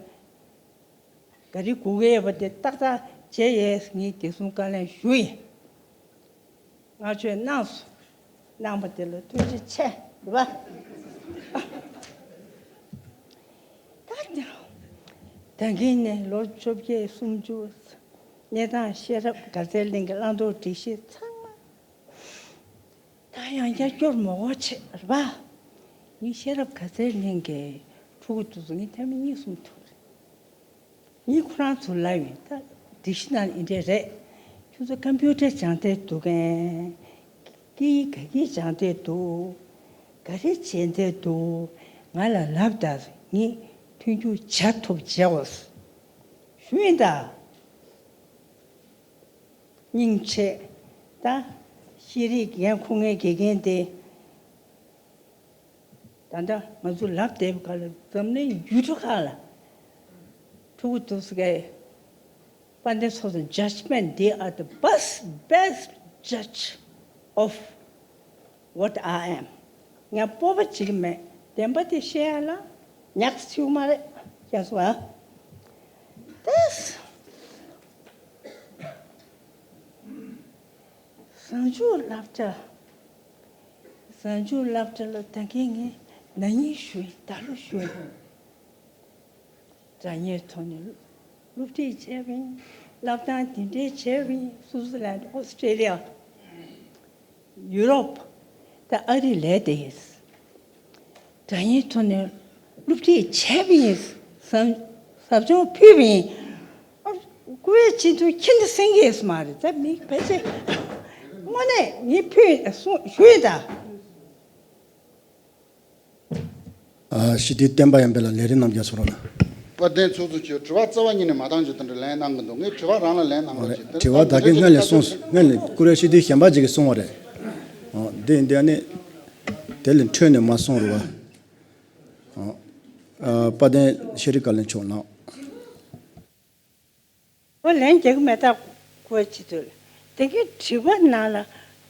ག་རེ་དགོས་ཀྱི་ཡོད་པ་དེ་ཏག་ཏག་བྱས་ཡོད། ངས་བདེ་སྲུང་བཀའ་བློན་ཞུ་ཡིན། བསྔགས་བརྗོད་གནང་སོང་། གནང་བ་དེ་ལ་ཐུགས་རྗེ་ཆེ་རེད་པ། ད་ད་གིན་ནས་ལོ་བཅོ་བརྒྱད་སུམ་ཅུ་གནས་སྟངས་ཤེས་རབ་དགའ་ཚལ་གླིང་གི་བླང་དོར་སྒྲིག་གཞི་ཚང་མ་ད་ཡང་བསྐྱར་སྐྱོར་མ་དགོས་ཆེད་རེད་པ། ངས་ཤེས་རབ་དགའ་ཚལ་གླིང་གི་ཕྲུ་གུ་དེ་ཚོ་ངས་ཐེངས་མ་གཉིས་གསུམ་ཐུག་རེད། ངས་ཁོ་རང་ཚོར་ལབ་ཡོད། ད་སྒྲིག་གཞི་ནང་ལ་འདི་འདྲས་རེད། ཁྱོད་ཚོ་ཀམ་པུ་ཊར་སྦྱང་བསྡད་འདུག་གས། སྐད་ཡིག་ག་གི་སྦྱང་བསྡད་འདུག་ག་རེ་བྱས་བསྡད་འདུག་ང་ལ་ལབ་དང་། ངས་མཐུན་འགྱུར་བྱ་ཐུབ་བྱས་འོ། ཞུ་ཡིན་ད། སྙིང་རྗེ། ད་ཤེས་རིག་འགན་འཁུར་མཁན་དགེ་རྒན་དེ། ད་ལྟ་ང་ཚོ་ལབ་བསྡད་པ་ག་ལ། འཛམ་གླིང་ཡུལ་གྲུ་ཁག་ལ་ཕྲུ་གུ་དེ་ཚོ་གི་དཔལ་ལྡན་ཚོགས་གཙོ་judgment, they are the best, best judge of what I am. ང་སྤོབས་པ་བྱེད་ཀྱི་མེད། བདེན་པ་དེ་བཤད་ཡ་ལ་ཉག་ཚིག་མ་རེད། ཁྱེད་ཚོ་ཨ། གཟའ་མཇུག་སློབ་གྲྭ། གཟའ་མཇུག་སློབ་གྲྭ་ལ་ད་གིན་ངས་ན་ནིང་ཞུས་ཡིན། ད་ལོ་ཞུས་ཡིན། དྲ་བརྙན་ཐོག་ནས་སློབ་ཁྲིད་བྱས་པ་ཡིན། སློབ་སྟངས་དེ་འདྲའི་བྱས་པ་ཡིན། སུའུ་ཙི་ལན། ཨོ་སི་ཀྲེ་ལི་ཡ། ཡུ་རོབ། ད་ཨ་རི་ལས་དེ་ཡིན། དྲ་བརྙན་ཐོག་ནས་སློབ་ཁྲིད་བྱས་པ་ཡིན། ཟབ་ཟབ་སྦྱོང་ཕུལ་བ་ཡིན། ཨ། སྐུ་ངོ་སྤྱི་འཐུས་ཁྱེད་འདི་གསན་གྱི་ཡོད་མ་རེད། ད་མི་ཕལ་ཆེར་དངོས་གནས་ངས་ཕུལ་གསུང་ཞུས་ད། ཨ། སྤྱི་འཐུས་བསྟན་པ་ཡར་འཕེལ་ལགས་ལས་རིམ་རྣམས་རྒྱབ་སོང་རོགས། དཔལ་ལྡན་ཚོགས་གཙོ་མཆོག། དྲི་བ་རྩ་བ་ཉིད་ནས་མ་བཏང་རྒྱུ་དེ་འདྲ་ལན་གནང་གི་འདུག་ངས་དྲི་བ་རང་ལ་ལན་གནང་རོགས་བྱེད། དྲི་བ་ད་གིན་སྔོན་ལ་གསུངས། སྔོན་ལ་སྐུ་ངོ་སྤྱི་འཐུས་གཞན་པ་ཅིག་གིས་གསུངས་པ་རེད། ཨོ། འདི་འདི་ཨ་ནི་དེ་ལས་འཕྲོས་ནས་མ་གསུངས་རོགས། ཨོ། ཨ། དཔལ་ལྡན་ཤེས་རིག་བཀའ་བློན་མཆོག་ལགས། ཨོ། ལན་རྒྱག་གི་མེད་ད། སྐུ་ངོ་སྤྱི་འཐུས་ལ་དེ་གའི་དྲི་བ་ནང་ལ་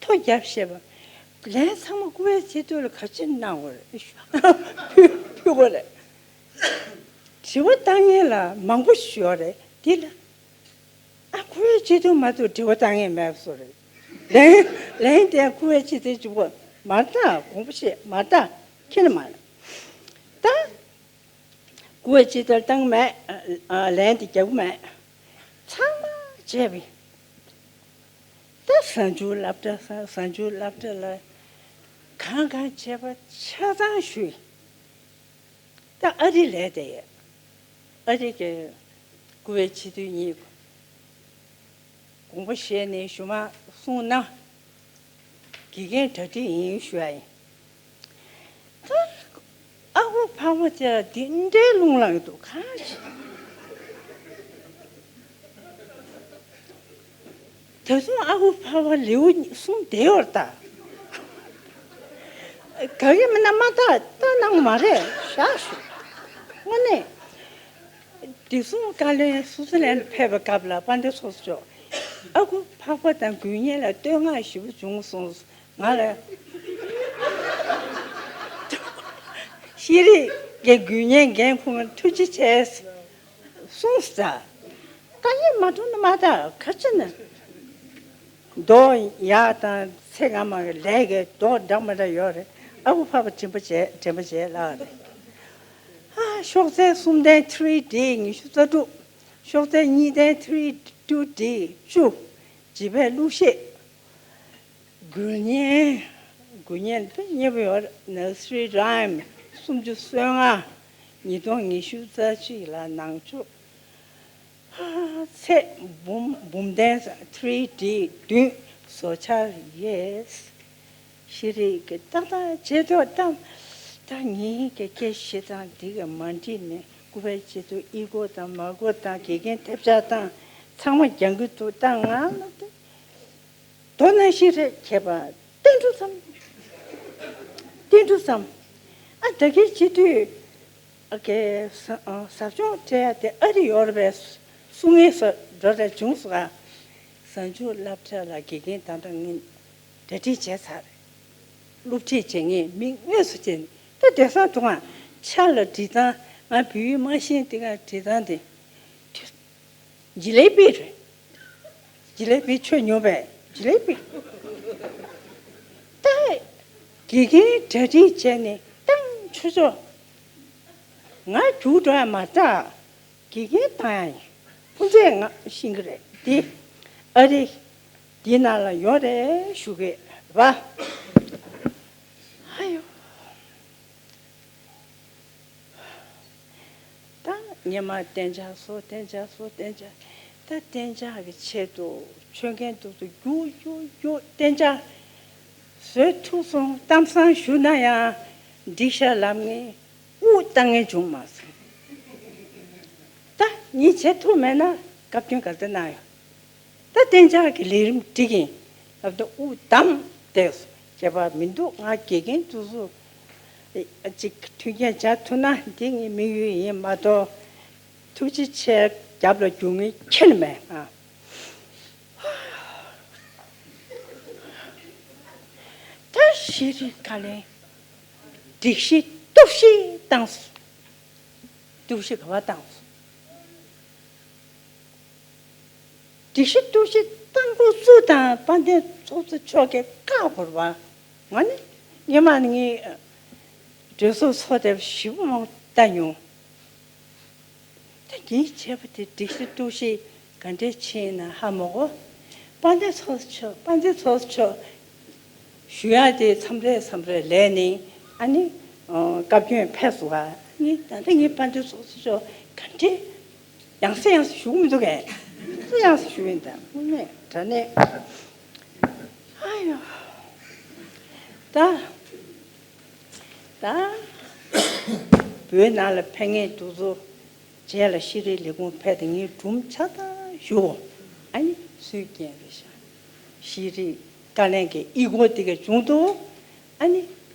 ཐོ་རྒྱབ་བཤད་པ། ལན་ཚང་མ་སྐུ་ངོ་སྤྱི་འཐུས་ལ་ག་ཅི་གནང་བ་རེད། ཕུལ་ཕུལ་བ་རེད། དྲི་བ་བཏང་མཁན་ལ་མང་པོ་ཞིག་ཡོད་རེད། དེ་ལ་ཨ། སྐུ་ངོ་སྤྱི་འཐུས་མ་གཏོགས་དྲི་བ་བཏང་མཁན་མེད་པ་བཟོ་རེད། ལན་ལན་དེ་སྐུ་ངོ་སྤྱི་འཐུས་གཅིག་པོ་མ་ལྟ། དགོངས་པ་བཞེས་མ་ལྟ། ཁྱེད་ལ་མ་ལ་ད། སྐུ་ངོ་སྤྱི་འཐུས་བཏང་མེད། ཨ། ལན་དེ་རྒྱག་མེད། ཚང་མ་བྱས་པའི། ད་གཟའ་མཇུག་སློབ་གྲྭ། གཟའ་མཇུག་སློབ་གྲྭ་ལ་གང་གང་བྱས་པ་ཆ་ཚང་ཞུས། ད་ཨ་རི་ལས་དེ་ཡོད། ཨ་རི་གི་སྐུ་ངོ་སྤྱི་འཐུས་གཉིས་དགོངས་པ་བཞེས་ནས་ཞུ་མ་གསུངས་ན། དགེ་རྒན་གྲ་སྒྲིག་ཡིན་ཞུ་ཡ་ཡིན། ད་ཨ་ཁུ་འཕགས་པ་དེ་ལ་འདི་འདྲའི་རླུང་ལངས་འདུག་གང་ཞིག་ད་དུང་ཨ་ཁུ་འཕགས་པ་ལེའུ་གསུམ་བསྡད་ཡོད་ད། ག་གེ་མིན་ན་མ་ལྟ་ལྟ་གནང་མ་རེད། བཞག་ཞུ། དངོས་གནས། བདེ་སྲུང་བཀའ་བློན་སུའུ་ཙི་ལན་ཕེབས་པའི་སྐབས་ལ་དཔལ་ལྡན་ཚོགས་གཙོ་མཆོག་ཨ་ཁུ་འཕགས་པ་དང་དགོས་ངེས་ལ་བསྟོད་བསྔགས་ཞེ་པོ་བྱུང་སོང་། ང་ལ་ཤེས་རིག་གི་དགོས་ངེས་འགན་ཁུར། ཐུགས་རྗེ་ཆེ་གསུངས་ས། ད་ཡིན་མ་གཏོགས་ནི་མ་ད་ག་ཅི་ནི། མདོ་ཡག་དང་ཚེ་སྔ་མ་གི་ལས་ཀྱི་མདོ་འདྲ་མི་འདྲ་ཡོད་རེད། ཨ་ཁུ་འཕགས་པ་དྲན་པ་བྱས། དྲན་པ་བྱས་ལགས་རེད། ཨ། ཤོག་ཚད་གསུམ་ལྡན་ཐི་རི་ཌི་ཉི་ཤུ་རྩ་དྲུག་ཤོག་ཚད་གཉིས་ལྡན་ཐི་རི་ཊུ་ཌི་བཅུ། བྱིས་པའི་གླུ་གཞས། དགུན་བརྙན། དགུན་བརྙན་དཔེ་མཉེས་པོ་ཡོད་རེད། ནར་སི་རི་རའིམ་སུམ་ཅུ་སོ་ལྔ། ཉིས་སྟོང་ཉི་ཤུ་རྩ་གཅིག་ལ་ནང་ཆོས། ཚད་འབུམ་འབུམ་ལྡན་ཐི་རི་ཌི་བདུན། བཟོ་འཆར་ཡེས། ཤེས་རིག་གི་ཏག་ཏག་བྱེད་ཐུབ་ད། ད་ངེད་ཀྱི་སྐད་བཤད་སྟངས་འདི་ག་མ་འགྲིག་ནས་སྐུ་པར་བྱེད་དུས་ཨི་གོ་དང་མ་གོ་དང་དགེ་རྒན་ཐེབས་ཆག་དང་ཚང་མ་རྒྱང་གི་འདུག་ད་ང་ལ་དེ་དོ་ན་ཤི་རེད། མཁས་པ་བསྟན་འགྲོ་བསམ། བསྟན་འགྲོ་བསམ། ཨ། ད་གིན་སྤྱི་འཐུས་ཨ་ཀའི་ཟབ་སྦྱོང་སྤྲད་ཡ་དེ་ཨ་རི་ཡོད་རེད་པས་གསུང་ངེས་སུ་འགྲོ་རེ་བྱུང་སོང་ཨ། གཟའ་མཇུག་སློབ་གྲྭ་ལ་དགེ་རྒན་ད་ལྟ་ངས་གྲ་སྒྲིག་བྱས་ཚར་རེད། སློབ་ཁྲིད་བྱེད་མཁན་མི་དངོས་སུ་བྱས་ནས། ད་དེང་སང་དུང་ང་ཆ་ལ་བྲིས་སྟངས། ང་བོད་ཡིག་མ་ཤེས་དེ་ག་བྲིས་སྟངས་དེ། ཇི་ལེ་བི་རེད། ཇི་ལེ་བི་ཆོས་ཉོ་བས་ཇི་ལེ་བི། ད་དགེ་རྒན་གྲ་སྒྲིག་བྱས་ནས་བཏང་ཆོག་ཆོག་ང་རྒྱུགས་འགྲོ་ཡ་མ་རེད། དགེ་རྒན་བཏང་ཡ་ཡིན། ཁོང་ཚོས་ང་ཤེས་ཀྱི་རེད། འདི་ཨ་རི་འདི་ནང་ལ་ཡོད་རེད་ཞུ་གི་རེད་པ། ཨ་ཡོ། ད་ཉི་མ་གཏན་འཇགས་བཟོ། གཏན་འཇགས་བཟོ། གཏན་འཇགས། ད་གཏན་འཇགས་ཀྱི་ཆེད་དུ་ཆོད་མཁན་དེ་ཚོ་རྒྱུགས་རྒྱུགས་རྒྱུགས། གཏན་འཇགས་བཟོས་ཐུབ་སོང་། གཏམ་བཟང་ཞུ་ན་ཡང་འགྲིག་ཤག་ལབ་མཁན། དབུགས་བཏང་མཁན་བྱུང་མ་སོང་། ད་ངས་བྱེད་ཐུབ་མེད་ན་སྐབས་དོན་ག་རེ་གནང་ཡོད། ད་གཏན་འཇགས་ཀྱི་ལས་རིམ་འགྲིག་གིན་ལབ་དུས་དབུགས་བསྡམས་བསྡད་སོང་། ཁྱད་པར་མི་འདུག་ང་དགེ་རྒན་དེ་ཚོ་ཅིག་མཐུན་རྐྱེན་སྦྱར་ཐུབ་ན་འདི་ངའི་དམིགས་ཡུལ་ཡིན་མ་གཏོགས། ཐུགས་རྗེ་ཆེ། རྒྱབ་ལ་རྒྱུག་མཁན་ཁྱེད་མེད་ང་། ད་ཤེས་རིག་བཀའ་བློན་སྒྲིག་གཞི་གཏོར་བཤིག་བཏང་སོང་། གཏོར་བཤིག་ག་པར་བཏང་སོང་། སྒྲིག་གཞི་གཏོར་བཤིག་བཏང་འགོ་བཙུགས་དང་དཔལ་ལྡན་ཚོགས་གཙོ་མཆོག་གིས་བཀག་དགོས་པ། ང་ནི་སྔོན་མ་ནི་ངས་གྲོས་ཚོགས་ཚོགས་དེབ་ཞིབ་མོ་བལྟས་མྱོང་། ད་ངས་བྱས་པ་དེ་སྒྲིག་གཞི་གཏོར་བཤིག་ག་འདྲས་ཕྱིན་ན་ཧ་མ་གོ། དཔལ་ལྡན་ཚོགས་གཙོ་མཆོག་དཔལ་ལྡན་ཚོགས་གཙོ་མཆོག་ཞུ་ཡག་དེ་མཚམས་རེ་མཚམས་རེ་ལས་ནས་ཨ་ནི་བཀའ་བཀྱོན་ཕེབས་སོང་བ། ངས་ད་ལྟ་ངས་དཔལ་ལྡན་ཚོགས་གཙོ་མཆོག་ག་འདྲས་ཡང་སེ་ཡང་སེ་ཞུ་གི་མི་འདུག་གས། སུ་ཡང་སེ་ཞུ་ཡིན་ད་དངོས་གནས་དྲང་གནས། ཨ་ཡོ། ད། ད། བོད་ནང་ལ་ཕེབས་མཁན་འདུག་ཚོ། རྗེས་ལ་ཤེས་རིག་ལས་ཁུངས་ཕེབས་ཏེ་ངའི་སྒྲུང་ཆ་ཚང་ཞུ། ཨ་ནི་སུའི་རྐྱེན་རེད་ཤག་ཤེས་རིག་བཀའ་བློན་གྱི་ཨི་གོ་དེ་ག་བྱུང་འདུག་ཨ་ནི་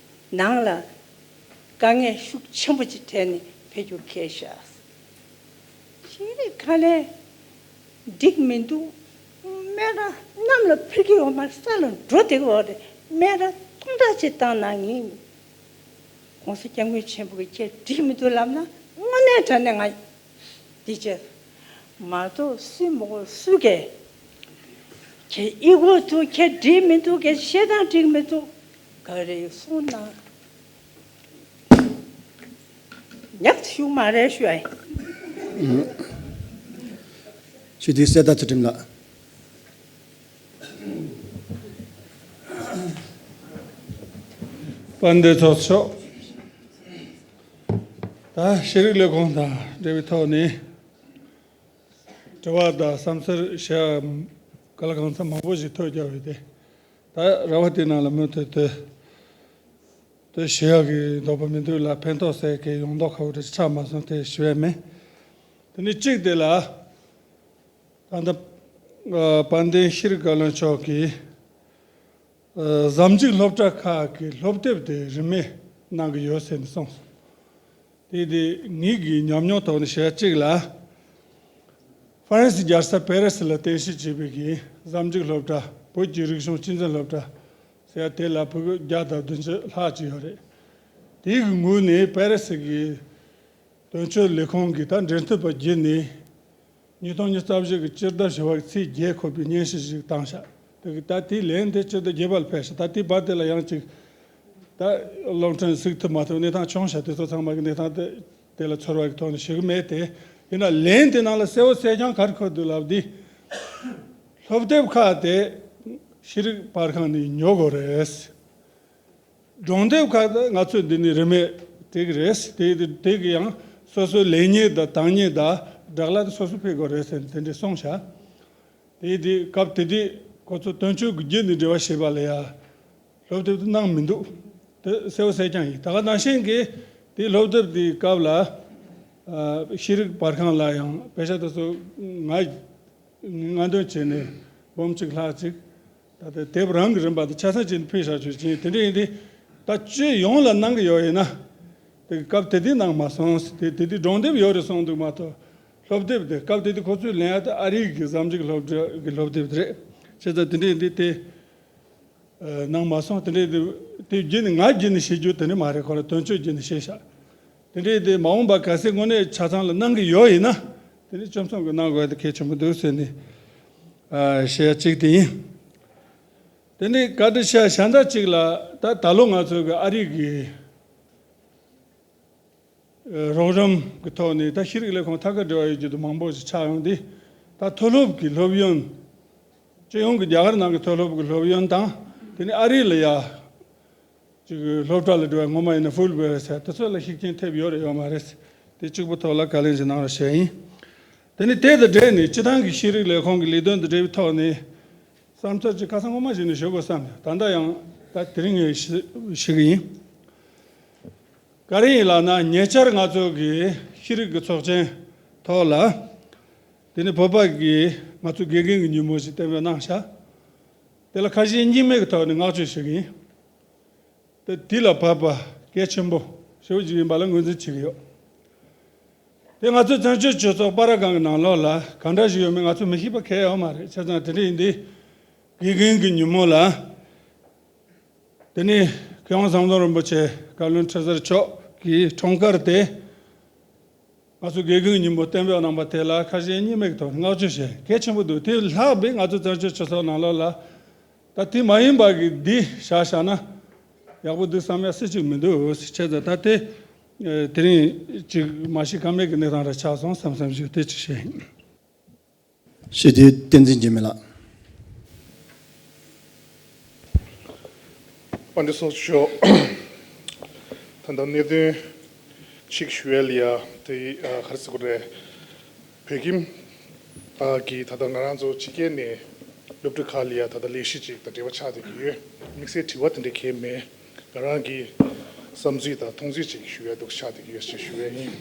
ནང་ལ་དཀའ་ངལ་ཤུགས་ཆེན་པོ་ཅིག་འཕྲད་ནས་ཕེབས་རྒྱུ་ཁེལ་ཤག་ཤེས་རིག་བཀའ་བློན་འགྲིག་མི་འདུག་སྨན་ར་གནམ་ལ་འཕུར་གྱི་ཡོད་མ་རེད། ས་ལ་འགྲོ་བསྡད་ཀྱི་ཡོད་རེད། སྨན་ར་སྟོང་ཕྲག་ཅིག་བཏང་ན་ངས་༸གོང་ས་༸སྐྱབས་མགོན་ཆེན་པོ་གིས་ཁྱེད་འགྲིག་མི་འདུག་ལབ་ན་དངོས་གནས་དྲང་གནས་ང་འདི་བྱས། མ་གཏོགས་སུས་མ་གོ་སུས་གས། ཁྱེད་ཨི་གོ་འདུག་ཁྱེད་འགྲིག་མི་འདུག་ཁྱེད་བཤད་སྟངས་འགྲིག་མི་འདུག་ག་རེ་གསུངས་ན། ཉག་ཅིག་ཞུ་མ་རེད་ཞུ་ཨེ། ཞུ་དུས་གསལ་ལྟ་ཚུལ་ཁྲིམས་ལགས། དཔལ་ལྡན་ཚོགས་གཙོ། ད་ཤེས་རིག་ལས་ཁུངས་དང་འབྲེལ་བའི་ཐོག་ནས་དྲི་བ་དང་བསམ་ཚུལ་བཤད་ག་ལ་གང་འཚམ་མང་པོ་ཞིག་ཐོས་རྒྱུ་ཡོད་དེ། ད་ར་བ་དེའི་ནང་ལ་མུ་མཐུད་དུ་དེ་ཞུ་ཡག་གི་འདོད་པ་མི་འདུག་ལ། ཕན་ཐོགས་ཟེར་གི་ཡོང་མདོག་ཁ་པོ་དེ་ཆགས་མ་སོང་། དེ་ཞུ་ཡ་མེད། དེ་ནས་གཅིག་དེ་ལ། ད་ལྟ་དཔལ་ལྡན་ཤེས་རིག་བཀའ་བློན་མཆོག་གིས་ཨ་ཟབ་འཇུག་སློབ་གྲྭ་ཁག་གི་སློབ་དེབ་དེ་རིན་མེད་གནང་གི་ཡོད་ཟེར་ནས་གསུངས་སོང་། དེ་དེ་ངེད་ཀྱི་ཉམས་མྱོང་ཐོག་ནས་བཤད་གཅིག་ལ། ཧྥ་རན་སི་རྒྱལ་ས་པེ་རི་སི་ལ་རྟེན་གཞི་བྱས་པའི་གི་ཟབ་འཇུག་སློབ་གྲྭ། བོད་ཀྱི་རིག་གཞུང་གཅེས་འཛིན་སློབ་གྲྭ་ཟེར་ཡ་དེ་ལ་ཕྲུ་གུ་བརྒྱ་དང་བདུན་ཅུ་ལྷག་ཅིག་ཡོད་རེད། དེའི་གི་ངོས་ནས་པེ་རི་སི་གི་དོན་གཅོད་ལས་ཁུངས་ཀྱི་ད་འབྲེལ་མཐུད་པ་བརྒྱུད་ནས། ཉིས་སྟོང་ཉི་ཤུ་རྩ་བཞི་གི་སྤྱི་ཟླ་བཞི་པ་གི་ཚེས་བརྒྱད་འཁོད་པའི་སྙན་ཞུ་ཞིག་བཏང་ཤག་དེ་གི་ད་དེའི་ལན་དེ་སྤྱི་ཟླ་བརྒྱད་པ་ལ་ཕེབས་ཤག་ད་དེའི་བར་དེ་ལ་ཡང་ཅིག་ད་གློག་འཕྲིན་གཟིགས་ཐུབ་མ་ཐུབ་གནས་སྟངས་བྱུང་ཤག་དེ་ཚོ་ཚང་མ་གི་གནས་སྟངས་དེ་དེ་ལ་ཚོར་བ་གི་ཐོག་ནས་ཞུ་གི་མེད་དེ། ཡིན་ན་ལན་དེ་ནང་ལ་གསལ་བོ་གསལ་རྐྱང་ག་རེ་འཁོད་འདུག་ལབ་དུས། སློབ་དེབ་ཁག་དེ་ཤེས་རིག་པར་ཁང་ནས་ཉོ་དགོས་རེད། སྒྲུང་དེབ་ཁག་ད་ང་ཚོས་འདི་ནས་རིན་མེད་སྤྲད་ཀྱི་རེད། དེ་དེ་དེ་གི་ཡང་སོ་སོའི་ལེགས་ཉེས་དང་དང་ཉེས་དང་སྦྲགས་ལ་དེ་སོ་སོ་ཕུལ་དགོས་རེད་ཟེར་དེ་འདྲས་གསུངས་ཤག་དེ་དེ་སྐབས་དེ་དུས་ཁོ་ཚོ་དོན་གཅོད་ཀྱི་བརྒྱུད་ནས་འབྲེལ་བ་བྱས་པ་ལ་ཡ་སློབ་དེབ་དེ་གནང་མི་འདུག་དེ་གསལ་བོ་གསལ་རྐྱང་ཡིན། ད་ག་ནང་བཞིན་གྱི་དེ་སློབ་དེབ་དེའི་སྐབས་ལ་ཤེས་རིག་པར་ཁང་ལ་ཡང་པེ་ཤ་དེ་ཚོ་ང་ང་འདོན་བྱས་ནས་འབུམ་གཅིག་ལྷག་ཅིག་ད་ལྟ་དེབ་རང་གི་རིན་པ་དེ་ཆ་ཚང་བྱས་ནས་ཕུལ་བཞག་ཆོག་ཅིང་དེ་འདྲ་ཡིན་དུས་ད་སྤྱི་ཡོངས་ལ་གནང་གི་ཡོད་ཡིན་ན། དེ་སྐབས་དེ་དུས་གནང་མ་སོང་། དེ་དེ་དུས་སྒྲུང་དེབ་ཡོད་རེད་གསུངས་འདུག་མ་གཏོགས། སློབ་དེབ་དེ་སྐབས་དེ་དུས་ཁོ་ཚོས་ལེན་ཡ་དེ་ཨ་རི་གི་ཟབ་འཇུག་སློབ་གྲྭ་གི་སློབ་དེབ་དེ་རེད། བྱས་ཙང་དེ་འདྲ་ཡིན་དུས་དེ་གནང་མ་སོང་། དེ་འདྲ་ཡིན་དུས་དེ་བརྒྱུད་ནས་ང་བརྒྱུད་ནས་བྱེད་རྒྱུ་དེ་འདྲ་མ་རེད། ཁོ་རང་དོན་གཅོད་བརྒྱུད་ནས་བྱས་ཤག་དེ་འདྲའི་དེ་མ་འོངས་པ་གལ་སྲིད་དངོས་གནས་ཆ་ཚང་ལ་གནང་གི་ཡོད་ཡིན་ན། དེ་ནི་སྤྱི་ཚོགས་ཀྱི་གནང་དགོས་དེ་གལ་ཆེན་པོ་འདུག་ཟེར་ནས་ཨ་བཤད་ཡ་གཅིག་དེ་ཡིན། དེ་ནི་བཀའ་འདྲི་བཤད་ཡ་གཞན་དག་ཅིག་ལ་ད་ད་ལོ་ང་ཚོ་གི་ཨ་རི་གི་ཨ་རོགས་རམ་གི་ཐོག་ནས་ད་ཤེས་རིག་ལས་ཁུངས་ཐད་ཀར་འབྲེལ་བ་ཡོད་རྒྱུ་དེ་མང་པོ་ཞིག་ཆགས་ཡོང་དུས། ད་མཐོ་སློབ་ཀྱི་སློབ་ཡོན། སྤྱི་ཡོངས་ཀྱི་རྒྱ་གར་ནང་གི་མཐོ་སློབ་ཀྱི་སློབ་ཡོན་དང་། དེ་ནི་ཨ་རི་ལ་ཡ། ཅིག་སློབ་གྲྭ་ལ་འགྲོ་བའི་ངོ་མ་ཡིན་ན་ཧྥུལ་བྷེལ་ཟེར་དེ་ཚོ་ལ་ཤུགས་རྐྱེན་ཐེབས་ཡོད་རེད་ཡོད་མ་རེད། དེ་གཅིག་པུ་ཐོག་ལ་བཀའ་ལན་ཞིག་གནང་རོགས་ཞུ་ཡ་ཡིན། དེ་ནི་དེ་དང་འབྲེལ་ནས་སྤྱི་བཏང་གི་ཤེས་རིག་ལས་ཁུངས་ཀྱི་ལས་དོན་དང་འབྲེལ་བའི་ཐོག་ནས་བསམ་ཚུལ་ཅིག་ཁ་སང་སྔོན་མ་ཞིག་ནས་ཞུ་དགོས་བསམ་ཡོད། ད་ལྟ་ཡང་ད་དེ་རིང་ངས་ཞུ་ཞུ་གི་ཡིན། ག་རེ་ཡིན་ལབ་ན་ཉེ་ཆར་ང་ཚོ་གི་ཤེས་རིག་གི་ཚོགས་ཆེན་ཐོག་ལ། དེ་ནི་བོད་པ་གི་ང་ཚོ་དགེ་རྒན་གྱི་ཉིན་མོ་ཞིག་གཏན་འབེབས་གནང་ཤག་དེ་ལ་ཁ་ཞེ་གཉིས་མེད་ཀྱི་ཐོག་ནས་བསྔགས་བརྗོད་ཞུ་གི་ཡིན། དེ་དེ་ལ་བབ་པ་གལ་ཆེན་པོ་ཞེ་པོ་ཅིག་ཡིན་པ་ལ་ངོས་འཛིན་བྱེད་ཀྱི་ཡོད། དེ་ང་ཚོའི་བཙན་བྱོལ་སྤྱི་ཚོགས་སྤ་ར་སྒང་གི་ནང་ལོགས་ལ་ག་འདྲ་ཞིག་ཡོད་མེད་ང་ཚོས་མི་ཤེས་པ་གང་ཡང་ཡོད་མ་རེད། བྱས་ཙང་དེ་འདྲ་ཡིན་དུས་དགེ་རྒན་གྱི་ཉིན་མོ་ལ་དེ་ནས་མཁས་དབང་ཟམ་གདོང་རིན་པོ་ཆེ་བཀའ་བློན་ཁྲི་ཟུར་མཆོག་གིས་འཁྲུངས་སྐར་དེ། ང་ཚོ་དགེ་རྒན་ཉིན་མོ་གཏན་འབེབས་གནང་པ་དེ་ལ་ཁ་ཞེ་གཉིས་མེད་ཀྱི་ཐོག་ནས་བསྔགས་བརྗོད་བྱས། གལ་ཆེན་པོ་འདུག་དེ་ལྷག་པའི་ང་ཚོ་བཙན་བྱོལ་སྤྱི་ཚོགས་ནང་ལོགས་ལ་ད་དེ་མ་ཡིན་པ་གི་འདི་བཞག་བཞག་ན་ཡག་པོ་འདུག་བསམ་ཡ་སྲིད་ཅིག་མི་འདུག་བྱས་ཙང་ད་དེ་དེ་རིང་ཅིག་མ་ཤི་ཁ་མེད་ཀྱི་གནས་སྟངས་རེ་ཆགས་སོང་བསམ་བསམ་ཞིག་དེ་ཅིག་བཤད་ཡིན། ཞི་བདེའི་བསྟན་འཛིན་འཇིགས་མེད་ལགས། དཔལ་ལྡན་ཚོགས་གཙོ་མཆོག་ད་ལྟ་གནད་དོན་གཅིག་ཞུ་ཡ་ལ་ཡ་དེ་ག་རེ་ཟེར་དགོས་རེད། བོད་ཁྱིམ་གྱི་ད་ལྟ་ང་རང་ཚོ་ཕྱི་རྒྱལ་ནས་སློབ་ཕྲུག་ཁག་ལ་ཡ་ད་ལྟ་ལས་གཞི་ཅིག་དང་འབྲེལ་བ་ཆགས་བསྡད་ཀྱི་ཡོད། དམིགས་བསལ་དྲི་བ་དེ་འདྲ་གང་ཡང་མེད། ང་རང་གི་བསམ་ཚུལ་དང་མཐོང་ཚུལ་ཅིག་ཞུ་ཡ་འདུག་ཆགས་བསྡད་ཀྱི་ཡོད་ཅེས་ཞུ་ཡ་ཡིན།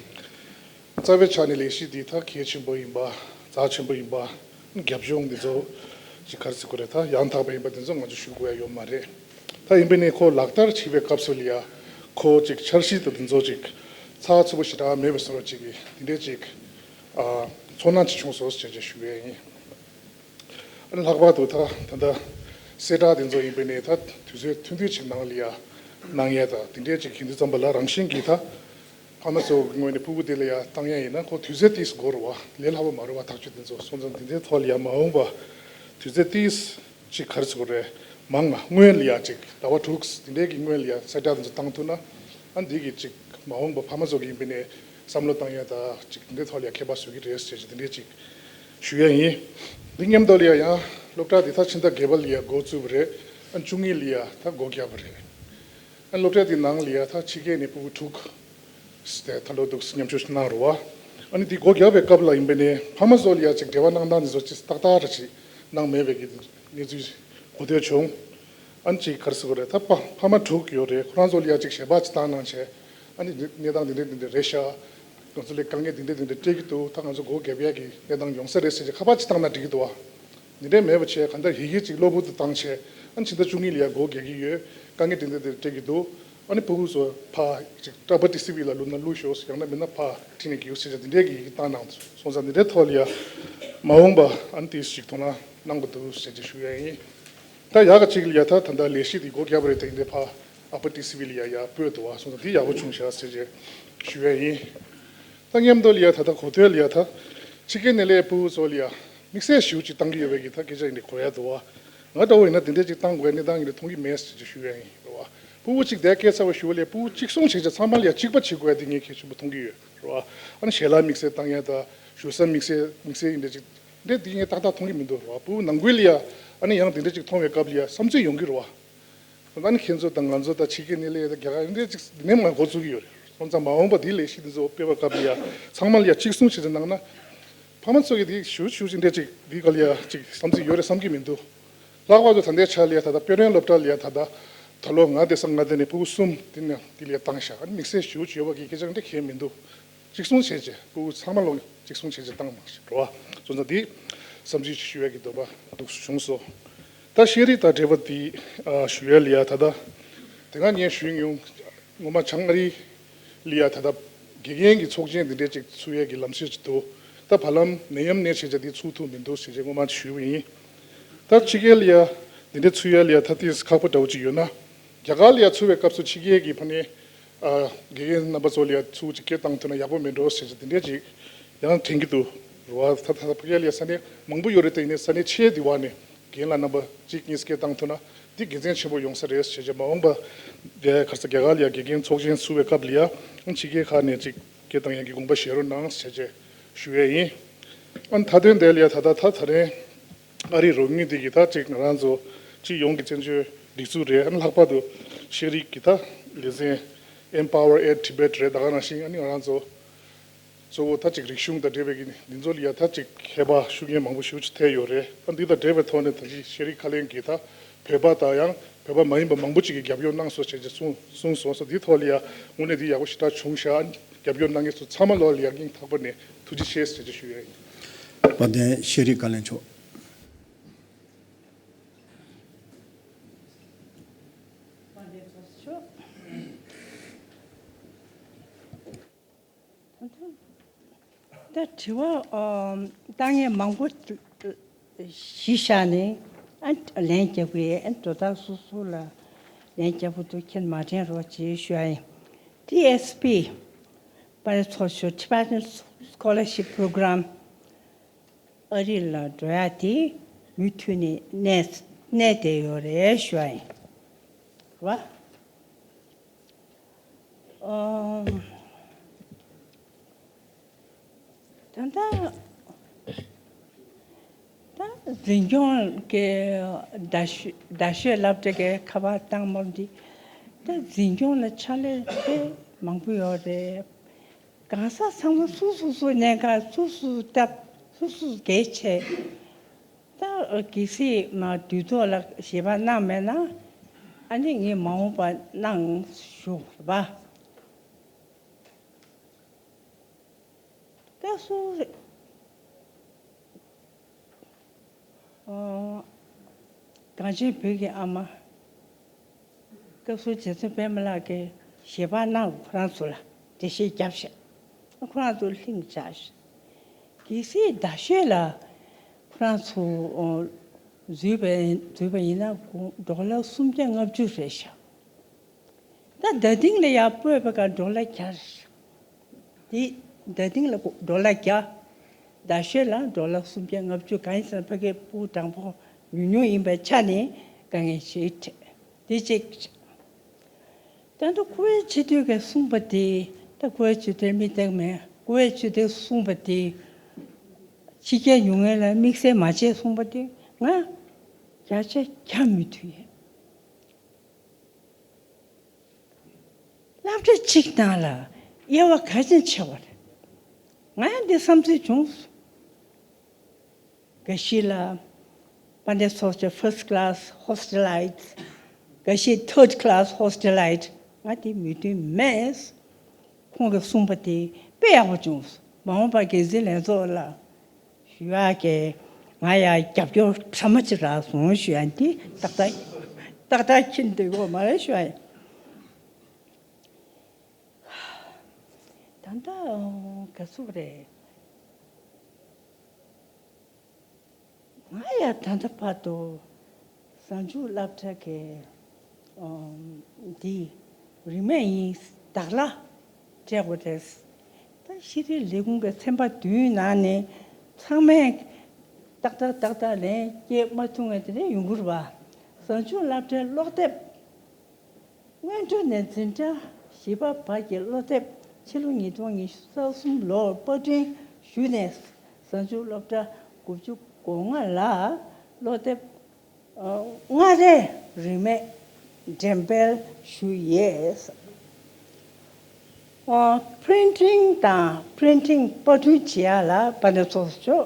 རྩ་བའི་ཆ་ནས་ལས་གཞི་འདི་ད་གལ་ཆེན་པོ་ཡིན་པ། རྩ་ཆེན་པོ་ཡིན་པ། རྒྱབ་ལྗོངས་འདི་ཚོ་ཅིག་ག་རེ་ཟེར་དགོས་རེད། ད་ཡང་དག་པ་ཡིན་པ་འདི་ཚོ་ང་ཚོ་ཞུ་དགོས་ཡ་ཡོད་མ་རེད། ད་ཡིན་པས་ནས་ཁོ་ལག་བསྟར་བྱེད་པའི་སྐབས་སུ་ལ་ཡ་ཁོ་ཅིག་འཆར་གཞི་དང་འདི་ཚོ་ཅིག་ཚགས་ཚུད་པོ་ཞེ་དྲག་མེད་པའི་བཟོ་འདྲ་ཅིག་གི་འདི་འདྲའི་ཅིག་ཨ་ཚོར་སྣང་ཅིག་བྱུང་སོང་ཞེས་ཞུ་ཡ་ཡིན། ཨ་ནི་ལྷག་པར་དུ་ད་ད་ལྟ་གསལ་བསྒྲགས་དེ་ཚོ་ཡིན་པས་ནས་ད་དུས་ཚོད་ཐུང་ཐུང་ཅིག་ནང་ལ་ཡ་གནང་ཡས་དང་དེ་འདྲས་ཅིག་ཡིན་དུས་ཙམ་པ་ལ་རང་བཞིན་གྱིས་ད་ཕ་མ་ཚོ་གི་ངོས་ནས་ཕྲུ་གུ་དེ་ལ་ཡ་བཏང་ཡས་ཡིན་ན་ཁོ་དུས་ཚོད་ཏིས་འགོར་བ་ལས་སླ་པོ་མ་རེད་བ། ཐག་གཅོད་དེ་ཚོ་སོང་ཙང་དེ་འདྲའི་ཐོག་ལ་ཡ་མ་འོངས་པ་དུས་ཚོད་ཏིས་ཅིག་ག་རེ་ཟེར་དགོས་རེད། མང་ང་སྔོན་ལ་ཡ་ཅིག་ཟླ་བ་དྲུག་དེ་འདྲས་ཀྱི་སྔོན་ལ་ཡ་གསལ་བསྒྲགས་དེ་ཚོ་བཏང་ཐུབ་ན་ཨ་འདི་གི་ཅིག་མ་འོངས་པ་ཕ་མ་ཚོ་གི་ཡིན་པས་ནས་བསམ་བློ་བཏང་ཡས་ད་ཅིག་དེ་འདྲའི་ཐོག་ལ་ཡ་ཁྱད་པར་བཟོ་གི་རེད་ཟེར་ཅིག་དེ་འདྲའི་ཅིག་ཞུ་ཡ་ཡིན། འདི་མཉམ་དུ་ལ་ཡ་ཡང་སློབ་གྲྭ་འདི་ད་ཕྱི་ཟླ་བརྒྱད་པ་ལ་ཡ་འགོ་བཙུགས་པ་རེད། ཨ་བཅུ་གཉིས་ལ་ཡ་ད་སྒོ་བརྒྱབ་པ་རེད། ཨ་སློབ་གྲྭ་འདི་ནང་ལ་ཡ་ད་ཕྱི་རྒྱལ་ནས་ཕྲུ་གུ་དྲུག་དེ་ད་ལོ་འདུག་མཉམ་ཞུགས་གནང་རོགས། ཨ་ནི་འདི་སྒོ་བརྒྱབ་པའི་སྐབས་ལ་ཡིན་པས་ནས་ཕ་མ་ཚོ་ལ་ཡ་ཅིག་འབྲེལ་བ་གནང་སྟངས་འདི་ཚོ་ཅིག་ཏག་ཏག་ར་ཅིག་གནང་མེད་པའི་གི་གནས་ཚུལ་གོ་ཐོས་བྱུང་། ཨ་ནི་ཅིག་ག་རེ་ཟེར་དགོས་རེད། ད་ཕ་ཕ་མ་དྲུག་ཡོད་རེད། ཁོ་རང་ཚོ་ལ་ཡ་ཅིག་ཞལ་པར་ཅིག་བཏང་གནང་བྱས། ཨ་ནི་གནས་སྟངས་འདི་འདྲ་འདི་འདྲ་རེད་ཤག་ང་ཚོ་ལ་དཀའ་ངལ་འདི་འདྲ་འདི་འདྲ་འཕྲད་ཀྱི་འདུག་ད་ང་ཚོ་སྒོ་བརྒྱབ་ཡ་གི་གནས་སྟངས་ཡོང་ས་རེད་ཟེར་ཅིག་ཁ་པར་ཅིག་བཏང་ན་འགྲིག་གི་འདུག་བ། འདི་འདྲ་མེད་པ་བྱས་གང་ལྟར་ཡི་གེ་ཅིག་གློ་བུར་དུ་བཏང་བྱས། ཨ་ནི་ཕྱི་ཟླ་བཅུ་གཉིས་ལ་ཡ་སྒོ་རྒྱག་གི་ཡོད། དཀའ་ངལ་འདི་འདྲ་འདི་འཕྲད་ཀྱི་འདུག་ཨ་ནི་ཕྲུ་གུ་ཚོ་ཕར་ཅིག་ཊ་པ་ཊི་སི་བི་ལ་བླུགས་ན་བླུགས་ཤོག་ཡང་ན་མིན་ན་ཕར་ཁྲིད་ནས་རྒྱུགས་ཟེར་བྱས་འདི་འདྲའི་གི་ཡི་གེ་བཏང་གནང་སོང་ཙང་འདི་འདྲའི་ཐོག་ལ་ཡ་མ་འོངས་པ་ཨ་ནི་དེ་ཞིག་དོ་སྣང་གནང་དགོས་འདུག་ཟེར་བྱས་ཞུ་ཡ་ཡིན། ད་ཡག་ག་ཅིག་ལ་ཡ་ད་ད་ལྟ་ལས་གཞི་འདི་སྒོ་བརྒྱབ་པ་རེད། དེ་འདྲའི་ཕར་ཨ་པ་ཊི་སི་བི་ལ་ཡ་ཡ་སྤོས་འདུག་བ། སོང་ཙང་འདི་ཡག་པོ་བྱུང་ཤག་ཟེར་བྱས་ཞུ་ཡ་ཡིན། ད་མཉམ་དུ་ལ་ཡ་ད་ལྟ་གོ་ཐོས་ལ་ཡ་ད་ཕྱི་རྒྱལ་ནས་སླེབས་ཕྲུ་གུ་ཚོ་ལ་ཡ་དམིགས་བསལ་ཞེ་པོ་ཅིག་བཏང་གི་ཡོད་པའི་གི་ད་སྐད་ཆ་ཡིན་དེ་གོ་ཡ་འདུག་བ། ང་འདྲ་བོ་ཡིན་ན་དེ་འདྲ་ཅིག་བཏང་དགོས་ཡ་གནས་སྟངས་ཡིན་དེ་མཐོང་གི་མེད་ཟེར་ཅིག་ཞུ་ཡ་ཡིན་རེད་བ། ཕྲུ་གུ་གཅིག་དེ་སྐད་ཆ་བ་ཞུ་བ་ལས་ཕྲུ་གུ་གཅིག་གསུང་བྱེད་ཆ་ཚང་མ་ལ་ཡ་གཅིག་པ་བྱེད་དགོས་ཡ་དེ་ངས་གལ་ཆེན་པོ་མཐོང་གི་ཡོད་རེད་བ། ཨ་ནི་ཞལ་ལག་དམིགས་བསལ་བཏང་ཡ་ད་བཞུགས་ས་དམིགས་བསལ་དམིགས་བསལ་ཡིན་འདྲ་ཅིག་འདྲ་དེ་ངས་ཏག་ཏག་མཐོང་གི་མི་འདུག་རེད་བ། ཕྲུ་གུ་ནང་ཁུལ་ལ་ཡ་ཨ་ནི་ཡང་དེ་འདྲ་ཅིག་མཐོང་བའི་སྐབས་ལ་ཡ་བསམ་ཚུལ་ཡོང་གི་རེད་བ། ད་ནི་ཁྱེད་ཚོ་དང་ང་ཚོ་ད་ཕྱི་རྒྱལ་ནས་སླེབས་ཡ་ད་རྒྱ་གར་འདི་ཅིག་འདི་ནས་མར་འགོ་བཙུགས་ཀྱི་ཡོད་རེད། སོང་ཙང་མ་འོངས་པ་འདིའི་ལས་གཞི་འདི་ཚོ་སྤེལ་བའི་སྐབས་ལ་ཡ་ཚང་མ་ལ་ཡ་གཅིག་གསུང་བྱེད་ཅིག་གནང་ན། ཕ་མ་ཚོ་གིས་འདི་ཞུ་ཞུ་ཅིག་འདྲ་ཅིག་འདི་ག་ལ་ཡ་ཅིག་བསམ་ཚུལ་ཡོད་རེད་བསམ་གྱི་མི་འདུག་ལྷག་པར་དུ་ད་ལྟའི་ཆ་ལ་ཡ་ད་ལྟ་དཔེ་སྟོན་སློབ་གྲྭ་ལ་ཡ་ད་ལྟ་ད་ལོ་ལྔ་བསྡད་ས་ལྔ་བསྡད་ནས་ཕྲུ་གུ་གསུམ་འདི་ནས་འདི་ལ་ཡ་བཏང་ཤག་ཨ་ནི་དམིགས་བསལ་ཞུ་ཞུ་ཡོད་པ་གི་སྐད་ཆ་འདྲ་གང་ཡང་མི་འདུག་གཅིག་གསུང་བྱས་རྗེས་ཕྲུ་གུ་ཚང་མ་ལོ་གཅིག་གསུང་བྱས་རྗེས་བཏང་མ་ཞིག་འགྲོ་བ། སོང་ཙང་འདི་བསམ་ཚུལ་ཞུ་ཡ་གི་འདོད་པ་འདུག་བྱུང་སོང་། ད་ཤེས་རིག་དང་འབྲེལ་བ་འདི་ཨ་ཞུ་ཡ་ལ་ཡ་ད་ལྟ་དེ་སྔ་ངས་ཞུས་མྱོང་། ངོ་མ་བྱང་ཨ་རི་ལ་ཡ་ད་ལྟ་དགེ་རྒན་གྱི་ཚོགས་ཆེན་འདི་འདྲས་ཅིག་ཚུགས་ཡ་གི་ལམ་སྲོལ་ཅིག་འདུག་ད་བར་ལམ་ནད་ཡམས་ནས་བྱས་རྗེས་འདི་ཚུགས་ཐུབ་མི་འདུག་ཟེར་རྗེས་ངོ་མ་ཞུས་པ་ཡིན། ད་ཕྱི་རྒྱལ་ལ་ཡ་འདི་འདྲས་ཚུགས་ཡ་ལ་ཡ་ད་ཏིས་ཁག་པོ་འདྲ་བོ་ཅིག་ཡོད་ན། རྒྱ་གར་ལ་ཡ་ཚུགས་པའི་སྐབས་སུ་ཕྱི་རྒྱལ་གྱི་ཕ་ནས། ཨ། དགེ་རྒན་རྣམ་པ་ཚོ་ལ་ཡ་ཚུར་ཅིག་སྐད་བཏང་ཐུབ་ན་ཡག་པོ་མེད་འགྲོ་ཟེར་ཅིག་དེ་འདྲས་ཅིག་ཡང་དྲན་གྱི་འདུག་རེད་བ། ད་ད་ཕ་གི་ལ་ཡ་ས་གནས་མང་པོ་ཡོད་རེད། དེ་ཡིན་ནའི་ས་གནས་ཆེ་དེ་བ་ནས་རྒན་ལགས་རྣམ་པ་གཅིག་གཉིས་སྐད་བཏང་ཐུབ་ན་འདི་དགེ་མཚན་ཆེན་པོ་ཡོང་ས་རེད་ཟེར་བྱས་མ་འོངས་པ་རྒྱ་གར་ས་རྒྱ་གར་ལ་ཡ་དགེ་རྒན་ཚོགས་ཆེན་ཚུགས་པའི་སྐབས་ལ་ཡ་ཕྱི་རྒྱལ་ཁག་ནས་ཅིག་སྐད་བཏང་ཡག་གི་དགོངས་པ་བཞེས་རོགས་གནང་ཟེར་བྱས་ཞུ་ཡས་ཡིན། ཨ་ནི་མཐའ་དོན་དེ་ལ་ཡ་ད་ལྟ་ད་ད་རེས་ཨ་རིའི་རོགས་དངུལ་འདི་གི་ད་ཅིག་ང་རང་ཚོ་སྤྱི་ཡོངས་ཀྱི་བཙན་བྱོལ་སྒྲིག་འཛུགས་རེད། ཨ་ནི་ལྷག་པར་དུ་ཤེས་རིག་གི་ད་ལེ་ཚན་Empower at Tibet རེད། ད་ག་ནང་བཞིན་ཨ་ནི་ང་རང་ཚོ་གཙོ་བོ་ད་ཅིག་རིག་གཞུང་དང་འབྲེལ་བའི་གི་འདི་ཚོ་ལ་ཡ་ད་ཅིག་མཁས་པ་ཤུགས་རྐྱེན་མང་པོ་ཞེ་པོ་ཅིག་ཐེབས་ཡོད་རེད། ཨ་འདི་དང་འབྲེལ་བའི་ཐོག་ནས་ད་ཅིག་ཤེས་རིག་བཀའ་བློན་གྱིས་ད་བོད་པ་དང་ཡང་བོད་པ་མ་ཡིན་པ་མང་པོ་ཅིག་གིས་རྒྱབ་སྐྱོར་གནང་སོང་ཟེར་ཅིག་གསུངས་གསུངས་སོང་། སོ་འདིའི་ཐོག་ལ་ཡ་དངོས་གནས་འདི་ཡག་པོ་ཞེ་དྲག་བྱུང་ཤག་རྒྱབ་སྐྱོར་གནང་མཁན་ཚོ་ཚང་མ་ལོག་ལ་ཡ་སྙིང་ཐག་པ་ནས་ཐུགས་རྗེ་ཆེ་ཟེར་ཅིག་ཞུ་ཡ་ཡིན། དཔལ་ལྡན་ཤེས་རིག་བཀའ་བློན་མཆོག་ད་དྲི་བ་ཨ་བཏང་མཁན་མང་པོ་གཞི་བཞག་ནས་ཨ་ལན་རྒྱབ་ཀྱི་ཨ་དོ་བདག་སོ་སོ་ལ་ལན་རྒྱབ་ཀྱི་འདུག་ཁྱེད་མ་དྲན་རོགས་བྱེད་ཞུ་ཡ་ཡིན། ཊི་ཨེས་པི་དཔལ་ལྡན་ཚོགས་གཙོ་མཆོག Tibetan Scholarship Program ཨ་རི་ལ་འགྲོ་ཡ་དེ་མུ་མཐུད་ནས་གནས་གནས་བསྡད་ཡོད་རེད་ཞུ་བ་ཡིན། རེད་བ། ཨོ། ད་ལྟ་ད་འཛིན་སྐྱོང་གི་རྡ་ཤོད་རྡ་ཤོད་སློབ་གྲྭ་གི་ཁ་པར་བཏང་མོལ་འདི་ད་འཛིན་སྐྱོང་ལ་ཕྱག་ལས་དཔེ་མང་པོ་ཡོད་རེད། གང་ཟག་ཚང་མ་སོ་སོ་སོའི་གནད་འགག་སོ་སོས་བཏབ། སོ་སོས་གལ་ཆེ། ད་གལ་སྲིད་མ་དུས་ཐོག་ལ་ཞིབ་པ་གནང་མེད་ན་ཨ་ནི་ངས་མ་འོངས་པ་གནང་ཞུ་བ། སྐབས་སུ་ཨོ། གངས་ཅན་བོད་ཀྱི་ཨ་མ། སྐབས་སུ་རྗེ་བཙུན་པད་མ་ལགས་ཀྱིས་ཞལ་པར་གནང་ཁོ་རང་ཚོ་ལ་འགྲེལ་བཤད་བརྒྱབ་ཤག་ཁོ་རང་ཚོ་ལྷིང་འཇགས་ཤག་གལ་སྲིད་རྡ་ཤོད་ལ་ཁོ་རང་ཚོ་ཨོ་འཛུལ་བ་འཛུལ་བ་ཡིན་ན་ཌོ་ལར་སུམ་བརྒྱ་ལྔ་བཅུ་རེད་ཤག་ད་རྡ་སྟེང་ལ་ཡར་སྤོས་པ་ག་ཌོ་ལར་བརྒྱ་རེད། དེ་རྡ་སྟེང་ལ་ཌོ་ལར་བརྒྱ། རྡ་ཤོད་ལ་ཌོ་ལར་སུམ་བརྒྱ་ལྔ་བཅུ། གང་ཡིན་ཟེར་ན་ཕ་གིའི་སྤུ་གུ་གྲངས་འབོར་ཉུང་ཉུང་ཡིན་པའི་ཆ་ནས་དཀའ་ངལ་ཞིག་འཕྲད། དེ་གཅིག་ད་ལྟ་ཀུ་ཝེ་ཊི་སྤྱི་འཐུས་ཀྱིས་གསུངས་པ་དེ་ད་ཀུ་ཝེ་ཊི་སྤྱི་འཐུས་མི་སྟེགས་མེད། ཀུ་ཝེ་ཊི་སྤྱི་འཐུས་གསུངས་པ་དེ་ཕྱི་རྒྱལ་ཡོང་མཁན་ལ་དམིགས་བསལ་མ་བྱེད་གསུངས་པ་དེ་ང་བརྒྱ་ཆ་བརྒྱ་མོས་མཐུན་ཡིན། སློབ་གྲྭ་གཅིག་ནང་ལ་དབྱེ་བ་ག་ཚོད་ཕྱེ་བ་རེད། ང་ཡང་འདི་བསམ་ཚུལ་བྱུང་སོང་། འགའ་ཞིག་ལ་དཔལ་ལྡན་ཚོགས་གཙོས་first class hostilite། འགའ་ཞིག་third class hostilite། ང་དེ་མོས་མཐུན་མེད། ཁོང་གིས་གསུངས་པ་དེ་དཔེ་ཡག་པོ་བྱུང་སོང་། མ་འོངས་པ་འགན་འཛིན་ལྷན་ཚོགས་ལ་ཞུ་ཡག་གི་ང་ཡང་རྒྱབ་སྐྱོར་གྲ་མ་ཅིག་རག་སོང་ཞུ་ཡག་འདི་ཏག་ཏག་ཏག་ཏག་ཁྱེར་འདུག་གོ་མ་རེད་ཞུ་ཡག་ད་ལྟ་ག་ཚོད་རེད། ང་ཡང་ད་ལྟ་བར་དུ་གཟའ་མཇུག་སློབ་གྲྭ་གི་འདི་རིན་མེད་ཡིན་བདག་ལ་སྤྲད་དགོས་རེད། ད་ཤེས་རིག་ལས་ཁུངས་ཀྱི་ཚན་པ་བདུན་ནང་ནས་ཚང་མས་ཏག་ཏག་ཏག་ཏག་ལན་སྐྱེལ་མ་ཐུབ་མཁན་དེ་འདྲ་ཡོང་གི་རེད་པ། གཟའ་མཇུག་སློབ་གྲྭའི་ཀློག་དེབ། སྔོན་འགྲོ་ནས་འཛིན་གྲྭ་བཞི་པ་བར་གྱི་ཀློག་དེབ་ཕྱི་ལོ་ཉིས་སྟོང་ཉི་ཤུ་རྩ་གསུམ་ལོར་པར་སྐྲུན་ཞུས་ནས་གཟའ་མཇུག་སློབ་གྲྭ་དགུ་བཅུ་གོ་ལྔ་ལ་ཀློག་དེབ་ལྔ་རེ་རིན་མེད་འགྲེམས་སྤེལ་ཞུས་ཡོད། པི་རིན་ཊིང་དང་པི་རིན་ཊིང་པར་སྐྲུན་བྱེད་ཡག་ལ་དཔལ་ལྡན་ཚོགས་གཙོ་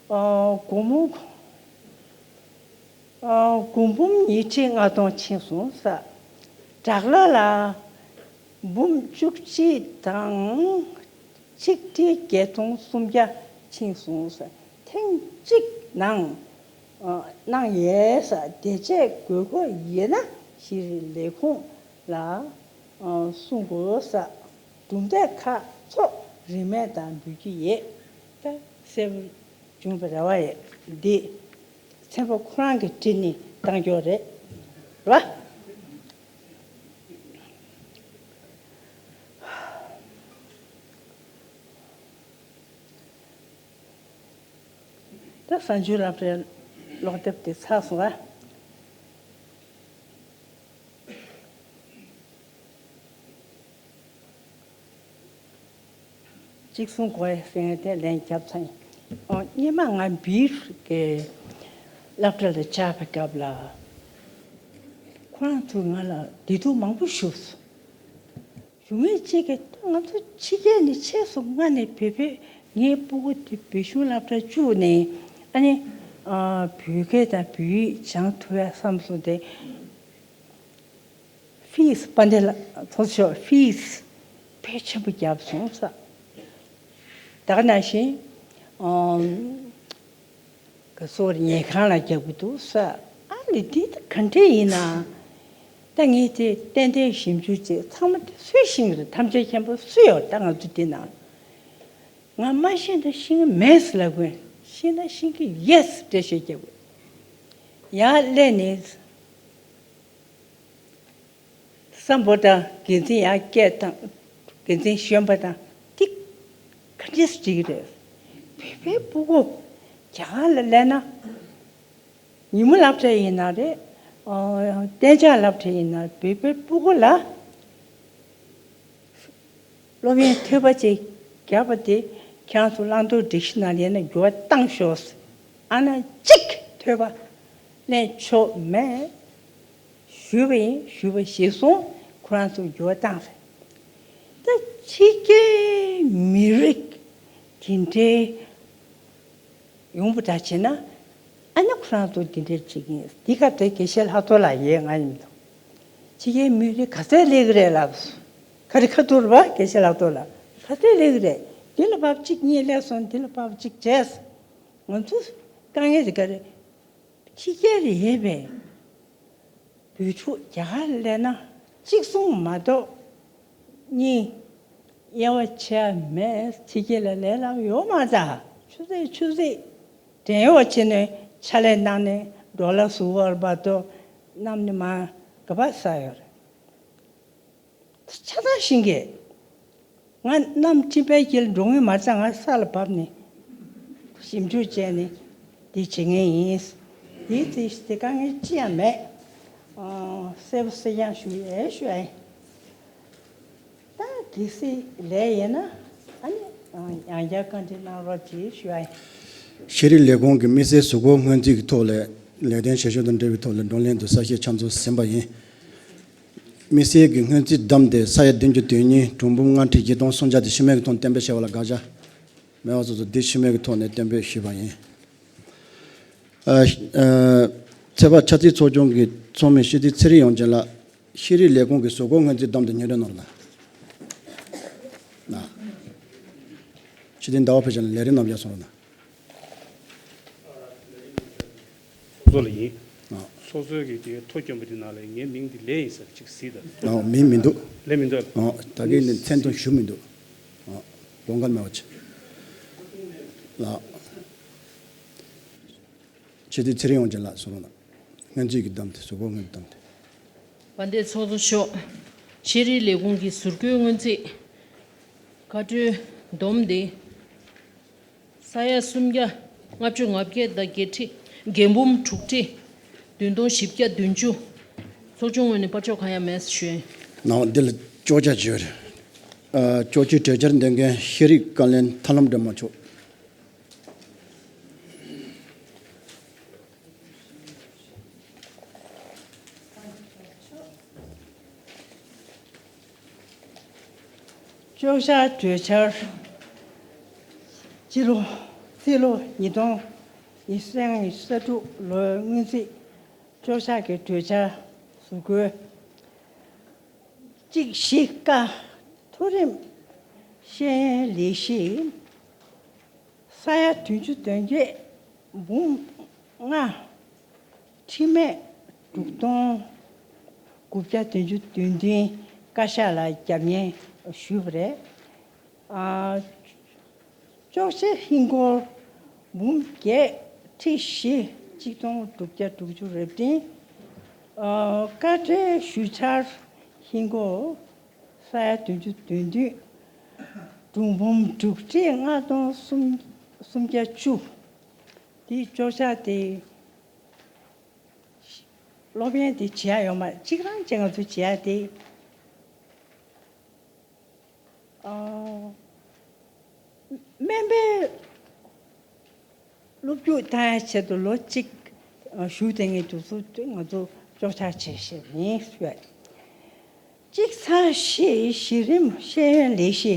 མཆོག་སྒོར་མོ། སྒོར་འབུམ་ཉིས་ཁྲི་ལྔ་སྟོང་ཕྱིན་སོང་ཟེར། བྲག་ལ་ལ་འབུམ་བཅུ་གཅིག་དང་ཆིག་ཁྲི་བརྒྱད་སྟོང་སུམ་བརྒྱ་ཕྱིན་སོང་ཟེར། ཐེངས་གཅིག་ནང་གནང་ཡས་ཟེར། དེ་རྗེས་དགོས་མཁོ་ཡོད་ན་ཤེས་རིག་ལས་ཁུངས་ལ་གསུང་དགོས་ཟེར། གྲུབ་འབྲས་ཁག་ཚོ་རིན་མེད་དང་འབུལ་གྱི་ཡོད། ད་གསལ་པོ་བྱུང་བའི་རེ་བ་ཡོད། འདི་ཚན་པ་ཁོ་རང་གིས་བྲིས་ནས་བཏང་རྒྱུ་རེད། རེད་པ། ད་གཟའ་མཇུག་སློབ་གྲྭའི་ཀློག་དེབ་དེ་ཚར་སོང་ཨ། གཅིག་གསུང་དགོས་ཟེར་ཡས་དེ་ལན་བརྒྱབ་ཚར་ཡིན། ཨོ། སྔོན་མ་ང་བིར་གྱི་སློབ་གྲྭ་ལ་བཅར་བའི་སྐབས་ལ་ཁོ་རང་ཚོས་ང་ལ་བདེ་སྡུག་མང་པོ་ཞུས་སོང་། ཞུ་མཁན་གཅིག་གིས་ད་ང་ཚོ་ཕྱི་རྒྱལ་ནས་ཆེས་སུ་སྔ་ནས་བོད་པའི་ངའི་སྤུ་གུ་དེ་བོད་གཞུང་སློབ་གྲྭར་བཅུག་ནས་ཨ་ནི་ཨ་བོད་སྐད་དང་བོད་ཡིག་སྦྱང་ཐུབ་ཡ་བསམ་སོང་སྟེ། ཕིས་དཔལ་ལྡན་ལགས་ཚོགས་ཞོག་ཕིས་ཕལ་ཆེན་པོ་བརྒྱབ་སོང་ས། ད་ག་ནང་བཞིན་ཨམ་ག་སོ་རེ་ཉལ་ཁང་ལ་རྒྱག་གི་འདུག་ས། ཨ་ནི་འདི་ད་ག་འདྲས་ཡིན་ན། ད་ངས་དེ་ཏན་ཏན་ཞིབ་འཇུག་བྱས། ཚང་མ་དེ་སུས་ཤེས་ཀྱི་རེད། ཐམས་ཅད་མཁྱེན་པ་སུ་ཡོད་ད་ང་ཚོ་འདི་ན། ང་མ་ཤེས་ན་ཤེས་ཀྱི་མེད་ཟེར་ལབ་དགོས། ཤེས་ན་ཤེས་ཀྱི་ཡེས་འགྲེལ་བཤད་རྒྱག་དགོས། ཡར་སླེབས་ནས། སམ་བྷོ་ཊ་འགན་འཛིན་ཡར་སྐད་བཏང་། འགན་འཛིན་གཞོན་པ་དང་ཏིག་ཁ། ཊིས་བྲིས་ཀྱི་རེད། བོད་པའི་སྤུ་གུ་རྒྱ་གར་ལ་སླེབས་ན། ཉིན་མོ་སློབ་གྲྭ་ཡིན་ན་རེད། ཨ། གཏན་འཇགས་སློབ་གྲྭ་ཡིན་ན་བོད་པའི་སྤུ་གུ་ལ་སློབ་ཡོན་ཐོལ་པ་ཅིག་བརྒྱབ་པ་དེ་ཁྱེད་རང་ཚོ་བླང་དོར་སྒྲིག་གཞི་ནང་ལ་ཡིན་ན་འགྱུར་བ་བཏང་ཤོག་ཨ་ན་གཅིག་ཐོལ་པ་ལེན་ཆོག་མེད། ཞུས་པ་ཡིན། ཞུས་པ་གཞིར་བཟུང་ཁོ་རང་ཚོ་འགྱུར་བ་བཏང་རེད། ད་ཕྱི་རྒྱལ་མི་རིགས་དེ་འདྲའི་ཡོང་པ་འདྲ་བྱས་ན། ཨ་ནི་ཁོ་རང་ཚོ་འདི་འདྲའི་བྱེད་ཀྱི་ཡིན། འདི་ག་དེ་དགེ་བཤེས་ལྷག་རྡོར་ལགས་ཡས་ང་ཡིན་མི་འདུག་ཕྱི་རྒྱལ་མི་རིགས་ག་ཚད་སླེབས་ཀྱི་རེད་ལབ་སོང་། ག་རེ་ཁ་ཐུར་བ་དགེ་བཤེས་ལྷག་རྡོར་ལགས། ག་ཚད་སླེབས་ཀྱི་རེད། འདི་ལ་བབ་གཅིག་གཉིས་སླེབས་སོང་། འདི་ལ་བབ་གཅིག་བྱས། ང་ཚོ་དཀའ་ངལ་དེ་ག་རེ། ཕྱི་རྒྱལ་ལ་ཡོད་པའི་བོད་ཕྲུག་རྒྱ་གར་ལ་སླེབས་ན་གཅིག་གསུང་མ་གཏོགས་གཉིས་དབྱེ་བ་ཕྱེ་ཡ་མེད། ཕྱི་རྒྱལ་ལ་ལས་སླ་པོ་ཡོད་མ་རེད། ཆུ་ཚོད་ཆུ་ཚོད་བྲན་གཡོག་བྱས་ནས་ཕྱག་ལས་གནང་ནས་ཌོ་ལར་ཟུར་བར་བར་དུ་གནམ་ནས་མར་ག་པར་ཟག་ཡོད་རེད། ཆ་ཚང་ཤེས་ཀྱི། ང་གནམ་སྤྲིན་པའི་དཀྱིལ་འགྲོ་ངེས་མ་རེད། ང་ས་ལ་བབས་ནས་ཞིབ་འཇུག་བྱས་ནས་འདི་བྱེད་མཁན་ཡིན། དེའི་ཚེ་དེ་དཀའ་ངལ་ཅི་ཡང་མེད། ཨ། གསལ་པོ་གསལ་རྐྱང་ཞུ་ཡས་ཞུ་ཡ་ཡིན། ད་གལ་སྲིད་ལས་ཡོད་ན་ཨ་ནི་ཡང་བསྐྱར་བཀའ་འདྲི་གནང་རོགས་གྱིས་ཞུ་ཡ་ཡིན། ཤེས་རིག་ལས་ཁུངས་ཀྱི་དམིགས་བསལ་གཟུགས་སྐོར་སྔོན་རྩིས་ཀྱི་ཐོག་ལས་ལས་དོན་བྱེད་ཕྱོགས་དང་འབྲེལ་བའི་ཐོག་ལ་བགྲོ་གླེང་དུ་གསལ་བཤད་ཆ་ཚང་ཟིན་པ་ཡིན། དམིགས་བསལ་གྱི་སྔོན་རྩིས་བདམས་ཏེ་ས་ཡ་བདུན་ཅུ་དོན་གཉིས། གྲངས་འབོར་ལྔ་ཁྲི་བཞི་སྟོང་སུམ་བརྒྱ་དེ་ཤི་རྨས་ཀྱི་ཐོག་གཏན་འབེབས་བྱས་པ་ལ་དགག་བྱ་མེད་པ་སོགས་སུ་འདི་ཤི་རྨས་ཀྱི་ཐོག་ནས་གཏན་འབེབས་ཞུས་པ་ཡིན། ཨ། ཨ། ཚོད་དཔག་ཆ་རྩིས་ཚོགས་ཆུང་གི་ཚོགས་མི་སྤྱི་འཐུས་ཚེ་རིང་ཡོངས་ཅན་ལགས། ཤེས་རིག་ལས་ཁུངས་ཀྱི་གཟུགས་སྐོར་སྔོན་རྩིས་བདམས་ཏེ་སྙན་སྒྲོན་གནང་རོགས་གནང་། ན། སྤྱི་འཐུས་ཟླ་བ་ཕུན་ཚོགས་ལགས་ལས་རིམ་རྣམས་ཀྱང་གསུང་རོགས་གནང་། ཚོགས་གཙོ་ལགས་ཡིན། ཨ། ཚོགས་གཙོ་གིས་དེ་ཐོ་བཀོད་པ་དེ་ནང་ལ་ངའི་མིང་དེ་ལས་ཡིན་ཟེར་གཅིག་གཟིགས་དང་། ཨ། མིང་མི་འདུག་ལས་མི་འདུག་ཨ། ད་གིན་ནི་མཚན་དུ་ཞུ་མི་འདུག་ཨ། དགོངས་འགལ་མེད་པ་བྱེད། ལགས། སྤྱི་འཐུས་ཚེ་རིང་ཡོངས་ཅན་ལགས་གསུང་རོགས་གནང་། སྔོན་རྩིས་ཀྱི་བདམས་ཏེ་གཟུགས་སྐོར་སྔོན་བདམས་ཏེ། དཔལ་ལྡན་ཚོགས་གཙོ་མཆོག་ཤེས་རིག་ལས་ཁུངས་ཀྱི་ཟུར་བཀོད་སྔོན་རྩིས་བཀའ་འཁྲོལ་བསྡོམས་ཏེ། ས་ཡ་སུམ་བརྒྱ་ལྔ་བཅུ་ང་བརྒྱད་དང་བརྒྱད་ཁྲི་བརྒྱད་འབུམ་དྲུག་ཁྲི་བདུན་སྟོང་བཞི་བརྒྱ་བདུན་ཅུ། ཚོགས་ཆུང་ངོས་ནས་བར་ཆད་གང་ཡང་མེད་ཞུ། ནའོ་འདི་ལ་ཅོག་ཆ་བརྗོད་རེད། ཨ། ཅོག་ཆའི་གྲོས་འཆར་འདོན་མཁན་ཤེས་རིག་བཀའ་བློན་ཐར་ལམ་སྒྲོལ་མ་མཆོག་ཅོག་ཆ་གྲོས་འཆར། སྤྱི་ལོ་རྩིས་ལོ་ཉིས་སྟོང་ཉི་ཤུ་རྩ་དྲུག་ལོའི་སྔོན་རྩིས་ཅོག་ཆ་གི་གྲོས་འཆར་ཟུར་བཀོད། གཅིག་བཞི་ཀ་མཐོ་རིམ་ཤེས་ཡོན་ལས་གཞི། ས་ཡ་བདུན་ཅུ་དོན་བརྒྱད་འབུམ་ལྔ། ཁྲི་སྨད་དྲུག་སྟོང་དགུ་བརྒྱ་བདུན་ཅུ་དོན་བདུན་བཀའ་ཤག་ལ་རྒྱབ་གཉེར་ཞུས་པ་རེད། ཨ། ཅོག་ཆའི་ཧིན་སྒོར་འབུམ་བརྒྱད་ཁྲི་བཞི་གཅིག་སྟོང་དྲུག་བརྒྱ་དྲུག་ཅུ་རེ་བདུན། ཨ། བཀའ་ཁྲིའི་ཞུ་འཆར་ཧིན་སྒོར་ས་ཡ་བདུན་ཅུ་དོན་བདུན། གྲངས་འབོར་དྲུག་ཁྲི་ལྔ་སྟོང་སུམ་སུམ་བརྒྱ་བཅུ། དེའི་ཅོག་ཆ་དེ་སློབ་ཡོན་དེ་བྱེད་ཡ་ཡོད་མ་རེད། གཅིག་རང་བྱས་ང་ཚོ་བྱེད་ཡ་དེ། ཨ། སྨན་པའི་སློབ་རྒྱུགས་བཏང་ཡ་ཆེད་དུ་ལོ་གཅིག་ཨ། ཞུགས་བསྡད་མཁན་དེ་ཚོ་ང་ཚོ་ཅོག་ཆ་བྱེད་ཤེས་མིན་ཞུ་ཡ། གཅིག་ཚེག་བཞི་གཞི་རིམ་ཤེས་ཡོན་ལས་གཞི།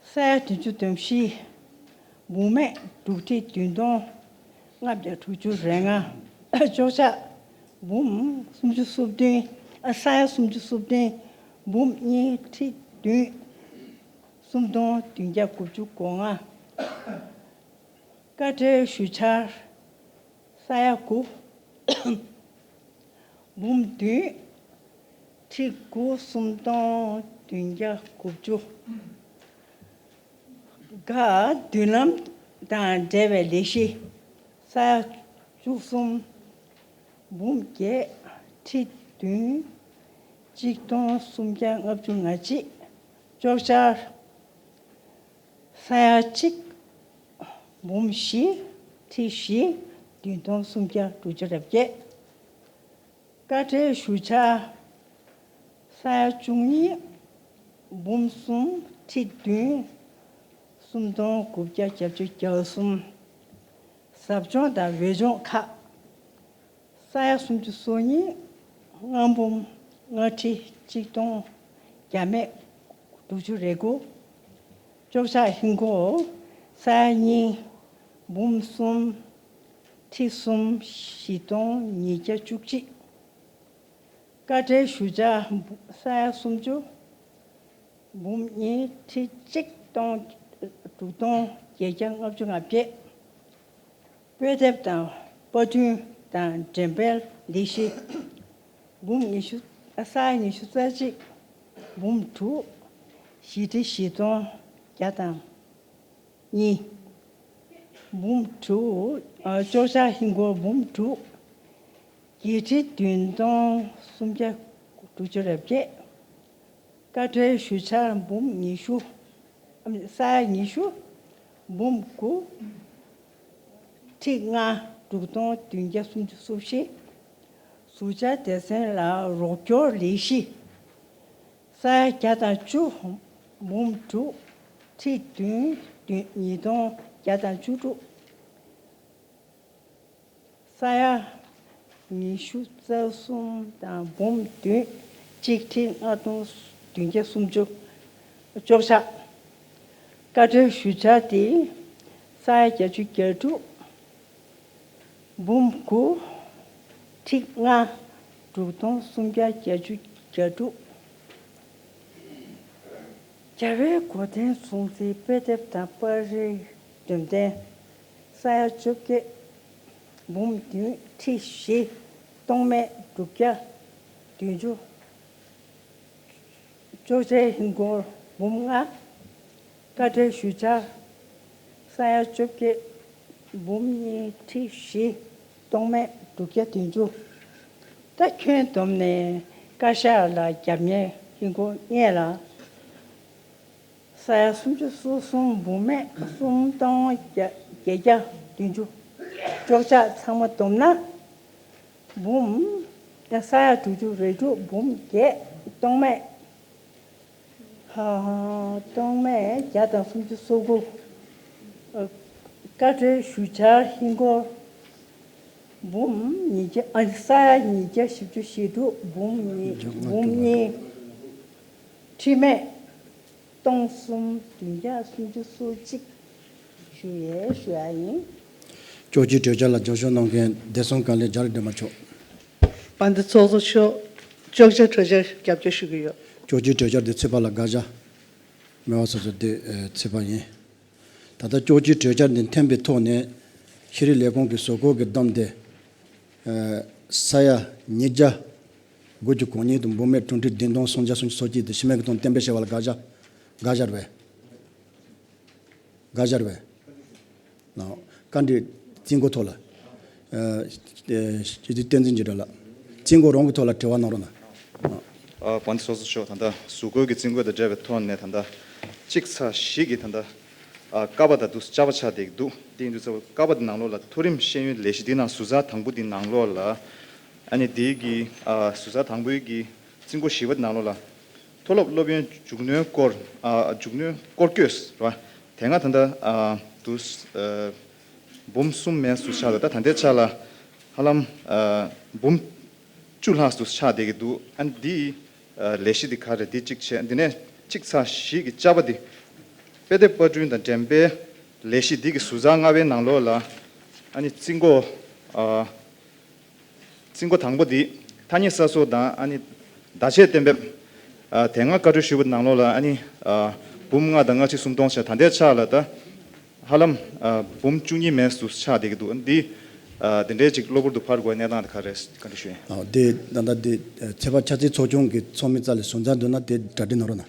ས་ཡ་བདུན་ཅུ་དོན་བཞི། འབུམ་སྨད་དྲུག་ཁྲི་བདུན་སྟོང་ལྔ་བརྒྱ་དྲུག་ཅུ་རེ་ལྔ། ཅོག་ཆ་འབུམ་སུམ་ཅུ་སོ་བདུན། ཨ། ས་ཡ་སུམ་ཅུ་སོ་བདུན། འབུམ་གཉིས་ཁྲི་བདུན། སུམ་སྟོང་བདུན་བརྒྱ་དགུ་བཅུ་གོ་ལྔ། བཀའ་ཁྲིའི་ཞུ་འཆར་ས་ཡ་དགུ། འབུམ་བདུན་ཁྲི་དགུ། སུམ་སྟོང་བདུན་བརྒྱ་དགུ་བཅུ། ག་མདུན་ལམ་དང་འབྲེལ་བའི་ལས་གཞི་ས་ཡ་བཅུ་གསུམ། འབུམ་བརྒྱད་ཁྲི་བདུན། གཅིག་སྟོང་སུམ་བརྒྱ་ལྔ་བཅུ་ང་གཅིག། ཅོག་ཆ། ས་ཡ་གཅིག་འབུམ་བཞི་ཁྲི་བཞི་བདུན་སྟོང་སུམ་བརྒྱ་དྲུག་ཅུ་རེ་བརྒྱད། དཀའ་འགྲེལ་ཞུ་བྱ། ས་ཡ་བཅུ་གཉིས་འབུམ་གསུམ་ཁྲི་བདུན་སུམ་སྟོང་དགུ་བརྒྱ་བརྒྱད་ཅུ་གྱ་གསུམ། ཟབ་སྦྱོང་དང་འོས་སྦྱོང་ཁག་ས་ཡ་སུམ་ཅུ་སོ་གཉིས་ལྔ་འབུམ་ལྔ་ཁྲི་གཅིག་སྟོང་བརྒྱ་མེད་དྲུག་ཅུ་རེ་དགུ། ཅོག་བཞག་ཧིན་སྒོར་ས་ཡ་གཉིས་འབུམ་གསུམ་ཁྲི་གསུམ་བཞི་སྟོང་ཉིས་བརྒྱ་བཅུ་གཅིག། དཀའ་འགྲེལ་ཞུ་བྱ་ས་ཡ་སུམ་ཅུ་འབུམ་གཉིས་ཁྲི་གཅིག་སྟོང་དྲུག་སྟོང་བརྒྱད་བརྒྱ་ལྔ་བཅུ་ང་བརྒྱད། དཔེ་དེབ་དང་པར་སྐྲུན་དང་འགྲེམས་སྤེལ་ལས་གཞི་འབུམ་ཉི་ཤུ་ས་ཡ་ཉི་ཤུ་རྩ་གཅིག་འབུམ་དྲུག་བཞི་ཁྲི་བཞི་སྟོང་བརྒྱ་དང་གཉིས། འབུམ་དྲུག་ཨ། ཅོག་བཞག་ཧིན་སྒོར་འབུམ་དྲུག་བརྒྱད་ཁྲི་བདུན་སྟོང་སུམ་བརྒྱ་དྲུག་ཅུ་རེ་བརྒྱད། དཀའ་འགྲེལ་ཞུ་བྱ་འབུམ་ཉི་ཤུ་ཨ། ས་ཡ་ཉི་ཤུ་འབུམ་དགུ་ཁྲི་ལྔ་དྲུག་སྟོང་བདུན་བརྒྱ་སུམ་ཅུ་སོ་བཞི། ཟུར་བཅད་སྡེ་ཚན་ལ་རོགས་སྐྱོར་ལས་གཞི་ས་ཡ་བརྒྱ་དང་བཅུ་འབུམ་དྲུག་ཁྲི་བདུན་བདུན་ཉིས་སྟོང་བརྒྱ་དང་བཅུ་དྲུག། ས་ཡ་ཉི་ཤུ་རྩ་གསུམ་དང་འབུམ་བདུན་གཅིག་ཁྲི་ལྔ་སྟོང་བདུན་བརྒྱ་སུམ་ཅུ། ཅོག་བཞག་དཀའ་འགྲེལ་ཞུ་བྱ་དེ་ས་ཡ་བརྒྱད་ཅུ་གྱ་དྲུག་འབུམ་དགུ་ཁྲི་ལྔ་དྲུག་སྟོང་སུམ་བརྒྱ་བརྒྱད་ཅུ་གྱ་དྲུག། རྒྱལ་བའི་གོ་དན་སྲུང་བརྩིའི་དཔེ་དེབ་དང་པར་རིས་འགྲེམས་སྟོན། ས་ཡ་བཅོ་བརྒྱད་འབུམ་བདུན་ཁྲི་བཞི་སྟོང་མེད་དྲུག་བརྒྱ་བདུན་ཅུ། ཅོག་བྱེད་ཧིན་སྒོར་འབུམ་ལྔ། དཀའ་འགྲེལ་ཞུ་བྱ་ས་ཡ་བཅོ་བརྒྱད་འབུམ་གཉིས་ཁྲི་བཞི་སྟོང་མེད་དྲུག་བརྒྱ་བདུན་ཅུ། ད་ཁྱོན་བསྡོམས་ནས་བཀའ་ཤག་ལ་རྒྱབ་གཉེར་ཧིན་སྒོར་ལྔ་ལ། ས་ཡ་སུམ་ཅུ་སོ་གསུམ་འབུམ་མེད་སུམ་སྟོང་བརྒྱད་བརྒྱ་བདུན་ཅུ། ཅོག་བྱེད་ཚང་མ་བསྡོམས་ན་འབུམ་ས་ཡ་དྲུག་ཅུ་རེ་དྲུག་འབུམ་བརྒྱད་སྟོང་མེད་ཧ་ཧ་སྟོང་མེད་བརྒྱ་དང་སུམ་ཅུ་སོ་དགུ། ཨ། དཀའ་འགྲེལ་ཞུ་བྱ་ཧིན་སྒོར་འབུམ་ཉིས་བརྒྱ་ཨ་ནི་ས་ཡ་ཉིས་བརྒྱ་བཞི་བཅུ་ཞེ་དྲུག་འབུམ་གཉིས་འབུམ་གཉིས་ཁྲི་མེད་སྟོང་གསུམ་བདུན་བརྒྱ་སུམ་ཅུ་སོ་གཅིག་ཞུ་ཡས་ཞུ་ཡ་ཡིན། ཅོག་གི་གྲོས་འཆར་ལ་རྒྱབ་སྐྱོར་གནང་མཁན་བདེ་སྲུང་བཀའ་བློན་རྒྱ་རི་སྒྲོལ་མ་མཆོག། དཔལ་ལྡན་ཚོགས་གཙོ་མཆོག། ཅོག་གི་གྲོས་འཆར་རྒྱབ་སྐྱོར་ཞུ་གི་ཡོད། ཅོག་གི་གྲོས་འཆར་དེ་ཚོད་དཔག་ལ་དགག་བྱ་མེད་པ་སོ་སོ་དེ་ཚོད་དཔག་ཡིན། ད་ལྟ་ཅོག་གི་གྲོས་འཆར་འདི་འཐེན་པའི་ཐོག་ནས་ཤེས་རིག་ལས་ཁུངས་ཀྱི་བཟོ་བཀོད་ཀྱི་བསྡོམས་དེ་ས་ཡ་ཉིས་བརྒྱ་དགུ་བཅུ་གོ་གཉིས་དང་འབུམ་མེད་དྲུག་ཁྲི་བདུན་སྟོང་སུམ་བརྒྱ་སུམ་ཅུ་སོ་གཅིག་དེ་ཕྱི་མའི་གི་དོན་གཏན་འབེབས་བྱས་པ་ལ་དགག་བྱ་དགག་བྱ་རེད་པས། དགག་བྱ་རེད་པས། ནའོ། བཀའ་འདྲི་རྩིས་འགོ་ཐོག་ལ། ཨ། སྤྱི་འཐུས་བསྟན་འཛིན་འཇིགས་བྲལ་ལགས། རྩིས་འགོ་རང་གི་ཐོག་ལ་དྲི་བ་གནང་རོགས་གནང་། ཨ། དཔལ་ལྡན་ཚོགས་གཙོ་མཆོག། ད་ལྟ་གཟུགས་སྐུའི་གི་རྩིས་འགོ་དང་འབྲེལ་བའི་ཐོག་ནས་ད་ལྟ་གཅིག་ཚེག་བཞི་གི་ད་ལྟ་ཨ། ཀ་པ་དང་དུ་བཅར་བ་ཆགས་བསྡད་ཀྱི་འདུག། དེ་ཡིན་དུས་ཚོད་ཀ་པ་དེ་ནང་ལོགས་ལ་མཐོ་རིམ་ཤེས་ཡོན་ལས་གཞི་དེའི་ནང་ཟུར་ཚགས་དང་པོ་དེའི་ནང་ལོགས་ལ། ཨ་ནི་དེའི་གི་ཨ། ཟུར་ཚགས་དང་པོའི་གི་རྩིས་འགོ་བཞི་པ་དེ་ནང་ལོགས་ལ། མཐོ་སློབ་སློབ་ཡོན་རྒྱུགས་སྣོན་སྐོར། ཨ། རྒྱུགས་སྣོན་སྐོར་སྐྱོད་རེད་པ། དེ་སྔ་ད་ལྟ་ཨ། དུ་ཨ། འབུམ་གསུམ་མའི་ཟུར་ཆགས་ལ། ད་ད་ལྟའི་ཆ་ལ་ཧ་ལམ་ཨ། འབུམ་བཅུ་ལྷག་ཏུ་ཆགས་བསྡད་ཀྱི་འདུག། ཨ་ནི་འདི་ཨ། ལས་གཞི་འདི་ག་རེ་འདི་གཅིག་བྱས། འདི་ནས་གཅིག་ཚེག་བཞི་གི་བཅར་བ་འདི་དཔེ་དེབ་པར་སྐྲུན་དང་འགྲེམས་སྤེལ་ལས་གཞི་འདི་གི་ཟུར་ཚགས་ལྔ་པའི་ནང་ལོགས་ལ། ཨ་ནི་རྩིས་འགོ་ཨ། རྩིས་འགོ་དང་པོ་འདི་ཐ་སྙད་གསར་བཟོ་དང་ཨ་ནི་བརྡ་ཆད་གཏན་འབེབས། ཨ། དེ་སྔ་བཀའ་འཁྲོལ་ཞུས་པ་ནང་ལོགས་ལ་ཨ་ནི་ཨ། འབུམ་ལྔ་དང་ལྔ་ཁྲི་སུམ་སྟོང་བྱས། ད་ལྟའི་ཆ་ལ་ད་ཧ་ལམ་ཨ། འབུམ་བཅུ་གཉིས་མའི་ཟུར་ཆགས་བསྡད་ཀྱི་འདུག། འདི་ཨ། འདི་འདྲའི་ཅིག་གློ་བུར་དུ་འཕར་དགོས་གནས་སྟངས་དེ་ག་རེ་བཀའ་འདྲི་ཞུ་ཡིན། ཨ། དེ་ད་ལྟ་དེ་ཚེག་བར་ཆ་ཚིག་ཚོགས་ཆུང་གི་ཚོགས་མི་རྩ་ལས་ཟུར་འཛར་འདུག་ན་དེ་གྲ་སྒྲིག་གནང་རོགས་གནང་།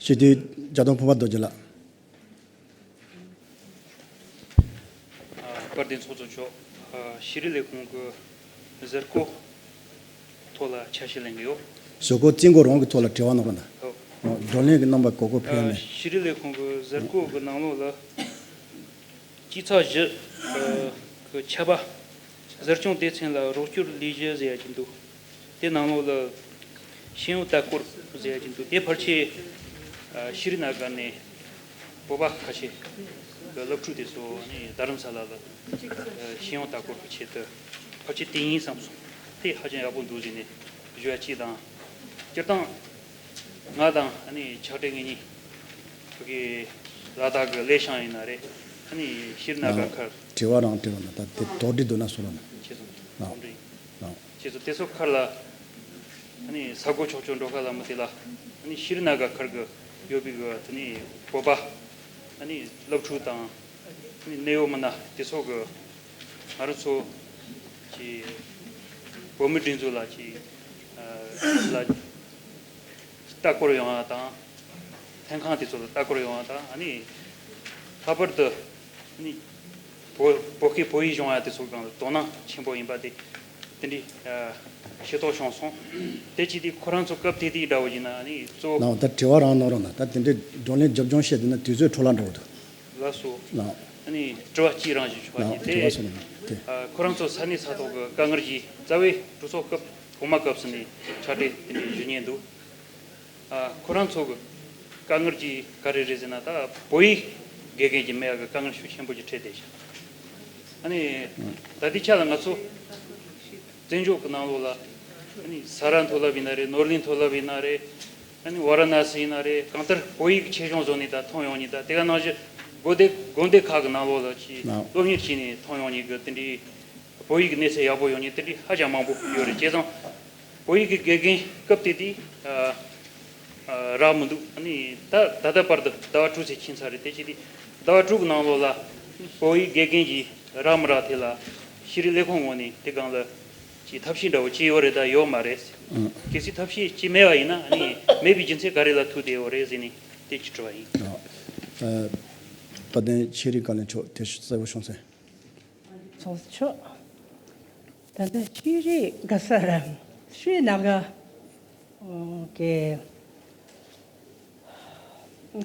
སྤྱི་འཐུས་རྒྱ་མཐོང་ཕུར་པ་རྡོ་རྗེ་ལགས། ཨ། དཔལ་ལྡན་ཚོགས་གཙོ་མཆོག། ཨ། ཤེས་རིག་ལས་ཁུངས་ཀྱི་ཟུར་བཀོད་ཐོག་ལ་ཆ་ཤས་ལེན་གྱི་ཡོད། ཟུར་བཀོད་རྩིས་འགོ་རང་གི་ཐོག་ལ་དྲི་བ་གནང་རོགས་གནང་། ཨོ། བགྲོ་གླེང་གི་རྣམ་པ་གོ་གོ་ཕེབས་ནས། ཤེས་རིག་ལས་ཁུངས་ཀྱི་ཟུར་བཀོད་ཀྱི་ནང་ལོགས་ལ། སྤྱི་ཚོགས་བཞི་གི་ཆད་པ། ཟུར་སྐྱོང་སྡེ་ཚན་ལ་རོགས་སྐྱོར་ལས་གཞི་ཟེར་ཡ་ཅིག་འདུག་དེ་ནང་ལོགས་ལ་ཤེས་ཡོན་ལྟ་སྐོར་ཟེར་ཡ་ཅིག་འདུག་དེ་ཕལ་ཆེར་ཤེས་རིག་གནས་སྒང་ནས་བོད་པ་ཁ་ཤས་ཀྱི་སློབ་ཕྲུག་དེ་ཚོ་ནི་རྡ་རམ་ས་ལ་ལ་ཤེས་ཡོན་ལྟ་སྐོར་གྱི་ཆེད་དུ་ཕལ་ཆེར་དེ་ཡིན་བསམ་སོང་། དེ་ཧ་ཅང་ཡག་པོ་འདུག་ཟེར་ནས་ཞུ་ཡ་གཅིག་དང་། སྤྱིར་བཏང་ང་དང་ཨ་ནི་ཕྱག་སྦྲེལ་ངེད་གཉིས་ཕ་གི་ལ་དྭགས་ཀྱི་ལེ་ཤང་ཡིན་ན་རེད། ཨ་ནི་ཤེས་རིག་གནས་སྒང་ཁར། དྲི་བ་རང་དྲི་བ་ན་ད་དེ་དོགས་འདྲི་འདུག་ན་གསུང་རོགས་གནང་། ཆེ་སོང་། ལགས། དོགས་འདྲི། ལགས། ཆེ་སོང་། དེ་ཚོ་ཁར་ལ་ཨ་ནི་ས་གོ་ཕྱོགས་ཕྱོགས་འགྲོ་ཁ་ལ་མི་དེ་ལ་ཨ་ནི་ཤེས་རིག་གནས་སྒང་ཁར་གི་ཡོད་པའི་གི་དེ་ནི་བོད་པ་ཨ་ནི་སློབ་ཕྲུག་དང་ཨ་ནི་གནད་ཡོད་མི་སྣ་དེ་ཚོ་གི་ང་རང་ཚོ་གི་བོད་མིའི་སྒྲིག་འཛུགས་ལ་གི་ལ་ལྟ་སྐོར་ཡོང་བ་དང་། ལྷན་ཁང་དེ་ཚོ་ལ་ལྟ་སྐོར་ཡོང་བ་དང་། ཨ་ནི་ལྷག་པར་དུ་ཨ་ནི་བོད་བོད་སྐད་བོད་ཡིག་སྦྱོང་ཡ་དེ་ཚོ་སྒང་ལ་དོ་སྣང་ཆེན་པོ་ཡིན་པ་དེ་དེ་འདྲའི་ཤེས་རྟོགས་བྱུང་སོང་། དེ་ཅི་སྟེ་ཁོ་རང་ཚོ་སྐབས་དེ་དུས་འདྲ་བོ་ཡིན་ན་ཨ་ནི་གཙོ་བོ། ལགས། ད་དྲི་བ་རང་གནང་རོགས་གནང་། ད་དེ་འདྲའི་བགྲོ་གླེང་རྒྱབ་ལྗོངས་བཤད་དུས་ན་དུས་ཚོད་འཕྲོ་བརླག་འགྲོ་གི་འདུག་ལགས་སོ། ལགས། ཨ་ནི་དྲི་བ་གཅིག་རང་ཞིག་ཞུ་བ་ཡིན། ལགས། དྲི་བ་དེ་གསུང་རོགས་གནང་། དེ། ཨ། ཁོ་རང་ཚོ་ས་གནས་ས་ཐོག་གི་དཀའ་ངལ་གྱིས་རྩ་བའི་གྲོས་ཚོགས་སྐབས་གོང་མ་སྐབས་སུ་ནས་ཕྱག་སྦྲེལ་དེ་འདྲའི་ཞུ་མཁན་འདུག་ཨ། ཁོ་རང་ཚོ་གི་དཀའ་ངལ་གྱིས་ག་རེ་རེད་ཟེར་ན། ད་བོད་ཡིག་དགེ་རྒན་གྱི་མེད་ཡ་གི་དཀའ་ངལ་ཤུགས་ཆེན་པོ་ཅིག་འཕྲད་བསྡད་ཤག་ཨ་ནི་ད་ལྟའི་ཆ་ལ་ང་ཚོ་བཙན་བྱོལ་གྱི་ནང་ལོགས་ལ་ཨ་ནི་ས་རཱ་མཐོ་སློབ་ཡིན་ན་རེད། ནོར་གླིང་མཐོ་སློབ་ཡིན་ན་རེད། ཨ་ནི་ཝཱ་ར་ཎ་སི་ཡིན་ན་རེད། གང་ལྟར་བོད་ཡིག་ཆེད་སྦྱོང་བཟོ་ནས་ད་མཐོང་ཡོང་མཁན། ད་དེ་ག་ནང་བཞིན་དགོན་སྡེ་དགོན་སྡེ་ཁག་གི་ནང་ལོགས་ལ་ཅིག་ལགས། སློབ་གཉེར་བྱས་ནས་མཐོང་ཡོང་མཁན་གྱི་དེ་འདྲའི་བོད་ཡིག་གི་གནས་ཚད་ཡག་པོ་ཡོད་མཁན་དེ་འདྲའི་ཧ་ཅང་མང་པོ་ཡོད་རེད། བྱས་ཙང་བོད་ཡིག་གི་དགེ་རྒན་སྐབས་དེ་དུས་ཨ་ཨ་རག་མི་འདུག་ཨ་ནི་ད་ད་ལྟ་བར་དུ་ཟླ་བ་དྲུག་ཙམ་ཕྱིན་ཚར་རེད། དེ་བྱས་དུས་ཟླ་བ་དྲུག་གི་ནང་ལོགས་ལ་བོད་ཡིག་དགེ་རྒན་གྱིས་རག་མི་རག་དེ་ལ་ཤེས་རིག་ལས་ཁུངས་ངོས་ནས་དེ་སྒང་ལ་ཅིག་ཐབས་ཤེས་འདྲ་བོ་ཅིག་ཡོད་རེད་ད་ཡོད་མ་རེད། ཨང་། གལ་སྲིད་ཐབས་ཤེས་ཅིག་མེད་པ་ཡིན་ན། ཨ་ནི་མེད་པའི་རྒྱུ་མཚན་ག་རེ་ལ་ཐུག་བསྡད་ཡོད་རེད་ཟེར་ནས་དེ་ཅིག་དྲི་བ་ཡིན། ཨ། ཨ། དཔལ་ལྡན་ཤེས་རིག་བཀའ་བློན་མཆོག་དེ་གསལ་པོ་བྱུང་ཟེར། ཚོགས་གཙོ་མཆོག་ད་ལྟ་ཤེས་རིག་ག་ས་ར་ཤེས་ནཱ་ག་གི་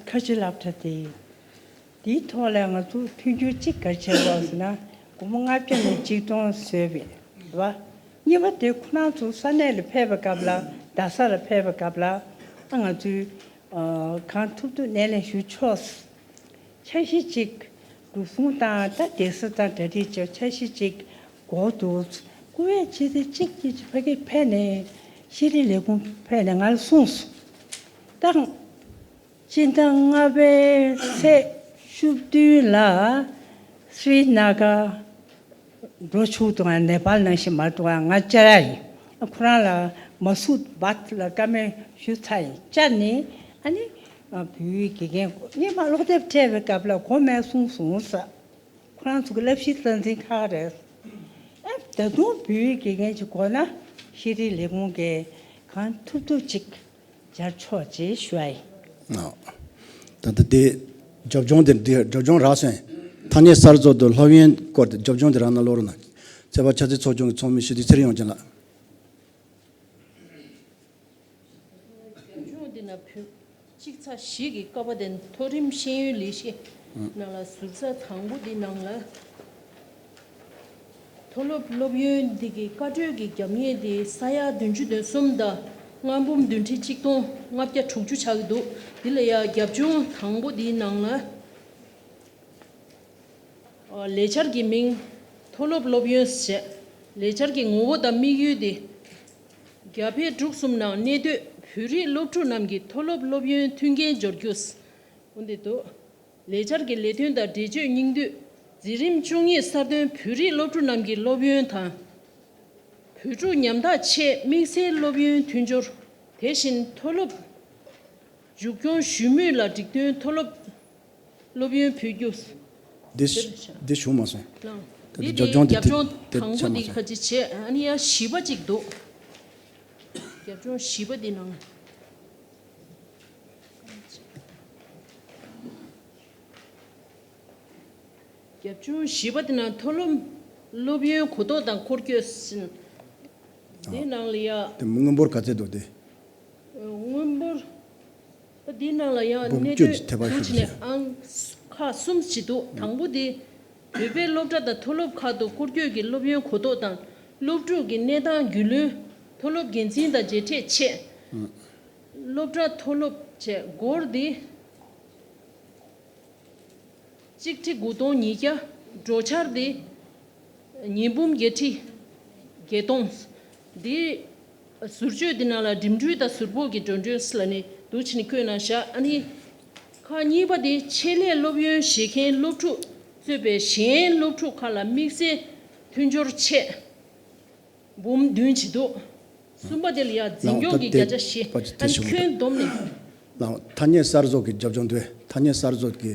ཁ་ཆེ་སློབ་གྲྭ་དེ། དེའི་ཐོག་ལ་ང་ཚོ་མཐུན་འགྱུར་གཅིག་ག་རེ་བྱས་པ་ཟེར་ན། སྒོར་མོ་ལྔ་བརྒྱ་ནས་ཆིག་སྟོང་བཟོས་པས་རེད་པ། གཉིས་པ་དེ་ཁོ་རང་ཚོ་ས་གནས་ལ་ཕེབས་པའི་སྐབས་ལ། རྡ་ས་ལ་ཕེབས་པའི་སྐབས་ལ་ཨ་ང་ཚོས་ཨ་གང་ཐུབ་ཐུབ་སྣེ་ལེན་ཞུ་ཆོག་འཆར་གཞི་གཅིག་འགྲོ་སོང་དང་ད་བསྡད་ས་དང་གྲ་སྒྲིག་བྱས། འཆར་གཞི་གཅིག་དགོས་འདུག་སྐུ་ངོ་ཆེ་ཚེ་གཅིག་གིས་ཕ་གིར་ཕེབས་ནས་ཤེས་རིག་ལས་ཁུངས་ཕེབས་ནས་ང་ལ་གསུངས་སོང་། ད་སྤྱི་ཟླ་ལྔ་པའི་ཚེས་བཅུ་བདུན་ལ་སི་རི་ན་ག་འགྲོ་ཆོག་འདུག་ཨ་ནེ་པཱལ་ནང་བཞིན་མ་འགྲོ་ཨ་ང་བཅར་ཡ་ཡིན། ཁོ་རང་ལ་མ་སུད་བྷཊ་ལ་བཀའ་མོལ་ཞུས་ཚར་ཡིན། བཅར་ནས་ཨ་ནི་བོད་ཡིག་དགེ་རྒན་སྔོན་མ་སློབ་དེབ་སྤྲད་པའི་སྐབས་ལ་གོ་མེད་གསུངས་སོང་ཟེར། ཁོ་རང་ཚོ་གི་བསླབ་གཞི་རྩ་འཛིན་ཁག་རེད། ཨ་ད་དུང་བོད་ཡིག་དགེ་རྒན་ཅིག་དགོས་ན་ཤེས་རིག་ལས་ཁུངས་ཀྱིས་གང་ཐུབ་ཐུབ་ཅིག་སྦྱར་ཆོག་ཅེས་ཞུ་ཡ་ཡིན། ཨ། ད་ལྟ་དེ་རྒྱབ་ལྗོངས་དེ་འདི་རྒྱབ་ལྗོངས་རག་སོང་། ཐ་སྙད་གསར་བཟོ་དང་སློབ་ཡོན་སྐོར་དེ་རྒྱབ་ལྗོངས་དེ་རག་ན་ལོ་རུ་ན། ཚན་པ་ཆབ་སྲིད་ཚོགས་ཆུང་གི་ཚོགས་མི་ཞུ་དུས་ཚེ་རིང་དབྱངས་ཅན་ལགས། རྒྱབ་ལྗོངས་འདི་ན་བོད་གཅིག་ཚེག་བཞི་གི་ཀ་པ་དེ་མཐོ་རིམ་ཤེས་ཡོན་ལས་གཞི་ནང་ལ་ཟུར་ཟ་དང་པོ་འདི་ནང་ལ། མཐོ་སློབ་སློབ་ཡོན་འདི་གི་ཀ་སྤྲོད་ཀྱི་རྒྱབ་གཉེར་དེ་ས་ཡ་བདུན་ཅུ་དོན་གསུམ་དང་ལྔ་འབུམ་བདུན་ཁྲི་གཅིག་སྟོང་ལྔ་བརྒྱ་དྲུག་ཅུ་ཆགས་ཀྱི་འདུག་འདི་ལ་ཡ་རྒྱབ་ལྗོངས་དང་པོ་འདིའི་ནང་ལ། ལས་འཆར་གྱི་མིང་། མཐོ་སློབ་སློབ་ཡོན་ཞེས། ལས་འཆར་གྱི་ངོ་བོ་དང་དམིགས་ཡུལ་ཏེ། རྒྱ་བལ་འབྲུག་གསུམ་ནང་གནས་སྡོད་བོད་རིགས་སློབ་ཕྲུག་རྣམས་ཀྱི་མཐོ་སློབ་སློབ་ཡོན་མཐུན་རྐྱེན་སྦྱོར་རྒྱུ། འོ་འདི་འདུག་ལས་འཆར་གྱི་ལས་དོན་དང་འགྲེལ་བརྗོད་སྙིང་བསྡུས། འཛིན་རིམ་བཅུ་གཉིས་གསར་ཐོན་བོད་རིགས་སློབ་ཕྲུག་རྣམས་ཀྱི་སློབ་ཡོན་དང་། བོད་ཕྲུག་ཉམ་ཐག་ཆེད་དམིགས་བསལ་སློབ་ཡོན་མཐུན་སྦྱོར། དེ་བཞིན་མཐོ་སློབ་མཇུག་སྐྱོང་ཞུ་མུས་ལ་འགྲིག་མཐུན་མཐོ་སློབ་སློབ་ཡོན་ཕུལ་རྒྱུ། འདི་དེ་ཞུ་མ་སོང་། ལགས། ད་འདི་རྒྱབ་ལྗོངས་དེ་རྒྱབ་ལྗོངས་དེ་དང་པོ་ཆགས་མ་འདི་སོང་། ཁ་ཅིག་བྱས། ཨ་ནི་ཡ་བཞི་པ་ཅིག་འདུག་རྒྱབ་ལྗོངས་བཞི་པ་འདི་ནང་། རྒྱབ་ལྗོངས་བཞི་པ་དེ་ནང་མཐོ་སློབ་སློབ་ཡོན་གོ་རྟོགས་དང་འཁོར་སྐྱོད་ཟིན། དེ་ནང་ལ་ཡ། དེ་སྔོན་འབོར་ག་ཚད་འདུག་དེ། སྔོན་འབོར། འདིའི་ནང་ལ་ཡང་འབུམ་གནད་སྐྱོད་དོན་ཀྱི་ཐེབས་པ་ཞུ་འདུག་བྱས་ནས་ཨང་ཁག་གསུམ་ཞིག་འདུག་དང་པོ་དེ། བོད་པའི་སློབ་གྲྭ་དང་མཐོ་སློབ་ཁག་ཏུ་སྐོར་སྐྱོད་ཀྱི་སློབ་ཡོན་གོ་རྟོགས་དང་སློབ་ཕྲུག་གི་གནས་སྟངས་རྒྱུས་ལོན། མཐོ་སློབ་འགན་འཛིན་དང་མཇལ་འཕྲད་ཆེད། སློབ་གྲྭ་མཐོ་སློབ་བཅས་སྒོར་དེ། གཅིག་ཁྲི་དགུ་སྟོང་ཉིས་བརྒྱ། འགྲོ་འཆར་དེ། ཉིས་འབུམ་བརྒྱད་ཁྲི་བརྒྱད་སྟོང་། འདི། ཟུར་བརྗོད་འདི་ནང་ལ་འགྲིམ་འགྲུལ་དང་ཟུར་ཕོག་གི་འགྲོ་གྲོན་ལ་ནི་འདུག་བྱས་ནས་བཀོད་གནང་བཞག་ཨ་ནི། ཁག་གཉིས་པ་དེ་ཆེད་ལས་སློབ་ཡོན་བཞེས་མཁན་སློབ་ཕྲུག་གཙོས་པའི་གཞན་སློབ་ཕྲུག་ཁག་ལ་དམིགས་བསལ་མཐུན་སྦྱོར་ཆེད། འབུམ་བདུན་བྱེད་འདུག་གསུམ་པ་དེ་ལ་ཡང་འཛིན་སྐྱོང་གི་བརྒྱ་ཆ་བཞི། ཨ་ནི་ཁྱོན་བསྡོམས་ནས། ལགས། ཐ་སྙད་གསར་བཟོ་གི་རྒྱབ་ལྗོངས་འདུག་ཐ་སྙད་གསར་བཟོ་གི་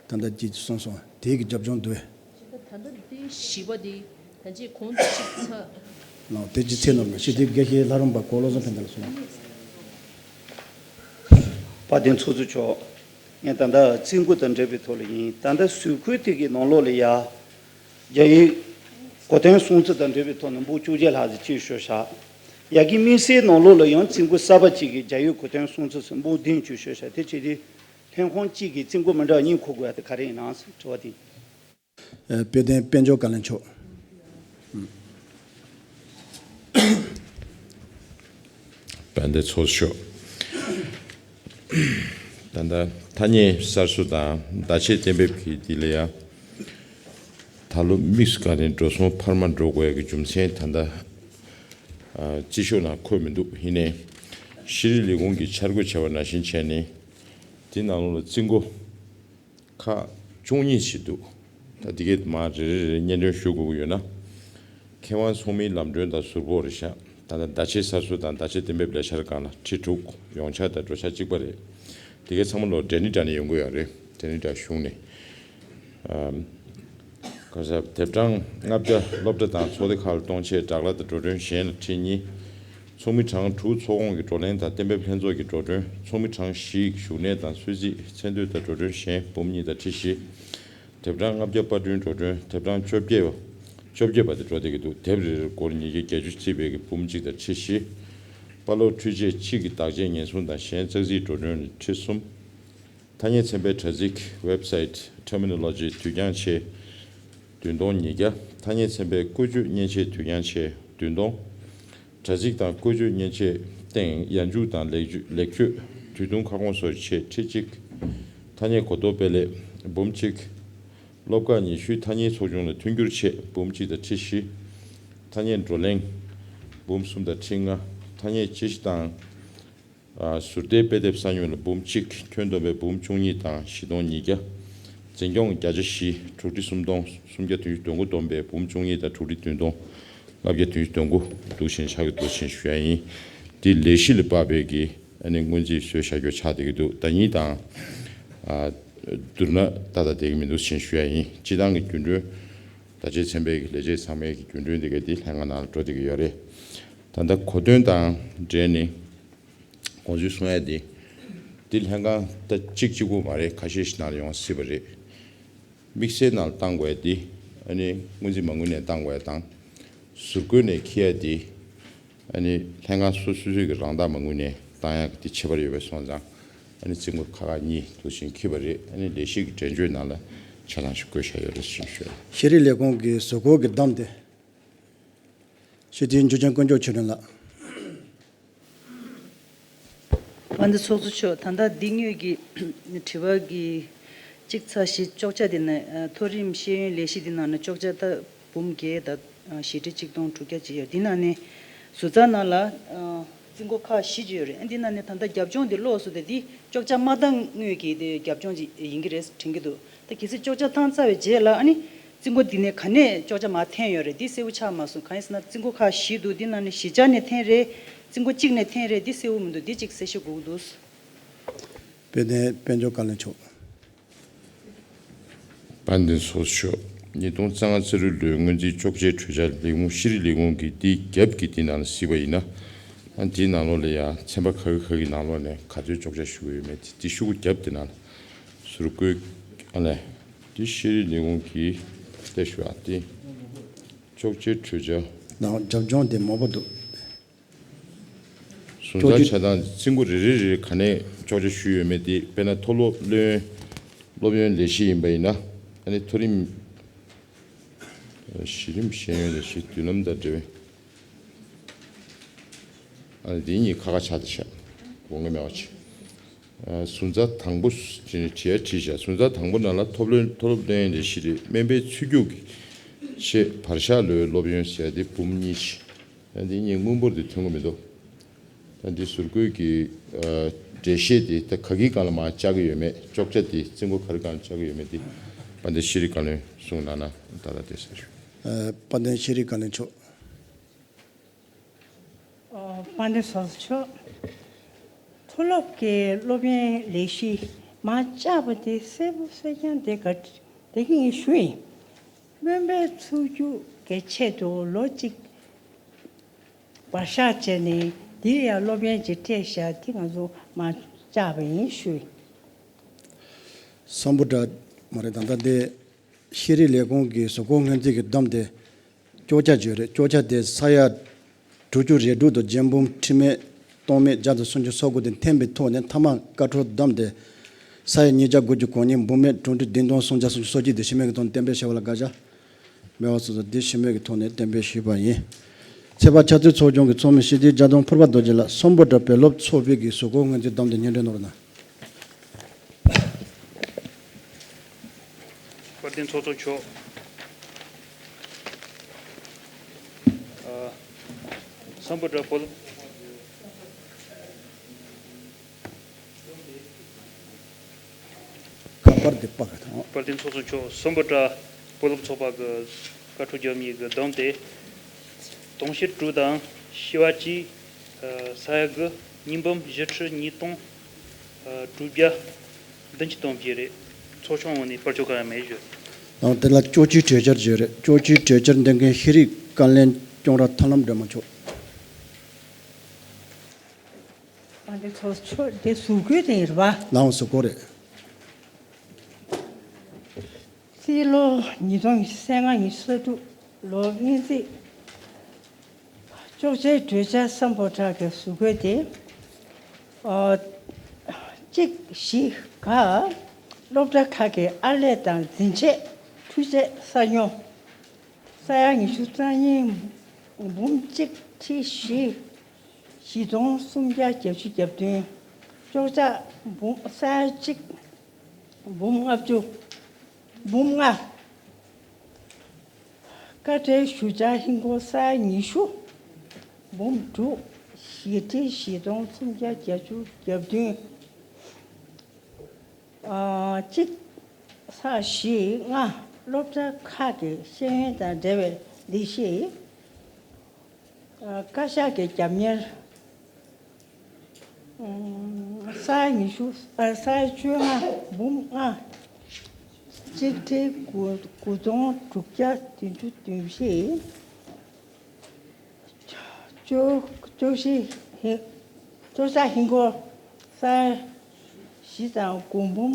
ད་ལྟ་ཅིག་གསུངས་སོང་། དེའི་གི་རྒྱབ་ལྗོངས་འདུག་ད་ལྟ་དེ་བཞི་པ་དེ་ད་ཅིག་གོང་དུ་ཅིག་ཚ། ལགས། དེ་ཅིག་ཚེ་ནོར་མ་ཤི་དེ་དགེ་བཤེས་ལྷ་རམས་པ་གོ་བློ་བཟང་ཕན་བདེ་ལ་གསུངས། དཔལ་ལྡན་ཚོགས་གཙོ་མཆོག་ངས་ད་ལྟ་རྩིས་འགོ་དང་འབྲེལ་བའི་ཐོག་ལ་ཡིན། ད་ལྟ་ཟུར་བཀོད་དེ་གི་ནང་ལོགས་ལ་ཡ། རྒྱ་ཡིག་གོ་དོན་སྲུང་བརྩི་དང་འབྲེལ་བའི་ཐོག་ནས་འབུམ་བཅོ་བརྒྱད་ལྷག་ཙམ་ཅིག་ཤོར་བཞག་ཡ་གི་དམིགས་བསལ་ནང་ལོགས་ལ་ཡང་རྩིས་འགོ་གསར་པ་ཅིག་གི་རྒྱ་ཡིག་གོ་དོན་སྲུང་བརྩི་སུ་འབུམ་བདུན་ཅིག་ཤོར་བཞག་དེ་བྱས་ཏེ་ལྷན་ཁང་གཅིག་གི་རྩིས་འགོ་མི་འདྲ་བ་གཉིས་འཁོར་དགོས་ཡ་དེ་ག་རེ་ཡིན་ནམ་ཟེར་དྲི་བ་དེ་ཡིན། ཨ། དཔལ་ལྡན་དཔལ་འབྱོར་བཀའ་བློན་མཆོག་དཔལ་ལྡན་ཚོགས་གཙོ་མཆོག་ད་ལྟ་ཐ་སྙད་གསར་བཟོ་དང་བརྡ་ཆད་གཏན་འབེབས་ཀྱི་འདི་ལ་ཡང་། ད་ལོ་དམིགས་སུ་བཀར་ནས་འགྲོ་སོང་འཕར་མ་འགྲོ་དགོས་ཡ་གི་རྒྱུ་མཚན་ད་ལྟ་སྤྱི་ཤོག་ནང་འཁོད་མི་འདུག་ཡིན་ནའི་ཤེས་རིག་ལས་ཁུངས་ཀྱིས་འཆར་འགོད་བྱས་པ་ནང་བཞིན་བྱས་ནས་དེ་ནང་ལོགས་ལ་རྩིས་འགོ་ཁག་བཅུ་གཉིས་ཤིག་འདུག་ད་འདི་གའི་མར་རེ་རེ་རེ་སྙན་སྒྲོན་ཞུ་དགོས་ཀྱི་ཡོད་ན། མཁས་དབང་ཚོགས་མིའི་ལམ་གྲོན་དང་ཟུར་ཕོག་རེད་ཤག་ད་ལྟ་བརྡ་ཆད་གསར་བཟོ་དང་བརྡ་ཆད་གཏན་འབེབས་ལས་འཆར་སྒང་ལ་ཁྲི་དྲུག་ཡོངས་ཆ་དང་འགྲོ་འཆར་གཅིག་པ་རེད། དེ་གའི་ཚང་མ་ལོ་འབྲས་ནི་འདྲ་ནས་ཡོང་གི་ཡོད་རེད། འབྲས་ནི་འདྲ་གཞུང་ནས། ཨམ། ག་ས་དེབ་གྲངས་ལྔ་བརྒྱ་སློབ་གྲྭ་དང་ཚོགས་སྡེ་ཁག་ལ་གཏོང་ཆེད་སྦྲག་གླ་དང་འགྲོ་གྲོན་གཞན་ལ་ཁྲི་གཉིས། ཚོགས་མི་གྲངས་དྲུག་ཚོགས་ཁོངས་ཀྱི་བགྲོ་གླེང་དང་གཏན་འབེབས་ལྷན་ཚོགས་ཀྱི་འགྲོ་གྲོན། ཚོགས་མི་གྲངས་བཞི་བཞུགས་གནས་དང་གསོལ་ཚིགས་མཚན་བསྟོད་དང་འགྲོ་གྲོན་གཞན་འབུམ་གཉིས་དང་ཁྲི་བཞི། དེབ་གྲངས་ལྔ་བརྒྱ་པར་སྐྲུན་འགྲོ་གྲོན་དེབ་གྲངས་བཅོ་བརྒྱད་པ། བཅོ་བརྒྱད་པ་དེ་འགྲོ་བསྡད་ཀྱི་འདུག་དེབ་རེ་རེར་སྒོར་ཉིས་བརྒྱ་བརྒྱད་ཅུ་རྩིས་པའི་གི་འབུམ་གཅིག་དང་ཁྲི་བཞི། པར་སློག་འཕྲུལ་ཆས་གཅིག་གི་བརྟག་དཔྱད་ཉེན་སྲུང་དང་གཞན་ཙག་ཙིག་འགྲོ་གྲོན་ཁྲི་གསུམ། ཐ་སྙད་ཚན་པའི་དྲ་ཚིགས་Website Terminology དུས་འགྱངས་ཆེད་བདུན་སྟོང་ཉིས་བརྒྱ། ཐ་སྙད་ཚན་པའི་བཀོལ་སྤྱོད་མཉེན་ཆས་དུས་འགྱངས་ཆེད་བདུན་སྟོང་། དྲ་ཚིགས་དང་བཀོལ་སྤྱོད་མཉེན་ཆས་སྟེང་ཡར་འཇུག་དང་ལེགས་བཅོས་ལེགས་བཅོས་དུས་ཐུང་ཁ་སྐོང་སོགས་ཆེད་ཁྲི་གཅིག་ཐ་སྙད་གོ་རྟོགས་སྤེལ་ལས་འབུམ་གཅིག་བློ་དཀར་ཉི་ཤུའི་ཐ་སྙད་ཚོགས་ཆུང་ལ་མཐུན་འགྱུར་ཆེད་འབུམ་གཅིག་དང་ཁྲི་བཞི། ཐ་སྙད་བགྲོ་གླེང་འབུམ་གསུམ་དང་ཁྲི་ལྔ། ཐ་སྙད་དཔྱད་གཞི་དང་། ཨ། ཟུར་ལྟའི་དཔེ་དེབ་གསར་ཉོ་ལ་འབུམ་གཅིག་ཁྱོན་བསྡོམས་པའི་འབུམ་བཅུ་གཉིས་དང་བཞི་སྟོང་ཉིས་བརྒྱ། འཛིན་སྐྱོང་བརྒྱ་ཆ་བཞི་དྲུག་ཁྲི་སུམ་སྟོང་སུམ་བརྒྱ་བདུན་ཅུ་དོན་དགུ་བསྡོམས་པའི་འབུམ་བཅུ་གཉིས་དང་དྲུག་ཁྲི་བདུན་སྟོང་ལྔ་བརྒྱ་བདུན་ཅུ་དོན་དགུ་འདུག་ཕྱིན་ཆགས་ཀྱི་འདུག་ཕྱིན་ཞུ་ཡ་ཡིན། འདི་ལས་གཞི་ལ་དཔག་པའི་གི་ཨ་ནི་སྔོན་རྩིས་བཟོས་བཞག་རྒྱུ་ཆགས་བསྡད་ཀྱི་འདུག་ཟླ་ཉིན་དང་། ཨ། བསྡུར་ན་ཏག་ཏག་བསྡད་ཀྱི་མི་འདུག་ཕྱིན་ཞུ་ཡ་ཡིན། སྤྱི་བཏང་གི་རྒྱུན་གྲོན། བརྡ་ཆད་ཚན་པའི་གི་ལས་བྱེད་ཚང་མའི་གི་རྒྱུན་གྲོན་འདི་ག་འདི་ལྷན་ཁང་ནང་ལ་འགྲོ་བསྡད་ཀྱི་ཡོད་རེད། ད་ལྟ་གོ་དོན་དང་འབྲེལ་ནས་དགོངས་ཚུལ་གསུང་ཡ་འདི། འདི་ལྷན་ཁང་ད་གཅིག་གཅིག་པུ་མ་རེད། ཁ་ཤས་ཤིག་ནང་ལ་ཡོང་སྲིད་པ་རེད། དམིགས་བསལ་ནང་ལ་བཏང་དགོས་ཡ་འདི། ཨ་ནི་སྔོན་རྩིས་མ་དངུལ་ནས་བཏང་དགོས་ཡ་དང་། ཟུར་བཀོལ་ནས་འཁྱེར་ཡ་འདི། ཨ་ནི་ལྷན་ཁང་སོ་སོ་སོའི་གི་རང་བདག་མ་དངུལ་ནས་བཏང་ཡག་གི་དེ་ཁྱད་པར་ཡོད་པ་སོང་ཙང་། ཨ་ནི་རྩིས་འགོ་ཁག་ཁག་གཉིས་འདུག་ཕྱིན་འཁྱེར་བ་རེད། ཨ་ནི་ལས་གཞི་གི་འགྲེལ་བརྗོད་ནང་ལ་ཆ་ཚང་ཞིག་བཀོད་བཞག་ཡོད་རེད་ཕྱིན་ཞུ། ཤེས་རིག་ལས་ཁུངས་ཀྱི་ཟུར་བཀོལ་གྱི་བདམས་ཏེ། སྤྱི་འཐུས་འཇུ་ཆེན་དཀོན་མཆོག་ཆོས་སྒྲོན་ལགས། དཔལ་ལྡན་ཚོགས་གཙོ་མཆོག་ད་ལྟ་འདི་དངོས་ཀྱི་དྲི་བ་གི་གཅིག་ཚ་བཞི་ཅོག་ཆ་འདི་ནས་མཐོ་རིམ་ཤེས་ཡོན་ལས་གཞི་འདི་ནང་ནས་ཅོག་ཆ་ད་འབུམ་བརྒྱད་དང་ཞེ་ཁྲི་གཅིག་སྟོང་དྲུག་བརྒྱ་ཅིག་ཡོད། འདི་ནང་ནས་ཟུར་རྩ་ནང་ལ་རྩིས་འགོ་ཁག་བཞི་ཅིག་ཡོད་རེད། འདི་ནང་ནས་ད་ལྟ་རྒྱབ་ལྗོངས་འདི་ཀློགས་སོང་སྟེ་འདི་ཅོག་ཆ་མ་བཏང་དངོས་ཀྱི་དེ་རྒྱབ་ལྗོངས་ཅིག་ཡིན་གྱི་རེད་དྲན་གྱི་འདུག་ད་གལ་སྲིད་ཅོག་ཆ་བཏང་ཚར་བའི་རྗེས་ལ་ཨ་ནི་རྩིས་འགོ་འདི་ནས་ག་ནས་ཅོག་ཆ་མར་འཐེན་ཡོད་རེད། འདི་གསལ་པོ་ཆགས་མ་སོང་། གང་ཡིན་ཟེར་ན་རྩིས་འགོ་ཁག་བཞི་འདུག་འདི་ནང་ནས་བཞི་ཆ་ནས་འཐེན་རེད། རྩིས་འགོ་གཅིག་ནས་འཐེན་རེད། འདི་གསལ་པོ་མི་འདུག་འདི་གཅིག་གསལ་བཤད་དགོས་ཀྱི་འདུག་དཔལ་ལྡན་དཔལ་འབྱོར་བཀའ་བློན་མཆོག་དཔལ་ལྡན་ཚོགས་གཙོ་མཆོག་ཉིས་སྟོང་རྩ་ལྔ་རྩ་དྲུག་ལོའི་སྔོན་རྩིས་ཅོག་ཆའི་གྲོས་འཆར་ལས་ཁུངས་ཤེས་རིག་ལས་ཁུངས་ཀྱིས་འདིའི་རྒྱབ་ཀྱི་འདི་ནང་ལ་གཟིགས་པ་ཡིན་ན། ཨ་འདིའི་ནང་ལོགས་ལ་ཡང་ཚན་པ་ཁ་ཁ་ཁ་གི་ནང་ལོགས་ནས་ག་ཚོད་ཅོག་ཆ་ཞུ་གི་ཡོད་མེད་དེ་འདི་ཤོག་གུ་རྒྱབ་དེ་ནང་ལ་ཟུར་བཀོད། ཨ་ལས། འདི་ཤེས་རིག་ལས་ཁུངས་ཀྱིས་བལྟས་ཞུ་ཨ་འདི་ཅོག་ཆའི་གྲོས་འཆར། ནང་རྒྱབ་ལྗོངས་དེ་མང་པོ་འདུག་ཟུར་འཛར་ཆགས་སྡང་རྩིས་འགོ་རེ་རེ་རེ་ག་ནས་ཅོག་ཆ་ཞུས་ཡོད་མེད་དེ། དཔེར་ན་མཐོ་སློབ་སློབ་ཡོན་སློབ་ཡོན་ལས་གཞི་ཡིན་པ་ཡིན་ན། ཨ་ནི་མཐོ་རིམ་གཞི་རིམ་ཤེས་ཡོན་ལས་གཞི་མདུན་ལམ་དང་འབྲེལ་བའི། ཨ་ནི་དེ་གཉིས་ཁ་ཁ་ཆགས་བསྡད་ཤག་དགོངས་ཀྱི་མེད་པ་བྱས། ཨ་ཟུར་འཛར་དང་པོ་བྲིས་བྲིས་བྲིས་བཞག་ཟུར་འཛར་དང་པོ་ནང་ལ་མཐོ་སློབ་མཐོ་སློབ་སློབ་ཡོན་ལས་གཞི་རེད། སྨན་པའི་ཚུལ་རྒྱུགས་ཀྱི་ཆེད་བར་ཤག་ལོའི་སློབ་ཡོན་ཟེར་ཏེ་འབུམ་གཉིས་བྱས། ཨ་འདི་གཉིས་དངུལ་འབོར་དེ་ཐོན་གྱི་མི་འདུག་ད་འདི་ཟུར་བཀོད་ཀྱི་ཨ་འགྲེལ་བཤད་དེ་ད་ག་གི་སྒང་ལ་མར་བཅག་གི་ཡོད་མེད། ཅོག་ཆ་དེ་རྩིས་འགོ་ག་རེ་སྒང་ལ་བཅག་གི་ཡོད་མེད་དེ་དཔལ་ལྡན་ཤེས་རིག་བཀའ་བློན་གསུངས་གནང་ན་ད་ལྟ་དེ་ཟེར་ཞུ། ཨ་དཔལ་ལྡན་ཤེས་རིག་བཀའ་བློན་མཆོག་ཨོ། དཔལ་ལྡན་ཚོགས་གཙོ་མཆོག་མཐོ་སློབ་ཀྱི་སློབ་ཡོན་ལས་གཞི་མར་བཅག་པ་དེ་གསལ་པོ་གསལ་རྐྱང་དེ་ག་དེ་གི་ངས་ཞུ་ཡིན། སྨན་པའི་ཚུལ་རྒྱུགས་ཀྱི་ཆེད་དུ་ལོ་གཅིག་བར་ཤག་བྱས་ནས་འདིར་ཡང་སློབ་ཡོན་ཅིག་སྤྲད་བཞག་དེ་ང་ཚོ་མར་བཅག་པ་ཡིན་ཞུ་ཡིན། སམ་བྷོ་ཊ་མ་རེད། ད་ལྟ་འདི་ཤེས་རིག་ལས་ཁུངས་ཀྱི་གཟུགས་སྐོར་སྔོན་རྩིས་ཀྱི་བསྡོམས་དེ་ཅོག་ཆ་བརྗོད་རེད། ཅོག་ཆ་དེ་ས་ཡ་དྲུག་ཅུ་རེ་དྲུག་དང་རྒྱན་འབུམ་ཁྲི་མེད་སྟོང་མེད་བརྒྱ་དང་སུམ་ཅུ་སོ་དགུ་དེ་འཐེན་པའི་ཐོག་ནས་མཐའ་མ་ཀ་ཁྲོལ་བསྡོམས་ཏེ་ས་ཡ་ཉིས་བརྒྱ་དགུ་བཅུ་གོ་གཉིས་འབུམ་མེད་དྲུག་ཁྲི་བདུན་སྟོང་སུམ་བརྒྱ་སུམ་ཅུ་སོ་གཅིག་དེ་ཞུ་མེད་ཀྱི་ཐོག་ནས་གཏན་འབེབས་ཞུས་པ་ལ་དགག་བྱ་མེད་པ་སོ་སོ་དེ་ཞུ་མེད་ཀྱི་ཐོག་ནས་གཏན་འབེབས་ཞུས་པ་ཡིན། ཚེས་པ་ཕྱག་ཚོད་ཚོགས་ཆུང་གི་ཚོགས་མི་སྤྱི་འཐུས་རྒྱ་དོན་ཕུར་པ་རྡོ་རྗེ་ལགས་སམ་བྷོ་ཊ་བོད་སློབ་ཚོགས་པའི་གི་གཟུགས་སྐོར་སྔོན་རྩིས་བསྡོམས་ཏེ་སྙན་སྒྲོན་གནང་རོགས་གནང་། དཔལ་ལྡན་ཚོགས་གཙོ་མཆོག་ཨ། སམ་བྷོ་ཊ་བོད་སློབ་ཁ་པར་འདི་པ་ག་དང་། དཔལ་ལྡན་ཚོགས་གཙོ་མཆོག་སམ་བྷོ་ཊ་བོད་སློབ་ཚོགས་པ་གི་བཀའ་འཁྲོལ་རྒྱབ་མི་གི་བསྡོམས་ཏེ་དུང་ཕྱུར་དྲུག་དང་བྱེ་བ་གཅིག་ས་ཡ་དགུ། ཉིས་འབུམ་བཞི་ཁྲི་ཉིས་སྟོང་དྲུག་བརྒྱ་བདུན་ཅུ་དོན་བརྒྱད་རེད། ཚོགས་ཆུང་ངོས་ནས་ཕར་ཕྱོགས་གང་ཡང་མེད་ཞུ། ཨང་། དེ་ལ་ཅོག་ཅིག་གྲོས་འཆར་བརྗོད་རེད། ཅོག་ཅིག་གྲོས་འཆར་འདོན་མཁན་ཤེས་རིག་བཀའ་བློན་ཅོང་ར་ཐར་ལམ་སྒྲོལ་མ་མཆོག་ཨ་འདི་ཚོགས་གཙོ་མཆོག་འདི་གཟུགས་སྐོར་དེ་ཡིན་རེད་པ། ལའང་གཟུགས་སྐོར་རེད། རྩིས་ལོ་ཉིས་སྟོང་ཉི་ཤུ་རྩ་ལྔ་ཉི་ཤུ་རྩ་དྲུག་ལོ་སྔོན་རྩིས། ཅོག་ཆའི་གྲོས་འཆར་སམ་བྷོ་ཊ་གི་གཟུགས་སྐོར་དེ། ཨ། གཅིག་བཞི་ག་སློབ་གྲྭ་ཁག་གི་ཨར་ལས་དང་འཛིན་ཆས་འཕྲུལ་ཆས་གསར་ཉོ། ས་ཡ་ཉི་ཤུ་རྩ་གཉིས། འབུམ་གཅིག་ཁྲི་བཞི། བཞི་སྟོང་སུམ་བརྒྱ་བརྒྱད་ཅུ་གྱ་བདུན། ཅོག་ཆ་འབུམ་ས་ཡ་གཅིག་འབུམ་ལྔ་བཅུ། འབུམ་ལྔ། ཀ་ཁྲའི་ཞུ་ཆ་ཧིན་སྒོར་ས་ཡ་ཉི་ཤུ། འབུམ་དྲུག་བཞི་ཁྲི་བཞི་སྟོང་སུམ་བརྒྱ་བརྒྱད་ཅུ་གྱ་བདུན། ཨ། གཅིག་ས་བཞི་ལྔ་སློབ་གྲྭ་ཁག་གི་ཤེས་ཡོན་དང་འབྲེལ་བའི་ལས་གཞི། ཨ། བཀའ་ཤག་གི་རྒྱབ་གཉེར། ཨ། ས་ཉི་ཤུ། ཨ། ས་བཅོ་ལྔ། འབུམ་ལྔ། གཅིག་ཁྲི་དགུ་དགུ་སྟོང་དྲུག་བརྒྱ་བདུན་ཅུ་དོན་བཞི། ཅོག་ཅོག་བཞི་ཧིན། ཅོག་ཆ་ཧིན་སྒོར་ས་ཡ་བཞི་དང་དགུ་འབུམ་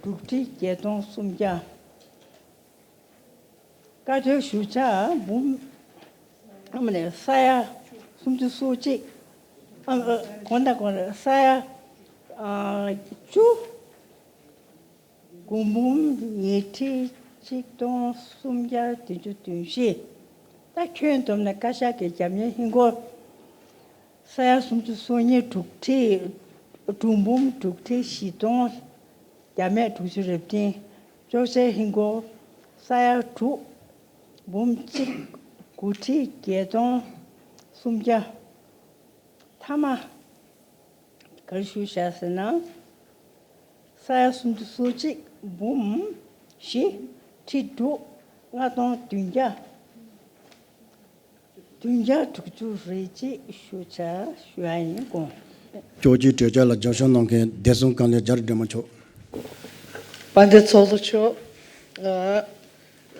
དྲུག་ཁྲི་བརྒྱད་སྟོང་སུམ་བརྒྱ། ཀ་ཁྲའི་ཞུ་ཆ་འབུམ། ཨ་མ་ནས་ས་ཡ་སུམ་ཅུ་སོ་གཅིག་ཨ། གོང་དང་གོང་རེད། ས་ཡ། ཨ། བཅུ། དགུ་འབུམ་ཉི་ཁྲི་གཅིག་སྟོང་སུམ་བརྒྱ་བདུན་ཅུ་དོན་བཞི། ད་ཁྱོན་བསྡོམས་ནས་བཀའ་ཤག་གི་རྒྱབ་གཉེར་ཧིན་སྒོར་ས་ཡ་སུམ་ཅུ་སོ་གཉིས་དྲུག་ཁྲི། དྲུག་འབུམ་དྲུག་ཁྲི་བཞི་སྟོང་བརྒྱ་མེད་དྲུག་ཅུ་རེ་བདུན། ཅོག་ཆའི་ཧིན་སྒོར་ས་ཡ་དྲུག་འབུམ་གཅིག་དགུ་ཁྲི་བརྒྱད་སྟོང་སུམ་བརྒྱ། མཐའ་མ། ག་རེ་ཞུས་བཞག་ཟེར་ན། ས་ཡ་སུམ་ཅུ་སོ་གཅིག་འབུམ་བཞི་ཁྲི་དྲུག་ལྔ་སྟོང་བདུན་བརྒྱ། བདུན་བརྒྱ་དྲུག་ཅུ་རེ་གཅིག་ཞུ་བྱ་ཞུ་ཡ་ཡིན་དགོངས། ཅོག་ཅིག་གྲོས་འཆར་ལ་རྒྱབ་སྐྱོར་གནང་མཁན་བདེ་སྲུང་བཀའ་བློན་རྒྱ་རི་སྒྲོལ་མ་མཆོག་དཔལ་ལྡན་ཚོགས་གཙོ་མཆོག་ཨ།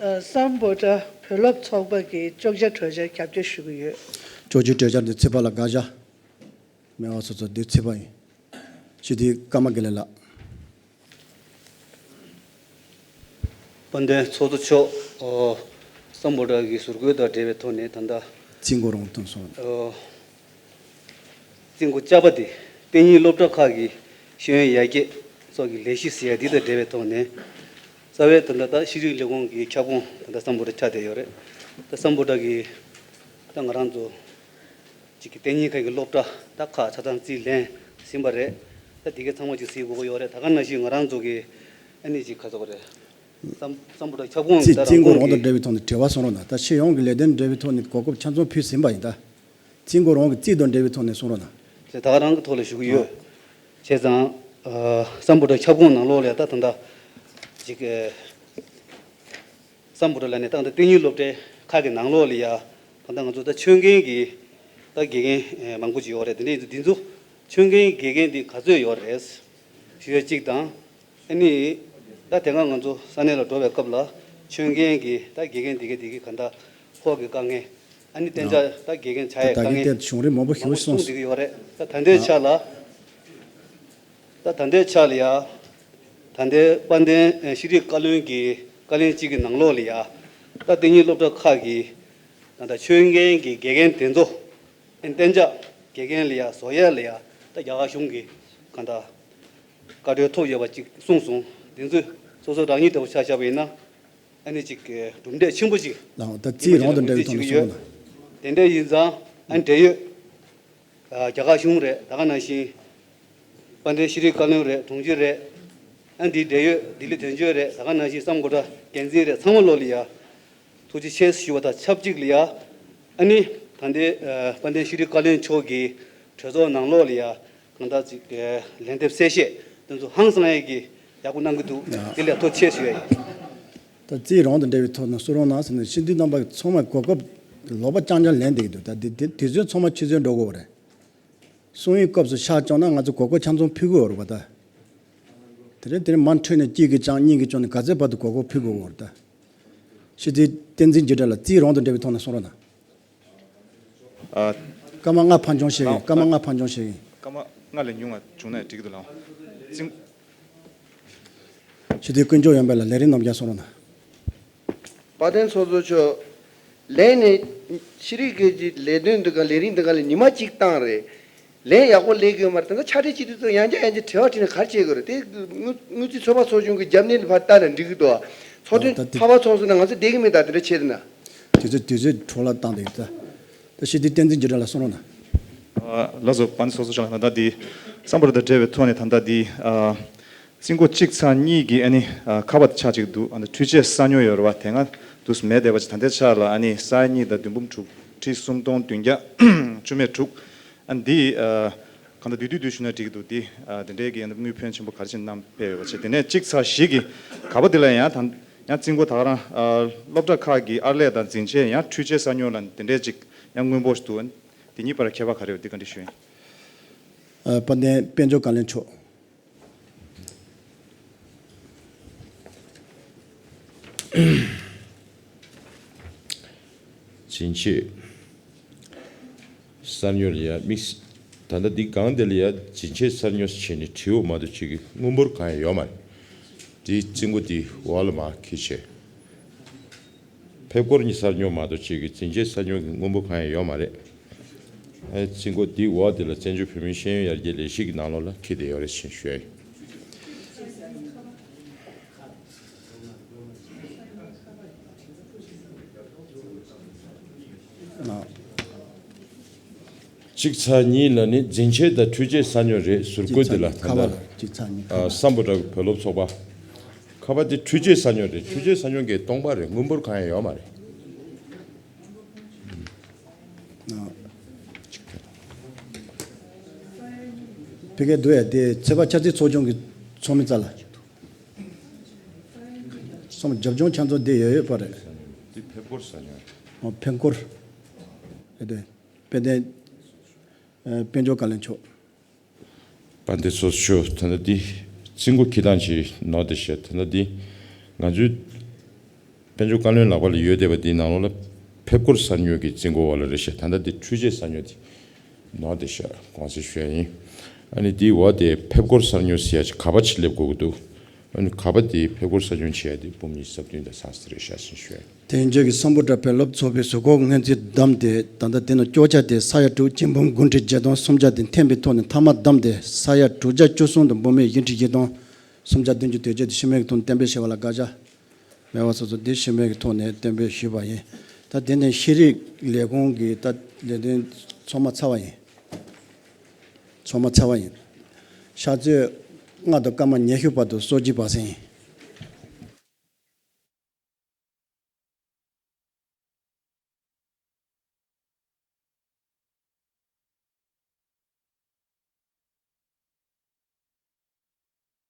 ཨ། སམ་བྷོ་ཊ་བོད་སློབ་ཚོགས་པ་གི་ཅོག་ཆ་གྲོས་འཆར་རྒྱབ་སྐྱོར་ཞུ་གི་ཡོད། ཅོག་ཅིག་གྲོས་འཆར་འདི་ཚེས་པ་ལ་དགག་བྱ། མེད་པ་སོ་སོ་འདི་ཚེས་པ་ཡིན། སྤྱི་འཐུས་ཀརྨ་དགེ་ལེགས་ལགས། དཔལ་ལྡན་ཚོགས་གཙོ་མཆོག་ཨོ། སམ་བྷོ་ཊ་གི་ཟུར་བཀོད་དང་འབྲེལ་བའི་ཐོག་ནས་ད་ལྟ། རྩིས་འགོ་རང་ཐོན་སོང་། ཨོ། རྩིས་འགོ་བཅའ་པ་དེ་གཏན་ཉིན་སློབ་གྲྭ་ཁག་གི་ཤེས་ཡོན་ཡར་རྒྱས་སོགས་ཀྱི་ལས་གཞི་ཟེར་ཡ་འདི་དང་འབྲེལ་བའི་ཐོག་ནས། རྩ་བའི་ད་ལྟ་ད་ཤེས་རིག་ལས་ཁུངས་ཀྱི་ཁྱབ་ཁོངས་ད་ལྟ་བསམ་བློ་ཆགས་བསྡད་ཡོད་རེད། ད་བསམ་བློ་གྲྭ་གི་ད་ང་རང་ཚོ་གཅིག་གི་གཏན་ཉིན་ཁག་གི་སློབ་གྲྭ་ད་ཁག་ཆ་ཚང་རྩིས་ལེན་ཟིན་པ་རེད། ད་དེ་གའི་ཚང་མ་གཅིག་གཟིགས་དགོས་ཀྱི་ཡོད་རེད། ད་ག་ནང་བཞིན་ང་རང་ཚོ་གི་ཨ་ནི་གཅིག་ག་ཚོད་རེད། བསམ་བསམ་བློ་གྲྭ་ཁྱབ་ཁོངས་ཀྱི་ད་རྩིས་རྩིས་འགོ་རང་རོང་དང་གི་འབྲེལ་བའི་ཐོག་ནས་དྲི་བ་གསུང་རོགས་གནང་། ད་སྤྱི་ཡོངས་ཀྱི་ལས་དོན་འབྲེལ་བའི་ཐོག་ནས་གོ་སྐབས་ཆ་ཚང་ཕུལ་ཟིན་པ་ཡིན། ད་རྩིས་འགོ་རང་གི་རྩིས་དང་འབྲེལ་བའི་ཐོག་ནས་གསུང་རོགས་གནང་། ད་ག་རང་གི་ཐོག་ལ་ཞུ་གི་ཡོད། ཨ། བྱས་ཙང་། ཨ། བསམ་བློ་གྲྭ་ཁྱབ་ཁོངས་ནང་ལོགས་ལ་ད་ད་ད་ཅིག་ཨ། བསམ་བློ་གྲྭ་ལ་ནས་ད་ད་གཏན་ཉིན་སློབ་གྲྭའི་ཁག་གི་ནང་ལོགས་ལ་ཡ་ད་ད་ང་ཚོ་ད་ཆོས་མཁན་གྱི་ད་དགེ་རྒན་མང་པོ་ཅིག་ཡོད་རེད། དེ་འདྲ་ཡིན་ཙང་འདི་ཚོ་ཆོས་མཁན་དགེ་རྒན་འདི་ག་ཚོད་ཡོད་རེད་ཞུ་ཡ་གཅིག་དང་། ཨ་ནི། ད་དེ་སྔ་ང་ཚོ་ས་གནས་ལ་འགྲོ་བའི་སྐབས་ལ་ཆོས་མཁན་གྱི་ད་དགེ་རྒན་དེ་གའི་དེ་གའི་ག་ད་ཁོག་གི་དཀའ་ངལ། ཨ་ནི་གཏན་འཇགས་ད་དགེ་རྒན་བྱ་ཡའི་དཀའ་ངལ་ད་གི་ཐད་གཞུང་རིགས་མང་པོ་ཞིག་མང་པོ་གསུངས་བསྡད་ཀྱི་ཡོད་རེད། ད་ད་ལྟའི་ཆ་ལ། ད་ད་ལྟའི་ཆ་ལ་ཡ། ད་ལྟའི་དཔལ་ལྡན་ཤེས་རིག་བཀའ་བློན་གྱི་བཀའ་བློན་གཅིག་གི་ནང་ལོགས་ལ་ཡ། ད་གཏན་ཉིན་སློབ་གྲྭ་ཁག་གི་ད་ལྟ་ཆོས་མཁན་གྱི་དགེ་རྒན་དེ་ཚོ། ཨ་ནི་གཏན་འཇགས་དགེ་རྒན་ལ་ཡ་བཟོ་ཡ་ལ་ཡ་ད་རྒྱ་གར་གཞུང་གི་ག་ད། བཀའ་འཁྲོལ་ཐོབ་ཡོད་པ་ཅིག་གསུངས་སོང་། དེ་ཚོས་སོ་སོ་རང་ཉིད་ལྟ་བུ་ཆ་བཞག་པ་ཡིན་ན། ཨ་ནི་ཅིག་གི་གྲུབ་འབྲས་ཆེན་པོ་ཅིག་ལའང་ད་རྩིས་རང་དུ་འབྲེལ་བའི་ཐོག་ནས་གསུངས་ན། དེ་འདྲ་ཡིན་ཙང་ཨ་ནི་འབྲེལ་ཡོད། ཨ། རྒྱ་གར་གཞུང་རེད། ད་ག་ནང་བཞིན་དཔལ་ལྡན་ཤེས་རིག་བཀའ་བློན་རེད། དྲུང་ཆེ་རེད། ཨ་ནི་འདིའི་འབྲེལ་ཡོད་ལྡི་ལི་དོན་གཅོད་རེད། ད་ག་ནང་བཞིན་བསམ་བློ་གྲྭ་འགན་འཛིན་རེད། ཚང་མ་ལོ་ལ་ཡ། ཐུགས་རྗེ་ཆེ་ཞུ་བ་དང་ཆབས་ཅིག་ལ་ཡ། ཨ་ནི་ད་ལྟའི་ཨ་དཔལ་ལྡན་ཤེས་རིག་བཀའ་བློན་མཆོག་གི་གྲོས་ཚོགས་ནང་ལོགས་ལ་ཡ་གང་ལྟར་ཅིག་ཨ་ལན་འདེབས་གསལ་བཤད་དེ་ཚོ་ཧང་སང་ཡས་ཀྱི་ཡག་པོ་གནང་གི་འདུག་ཨ། དེ་ལ་ཐུགས་རྗེ་ཆེ་ཞུ་ཡ་ཡིན། ད་རྩིས་རང་དང་འབྲེལ་བའི་ཐོག་ནས་གསུང་རོགས་གནང་ཟེར་ནས་སྤྱི་འཐུས་རྣམ་པ་ཚང་མས་གོ་སྐབས་ལོག་པ་རྐྱང་རྐྱང་ལེན་བསྡད་ཀྱི་འདུག་ད་དེ་དེ་དུས་ཚོད་ཚང་མ་ཕྱི་ཚོད་འགྲོ་དགོས་པ་རེད། གསུང་ཡིག་སྐབས་སུ་ཤག་བཅངས་ན་ང་ཚོ་གོ་སྐབས་ཆ་ཚང་ཕུལ་དགོས་རེད་པ་ད། དེ་རིང་དེ་རིང་མ་འཕྲོས་ནས་གཅིག་གིས་བཅངས་གཉིས་ཀྱིས་བཅངས་ནས་ག་ཚོད་བར་དུ་གོ་སྐབས་ཕུལ་དགོས་རེད་ད། ཕྱི་དྲིལ་བསྟན་འཛིན་འཇིགས་བྲལ་ལགས་རྩིས་རང་དང་འབྲེལ་བའི་ཐོག་ནས་གསུང་རོགས་གནང་། ཨ། སྐར་མ་ལྔ་ཕར་འགྱངས་བྱེད་ཀྱི་ཡིན། སྐར་མ་ལྔ་ཕར་འགྱངས་བྱེད་ཀྱི་ཡིན། སྐར་མ་ལྔ་ལས་ཉུང་བ་བྱུང་ན་འགྲིག་གི་འདུག་ལགས། རྩིས། ཕྱི་དྲིལ་ཀུན་སྐྱོང་ཡོན་ཕེབས་ལགས་ལས་རིམ་རྣམས་ཀྱང་གསུང་རོགས་གནང་། དཔལ་ལྡན་ཚོགས་གཙོ་མཆོག་ལན་ནས་ཤེས་རིག་སྐད་ཀྱི་ལས་དོན་འདི་ག་ལས་རིགས་འདི་ག་ལ་ཉི་མ་གཅིག་བཏང་རེད། ལན་ཡག་པོ་ལས་དགོས་མ་རེད། ད་ལྟ་ཕྱག་སྦྲེལ་བྱེད་དུས་ཚོད་ཡང་བསྐྱར་ཡང་བསྐྱར་དྲི་བ་དྲིས་ན་ག་རེ་བྱེད་དགོས་རེད། དེ་དངུལ་དངུལ་རྩིས་ཚོད་དཔག་ཚོགས་ཆུང་གི་རྒྱབ་གནས་ལ་ཕར་བལྟས་ན་འགྲིག་གི་འདུག་ཚོགས་ཐེངས་ད་ལྟ་འཕགས་པ་ཚོགས་གཙོ་ན་ང་ཚོ་བསྡད་ཀྱི་མེད། ད་དེ་འདྲ་བྱས་ན། དུས་ཚོད་དུས་ཚོད་འཕྲོ་བརླག་བཏང་བསྡད་ཀྱི་ད། ད་ཕྱི་དྲིལ་བསྟན་འཛིན་འཇིགས་བྲལ་ལགས་གསུང་རོགས་གནང་། ཨ། ལགས་སོ། དཔལ་ལྡན་ཚོགས་གཙོ་མཆོག་ལགས། ད་ལྟ་འདི་བསམ་བློ་དང་འབྲེལ་བའི་ཐོག་ནས་ད་ལྟ་འདི། ཨ། རྩིས་འགོ་གཅིག་ཚེག་གཉིས་ཀྱི་ཨ་ནི་ཨ་ཁ་པར་ཆ་གཅིག་འདུག་ཨ་ནི་འཕྲུལ་ཆས་གསར་ཉོ་ཡོད་རེད་པ། དེ་སྔ་དུས་མེད་བསྡད་པ་ཅིག་ད་ལྟའི་ཆ་ལ་ཨ་ནི་ས་ཡ་གཉིས་དང་བདུན་འབུམ་དྲུག་ཁྲི་སུམ་སྟོང་བདུན་བརྒྱ་བཅུ་མེད་དྲུག་ཨ་ནི་འདི་ཨ་གང་ལྟར་བསྡུས་བསྡུས་བསྡུས་ཞུས་ན་འགྲིག་གི་འདུག་འདི་ཨ་དེ་འདྲའི་གི་ཨ་ནི་དངུལ་ཕོན་ཆེན་པོ་ག་རེ་བྱས་གནང་ཕེབས་ཡོད་པ་བྱས། དེ་ནས་གཅིག་ཚེག་བཞི་གི་ག་པར་འདི་ལ་ཡང་ད་ཡང་རྩིས་འགོ་ད་ག་རང་ཨ་སློབ་གྲྭ་ཁག་གི་ཨར་ལས་དང་འཛིན་ཆས་ཡང་འཕྲུལ་ཆས་གསར་ཉོ་ལ་དེ་འདྲའི་ཅིག་ཡང་དངུལ་འབོར་ཞིག་འདུག་དེ་གཉིས་བར་ཁྱད་པར་ག་རེ་ཡོད། འདི་བཀའ་འདྲི་ཞུ་ཡིན། ཨ། དཔལ་ལྡན་དཔལ་འབྱོར་བཀའ་བློན་མཆོག་འཛིན་ཆས་གསར་ཉོ་ལ་ཡ་དམིགས། ད་ལྟ་འདི་སྒང་དེ་ལ་ཡ་འཛིན་ཆས་གསར་ཉོ་བྱས་ནས་བྲིས་པ་མ་གཏོགས་ཅིག་གི་དངུལ་འབོར་གང་ཡང་ཡོད་མ་རེད། འདི་རྩིས་འགོ་འདི་འོག་ལ་མར་འཁྱེར་བྱས། ཕེབས་སྐོར་གཉིས་གསར་ཉོ་མ་གཏོགས་ཅིག་གི་འཛིན་ཆས་གསར་ཉོ་གི་དངུལ་འབོར་གང་ཡང་ཡོད་མ་རེད། ཨེ། རྩིས་འགོ་འདིའི་འོག་དེ་ལ་བཙན་བྱོལ་བོད་མིའི་ཤེས་ཡོན་ཡར་རྒྱས་ལས་གཞི་གི་ནང་ལོགས་ལ་འཁྱེར་བསྡད་ཡོད་རེད་ཅེས་ཞུ་ཡ་ཡིན། གཅིག་ཚེག་གཉིས་ལ་ནི་འཛིན་ཆས་དང་འཕྲུལ་ཆས་གསར་ཉོ་རེད་ཟུར་བཀོད་དེ་ལ་ད་ལྟ་ཨ་སམ་བྷོ་ཊ་གི་བོད་སློབ་ཚོགས་པ། ཁ་པར་དེ་འཕྲུལ་ཆས་གསར་ཉོ་རེད། འཕྲུལ་ཆས་གསར་ཉོ་གི་སྟོང་པ་རེད། དངུལ་འབོར་གང་ཡང་ཡོད་མ་རེད། ཕ་གིར་འདུག་ཡ་དེ་ཚོད་དཔག་ཆ་རྩིས་ཚོགས་ཆུང་གི་ཚོགས་མི་རྩ་ལ། སོང་རྒྱབ་ལྗོངས་ཆ་ཚང་དེ་ཡོད་ཡོད་པ་རེད། འདི་ཕེབས་སྐོར་གསར་ཉོ་རེད། ཨོ། ཕེབས་སྐོར་རེད་དེ། དཔལ་ལྡན་ཨ་དཔལ་འབྱོར་བཀའ་བློན་མཆོག་དཔལ་ལྡན་ཚོགས་གཙོ། ད་ལྟ་འདི་རྩིས་འགོ་འཁྱེར་སྟངས་ཅིག་ནོར་བསྡད་ཤག་ད་ལྟ་འདི་ང་ཚོའི་དཔལ་འབྱོར་བཀའ་བློན་ལག་པ་ལ་ཡོད་བསྡད་པ་འདིའི་ནང་ལོགས་ལ་ཕེབས་སྐོར་གསར་ཉོ་གི་རྩིས་འགོ་འོག་ལ་རེད་ཤག་ད་ལྟ་འདི་འཕྲུལ་ཆས་གསར་ཉོ་དེ་ནོར་བསྡད་ཤག་དགོངས་སེལ་ཞུ་ཡ་ཡིན། ཨ་ནི་འདིའི་འོག་དེ་ཕེབས་སྐོར་གསར་ཉོ་ཟེར་ཡ་ཅིག་ག་པར་ཅིག་སླེབས་དགོས་ཀྱི་འདུག་ཨ་ནི་ག་པ་དེ་ཕེ་ཁོར་ས་ཆུང་ཆེ་ཡ་དེ་འབུམ་ཉི་ཤུ་རྩ་བདུན་དང་ཚང་སྟེ་རེད་ཤག་ཟེར་ཞུ་ཡ། དེ་རྗེས་ཀྱི་སམ་བྷོ་ཊ་བེད་སློབ་ཚོགས་པའི་གཟུགས་སྐོར་སྔོན་རྩིས་བདམས་ཏེ། ད་ལྟ་དེ་ནང་སྐྱོར་ཆ་དེ་ས་ཡ་དྲུག་སྐྱིན་འབུམ་དགུ་ཁྲི་བརྒྱད་སྟོང་སུམ་བརྒྱ་དེ་འཐེན་པའི་ཐོག་ནས་མཐའ་མ་བདམས་ཏེ། ས་ཡ་དྲུག་བརྒྱ་བཅུ་གསུམ་དང་འབུམ་མེད་བཞི་ཁྲི་བཞི་སྟོང་སུམ་བརྒྱ་བདུན་ཅུ་དོན་བརྒྱད་དེ་ཤི་རྨས་ཀྱི་ཐོག་ནས་གཏན་འབེབས་བྱས་པ་ལ་དགག་བྱ་མེད་པ་སོ་སོ་དེ་ཤི་རྨས་ཀྱི་ཐོག་ནས་གཏན་འབེབས་ཞུས་པ་ཡིན། ད་དེ་ནས་ཤེས་རིག་ལས་ཁུངས་ཀྱི་ད་ལས་དོན་ཚང་མ་ཚར་བ་ཡིན། ཚང་མ་ཚར་བ་ཡིན། ཕྱག་ཚོད་ལྔ་དང་སྐར་མ་ཉི་ཤུ་བར་དུ་སོ་བརྒྱད་པ་ཟིན།